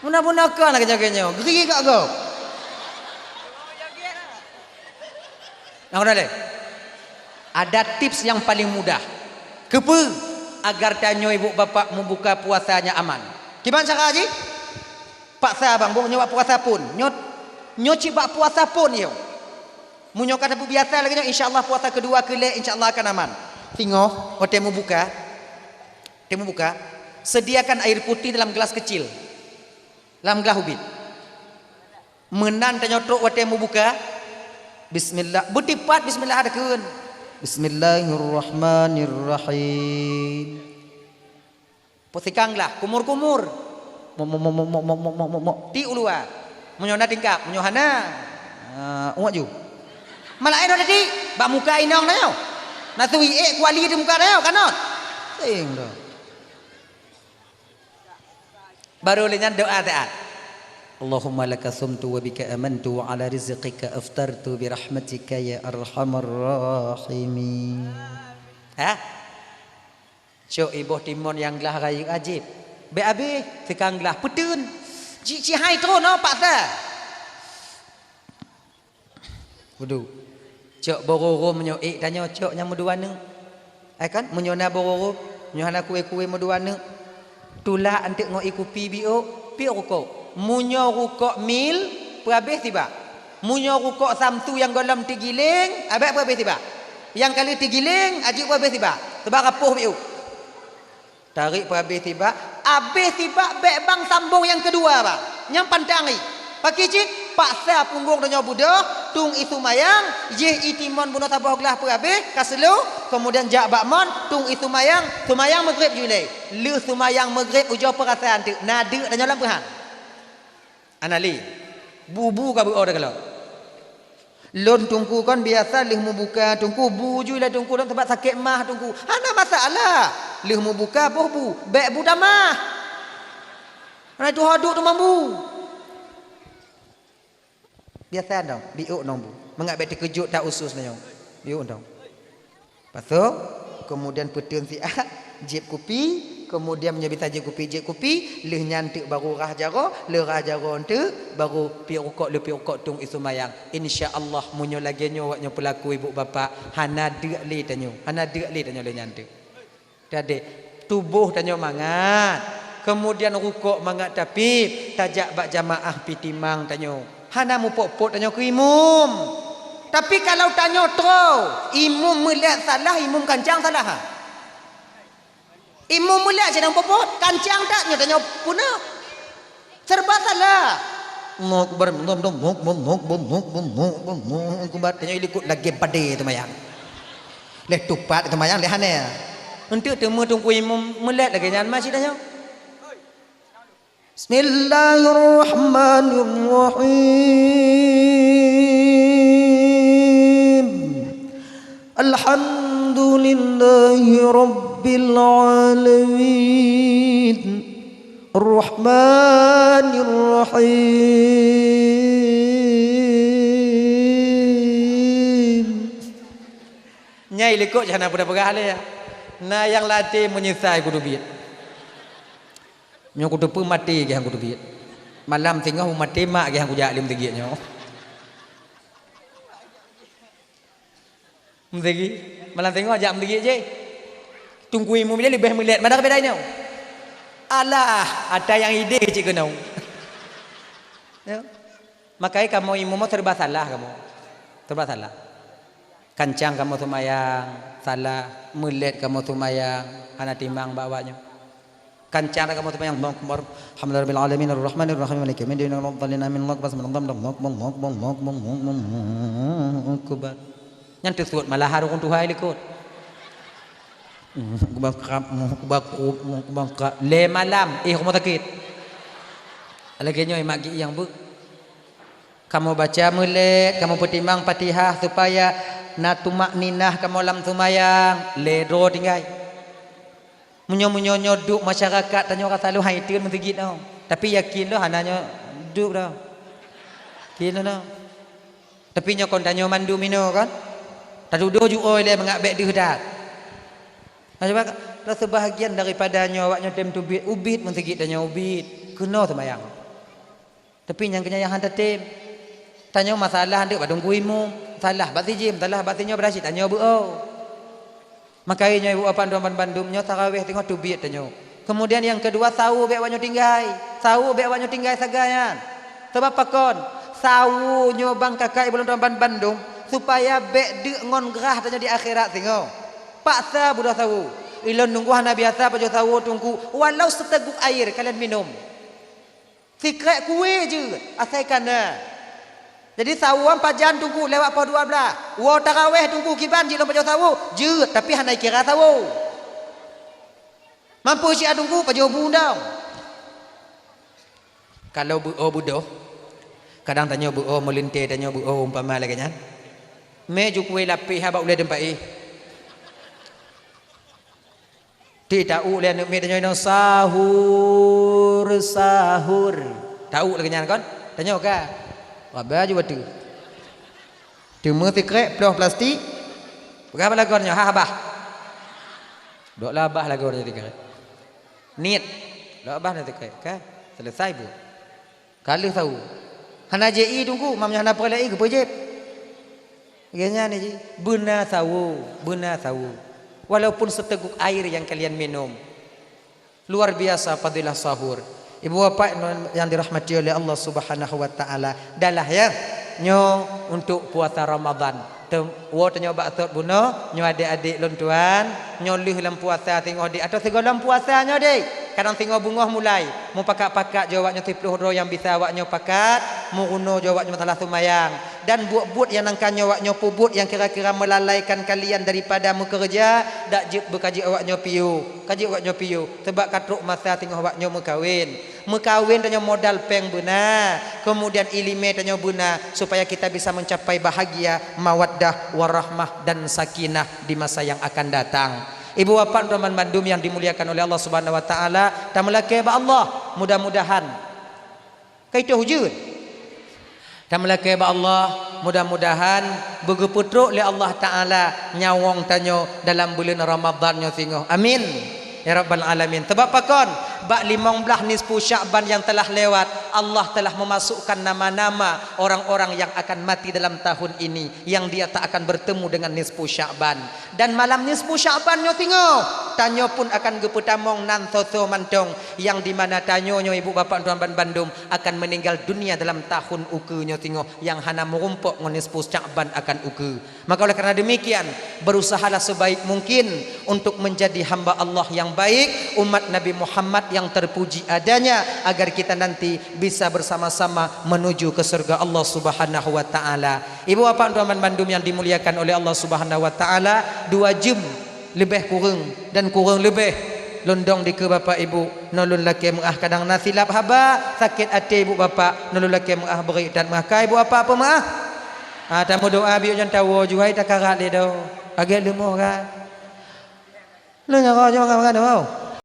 Meunan-meunan kon lagèe nyoe, gri kok gob. Nah, udah deh. Ada tips yang paling mudah. Keupeue? Agar tanyoe ibu bapak mubuka puasanya aman. Kiban cara jih? Paksa bang, boh nyoe bak puasa phon. Nyoe, nyoe cit bak puasa phon yo. Meunyoe ka tapeubiasa lagèe nyoe, insya Allah puasa keudua keulhèe insya Allah akan aman. Singoh, watèe mubuka, watèe mubuka, sediakan air putih dalam gelas kecil. Lam gelas ubit. Meunan tanyoe trok watèe mubuka, bismillah, beutipat bismillah takheun. Bismillahirrahmanirrahim. Peusikang glah, kumur-kumur. Mok, mok, mok. Ti u luwa. Meunyoe na tingkap, meunyoe hana, ah, uwat ju. Malaén tadi, bak muka inong na nyoe. Na tui ék kuali di muka na nyoe, kanot. Sing tu. Baru lé nyan doa taat. Allahumma laka sumtu wa bika amantu wa ala rizqika aftartu bi rahmatika ya arhamar rahimin. Ha? Cok iboh timon nyang glah rayeuk ajib. Bèk abéh, teukang glah peuteun. Ci-, ci hai troh nyoe paksa. Wudu. Cok boh rurôm meunyoe ék tanyoe cok nyang meudua neuk. Ai kan, meunyoe na boh rurôm, meunyoe hana kué-kué meudua neuk. Tulak anteuk ngon ié kupi biôk, piôk rukok. Meunyoe rukok mil, peuhabéh sibak. Meunyoe rukok samsu nyang gohlom teugiléng, abéh peuhabéh sibak. Nyang ka lheueh teugiléng, ajeuet peuhabéh sibak. Sabab rapoh biôk. Tarék peuhabéh sibak, habéh sibak bèk bang sambong nyang keudua, bang. Nyang pantang i. Pakri cit, paksa punggong tanyoe beudôh, tueng ié seumayang, jieh ié timon bunoe saboh glah peuhabéh, ka seuleuh, keumudian jak bak mon, tueng ié seumayang, seumayang Maghrib jih lé. Lheueh seumayang Maghrib ujoe peurasaan teuk, na deuk tanyoe lam peuhan. Hana lé. Bu-bu ka beuo teukalon. Lôn teungku kon biasa lheueh mubuka teungku bu ju ilée teungku lôn sabab sakét mah teungku. Hana masalah. Lheueh mubuka boh bu, bèk bu tamah. Hana tuha duek teuma bu. Biasa dong, biôk nong bu. Mangat bèk teukeujot that usus nyoe. Biôk dong. Pasoe, keumudian peuteun siat, jieb kupi, keumudian meunyoe bisa jieb kupi, jieb kupi, lheueh nyan teuk baru rhah jaroe, lheueh rhah jaroe teuk baru piôk rukok, lheueh piôk rukok tueng ié seumayang. Insya Allah meunyoe lagèe nyoe awak nyoe peulaku ibu bapak, hana deuk lé tanyoe, hana deuk lé tanyoe lheueh nyan teuk. Teuadék, tuboh tanyoe mangat, keumudian rukok mangat tapi tajak bak jamaah pih timang tanyoe. Hana mupot-pot tanyoe keu imum. Tapi kalau tanyoe troh, imum meulét salah, imum kancang salah. Imum meulét sidang popot, kancang that nyoe tanyoe puna. Serba salah. Allahu Akbar, Allahu Akbar, Allahu Akbar, Allahu Akbar, Allahu Akbar. Tanyoe ilikot lagèe badé teumayang. Lé tupat teumayang lé hana. Enteuk teuma teungku imum meulét lagèe nyan ma cit tanyoe. Bismillahirrahmanirrahim. Alhamdulillahi rabbil alamin. Rahmanirrahim. Nyai likot hana peugah-peugah lé. Na nyang latém meunyeusai kuteubiet. Nyoe kuteupeue maté geuh nyang kuteubiet. Malam singoh maté mak geuh nyang kujak lé meuteugét nyoe. Meuteugét, malam singoh jak meuteugét jih. Teungku imum jih leubeh meulét mada keubiet nyoe. Alah, ata nyang idéh cit keunoe. Ya. Makai kamoe imum serba salah kamoe. Serba salah. Kancang kamoe seumayang, salah. Meulét kamoe seumayang, hana timang bak awaknyoe. Kancang kamoe seumayang, Allahu Akbar. Alhamdulillahirabbil alamin, arrahmanirrahim, maliki yaumiddin, iyyaka na'budu wa iyyaka nasta'in, ihdinas siratal mustaqim, Allahu Akbar. Nyan teusuet malahan ureueng tuha likot. Bangkrap, bangkrap, bangkrap. Lé malam, eh, rumoh sakét. Lagèe nyoe mak geuh nyang beuet. Kamoe baca meulét, kamoe peutimang Fatihah supaya na tumakninah kamoe lam seumayang, lé droe tinggai. Meunyoe, meunyoe nyoe duek masyarakat tanyoe rasa lôn hai teun meuseujid nyoe. Tapi yakin lôn hana nyoe duek dah. Yakin lôn. Tapi nyoe kon tanyoe mandum inoe kan. Tatudoh ju oi lé mangat bèk deuh that. Nah, cuba, lôn seubahagian daripada nyoe awak nyoe tem teubiet ubit meuseujid tanyoe ubit. Keunoe seumayang. Tapi nyang keunyan nyang han tatem. Tanyoe masalah ndeuk bak teungku imum, salah bak si jim, salah bak si nyoe, beulasih tanyoe beu-o. Maka nyoe ibu apan tuan bandum nyoe taraweh teungoh teubiet tanyoe. Keumudian nyang keudua sawo bèk awak nyoe tinggai. Sawo bèk awak nyoe tinggai sagai nyan. Sabab pakon? Sawo nyoe bang kakak ibu lôn tuan bandum supaya bèk deuk ngon grah tanyoe di akhirat singoh. Paksa beudôh sawo. Ilôn nunggu hana biasa pajoh sawo teungku, walau seteguk air kalian minum. Sikrék kué jeuet, asai ka na. Jadi sawo pajan teungku lewat poh dua belas. Woe taraweh teungku kiban jih lôn pajoh sawo, jeuet, tapi hana ikira sawo. Mampu siat teungku pajoh bu dong. Kalau beu-o beudôh, kadang tanyoe beu-o meulintèe tanyoe beu-o umpama lagèe nyan. Mé ju kué lapéh ha bak ulèe teumpat éh. Ti ta-u lé aneuk miet tanyoe inong, "Sahur, sahur." Tahu lagèe nyan kan? Tanyoe ka. Raba ju bateue. Teuma sikrek ploh plastik. Peugah bak lakoe nyoe, "Ha, babah." Dok lah babah lakoe nyoe sikrek. Niet. Dok babah nyoe sikrek. Ka? Selesai buet. Ka lheueh sawo. Hana jép ie teungku, mam nyoe hana peureulee ie, keupeue jép? Lagèe nyan jih. Beuna sawo, beuna sawo. Walaupun seteguk air yang kalian minum. Luar biasa fadilah sahur. Ibu bapak yang dirahmati oleh Allah Subhanahu wa taala. Dahlah ya. Nyoe untuk puasa Ramadan. Tem-, woe tanyoe bak sot bunoe, nyoe adék-adék lôn tuan, nyoe lheueh lam puasa singoh dék, atau sigohlom puasa nyoe dék. Kadang singoh beungoh mulai, mupakat-pakat jih awak nyoe siploh droe nyang bisa awak nyoe pakat, meurunoe jih awak nyoe masalah seumayang. Dan buet-buet nyang nangka nyoe awak nyoe peubuet nyang kira-kira melalaikan kalian daripada meukeureuja, dak jeuet beukaji awak nyoe piôh. Kaji awak nyoe piôh, sabab ka trok masa singoh awak nyoe meukawen. Meukawen tanyoe modal péng beuna, kemudian iéleumé tanyoe beuna, supaya kita bisa mencapai bahagia, mawaddah, warahmah, dan sakinah di masa yang akan datang. Ibu bapak teman bandum yang dimuliakan oleh Allah Subhanahu wa taala, tameulakée bak Allah, mudah-mudahan Ka itôh ujeuen. Tameulakée bak Allah, mudah-mudahan beugeupeutrok lé Allah Taala nyawöng tanyoe dalam buleuen Ramadhan nyoe singoh. Amin. Ya Rabbal Alamin. Sabab pakon? Bak limong blaih nisfu Sya'ban nyang telah lewat, Allah telah memasukkan nama-nama orang-orang yang akan mati dalam tahun ini, yang dia tak akan bertemu dengan nisfu Sya'ban. Dan malam nisfu Sya'ban nyoe singoh, tanyoe pun akan geupeutamong nan soe-soe mantong, yang di mana tanyoe nyoe ibu bapak tuan ban bandum akan meninggal dunia dalam tahun ukeue nyoe singoh nyang hana meurumpok ngon nisfu Sya'ban akan ukeue. Maka oleh karena demikian, berusahalah sebaik mungkin untuk menjadi hamba Allah yang baik, umat Nabi Muhammad yang terpuji adanya, agar kita nanti bisa bersama-sama menuju ke surga Allah Subhanahu wa taala. Ibu bapak tuan ban bandum yang dimuliakan oleh Allah Subhanahu wa taala, dua jam lebih kurang dan kurang lebih lôn dong dikeue bapak ibu, nyoe lôn lakée meu'ah, kadang na silap haba, sakét até ibu bapak, nyoe lôn lakée meu'ah, bri that meu'ah. Ka ibu bapak peumeu'ah? Ah, tameudoa biôk nyan tawoe juhai takarat lé doh. Agak leumoh ka. Lôn nyoe ka jeuet mangat-mangat doh.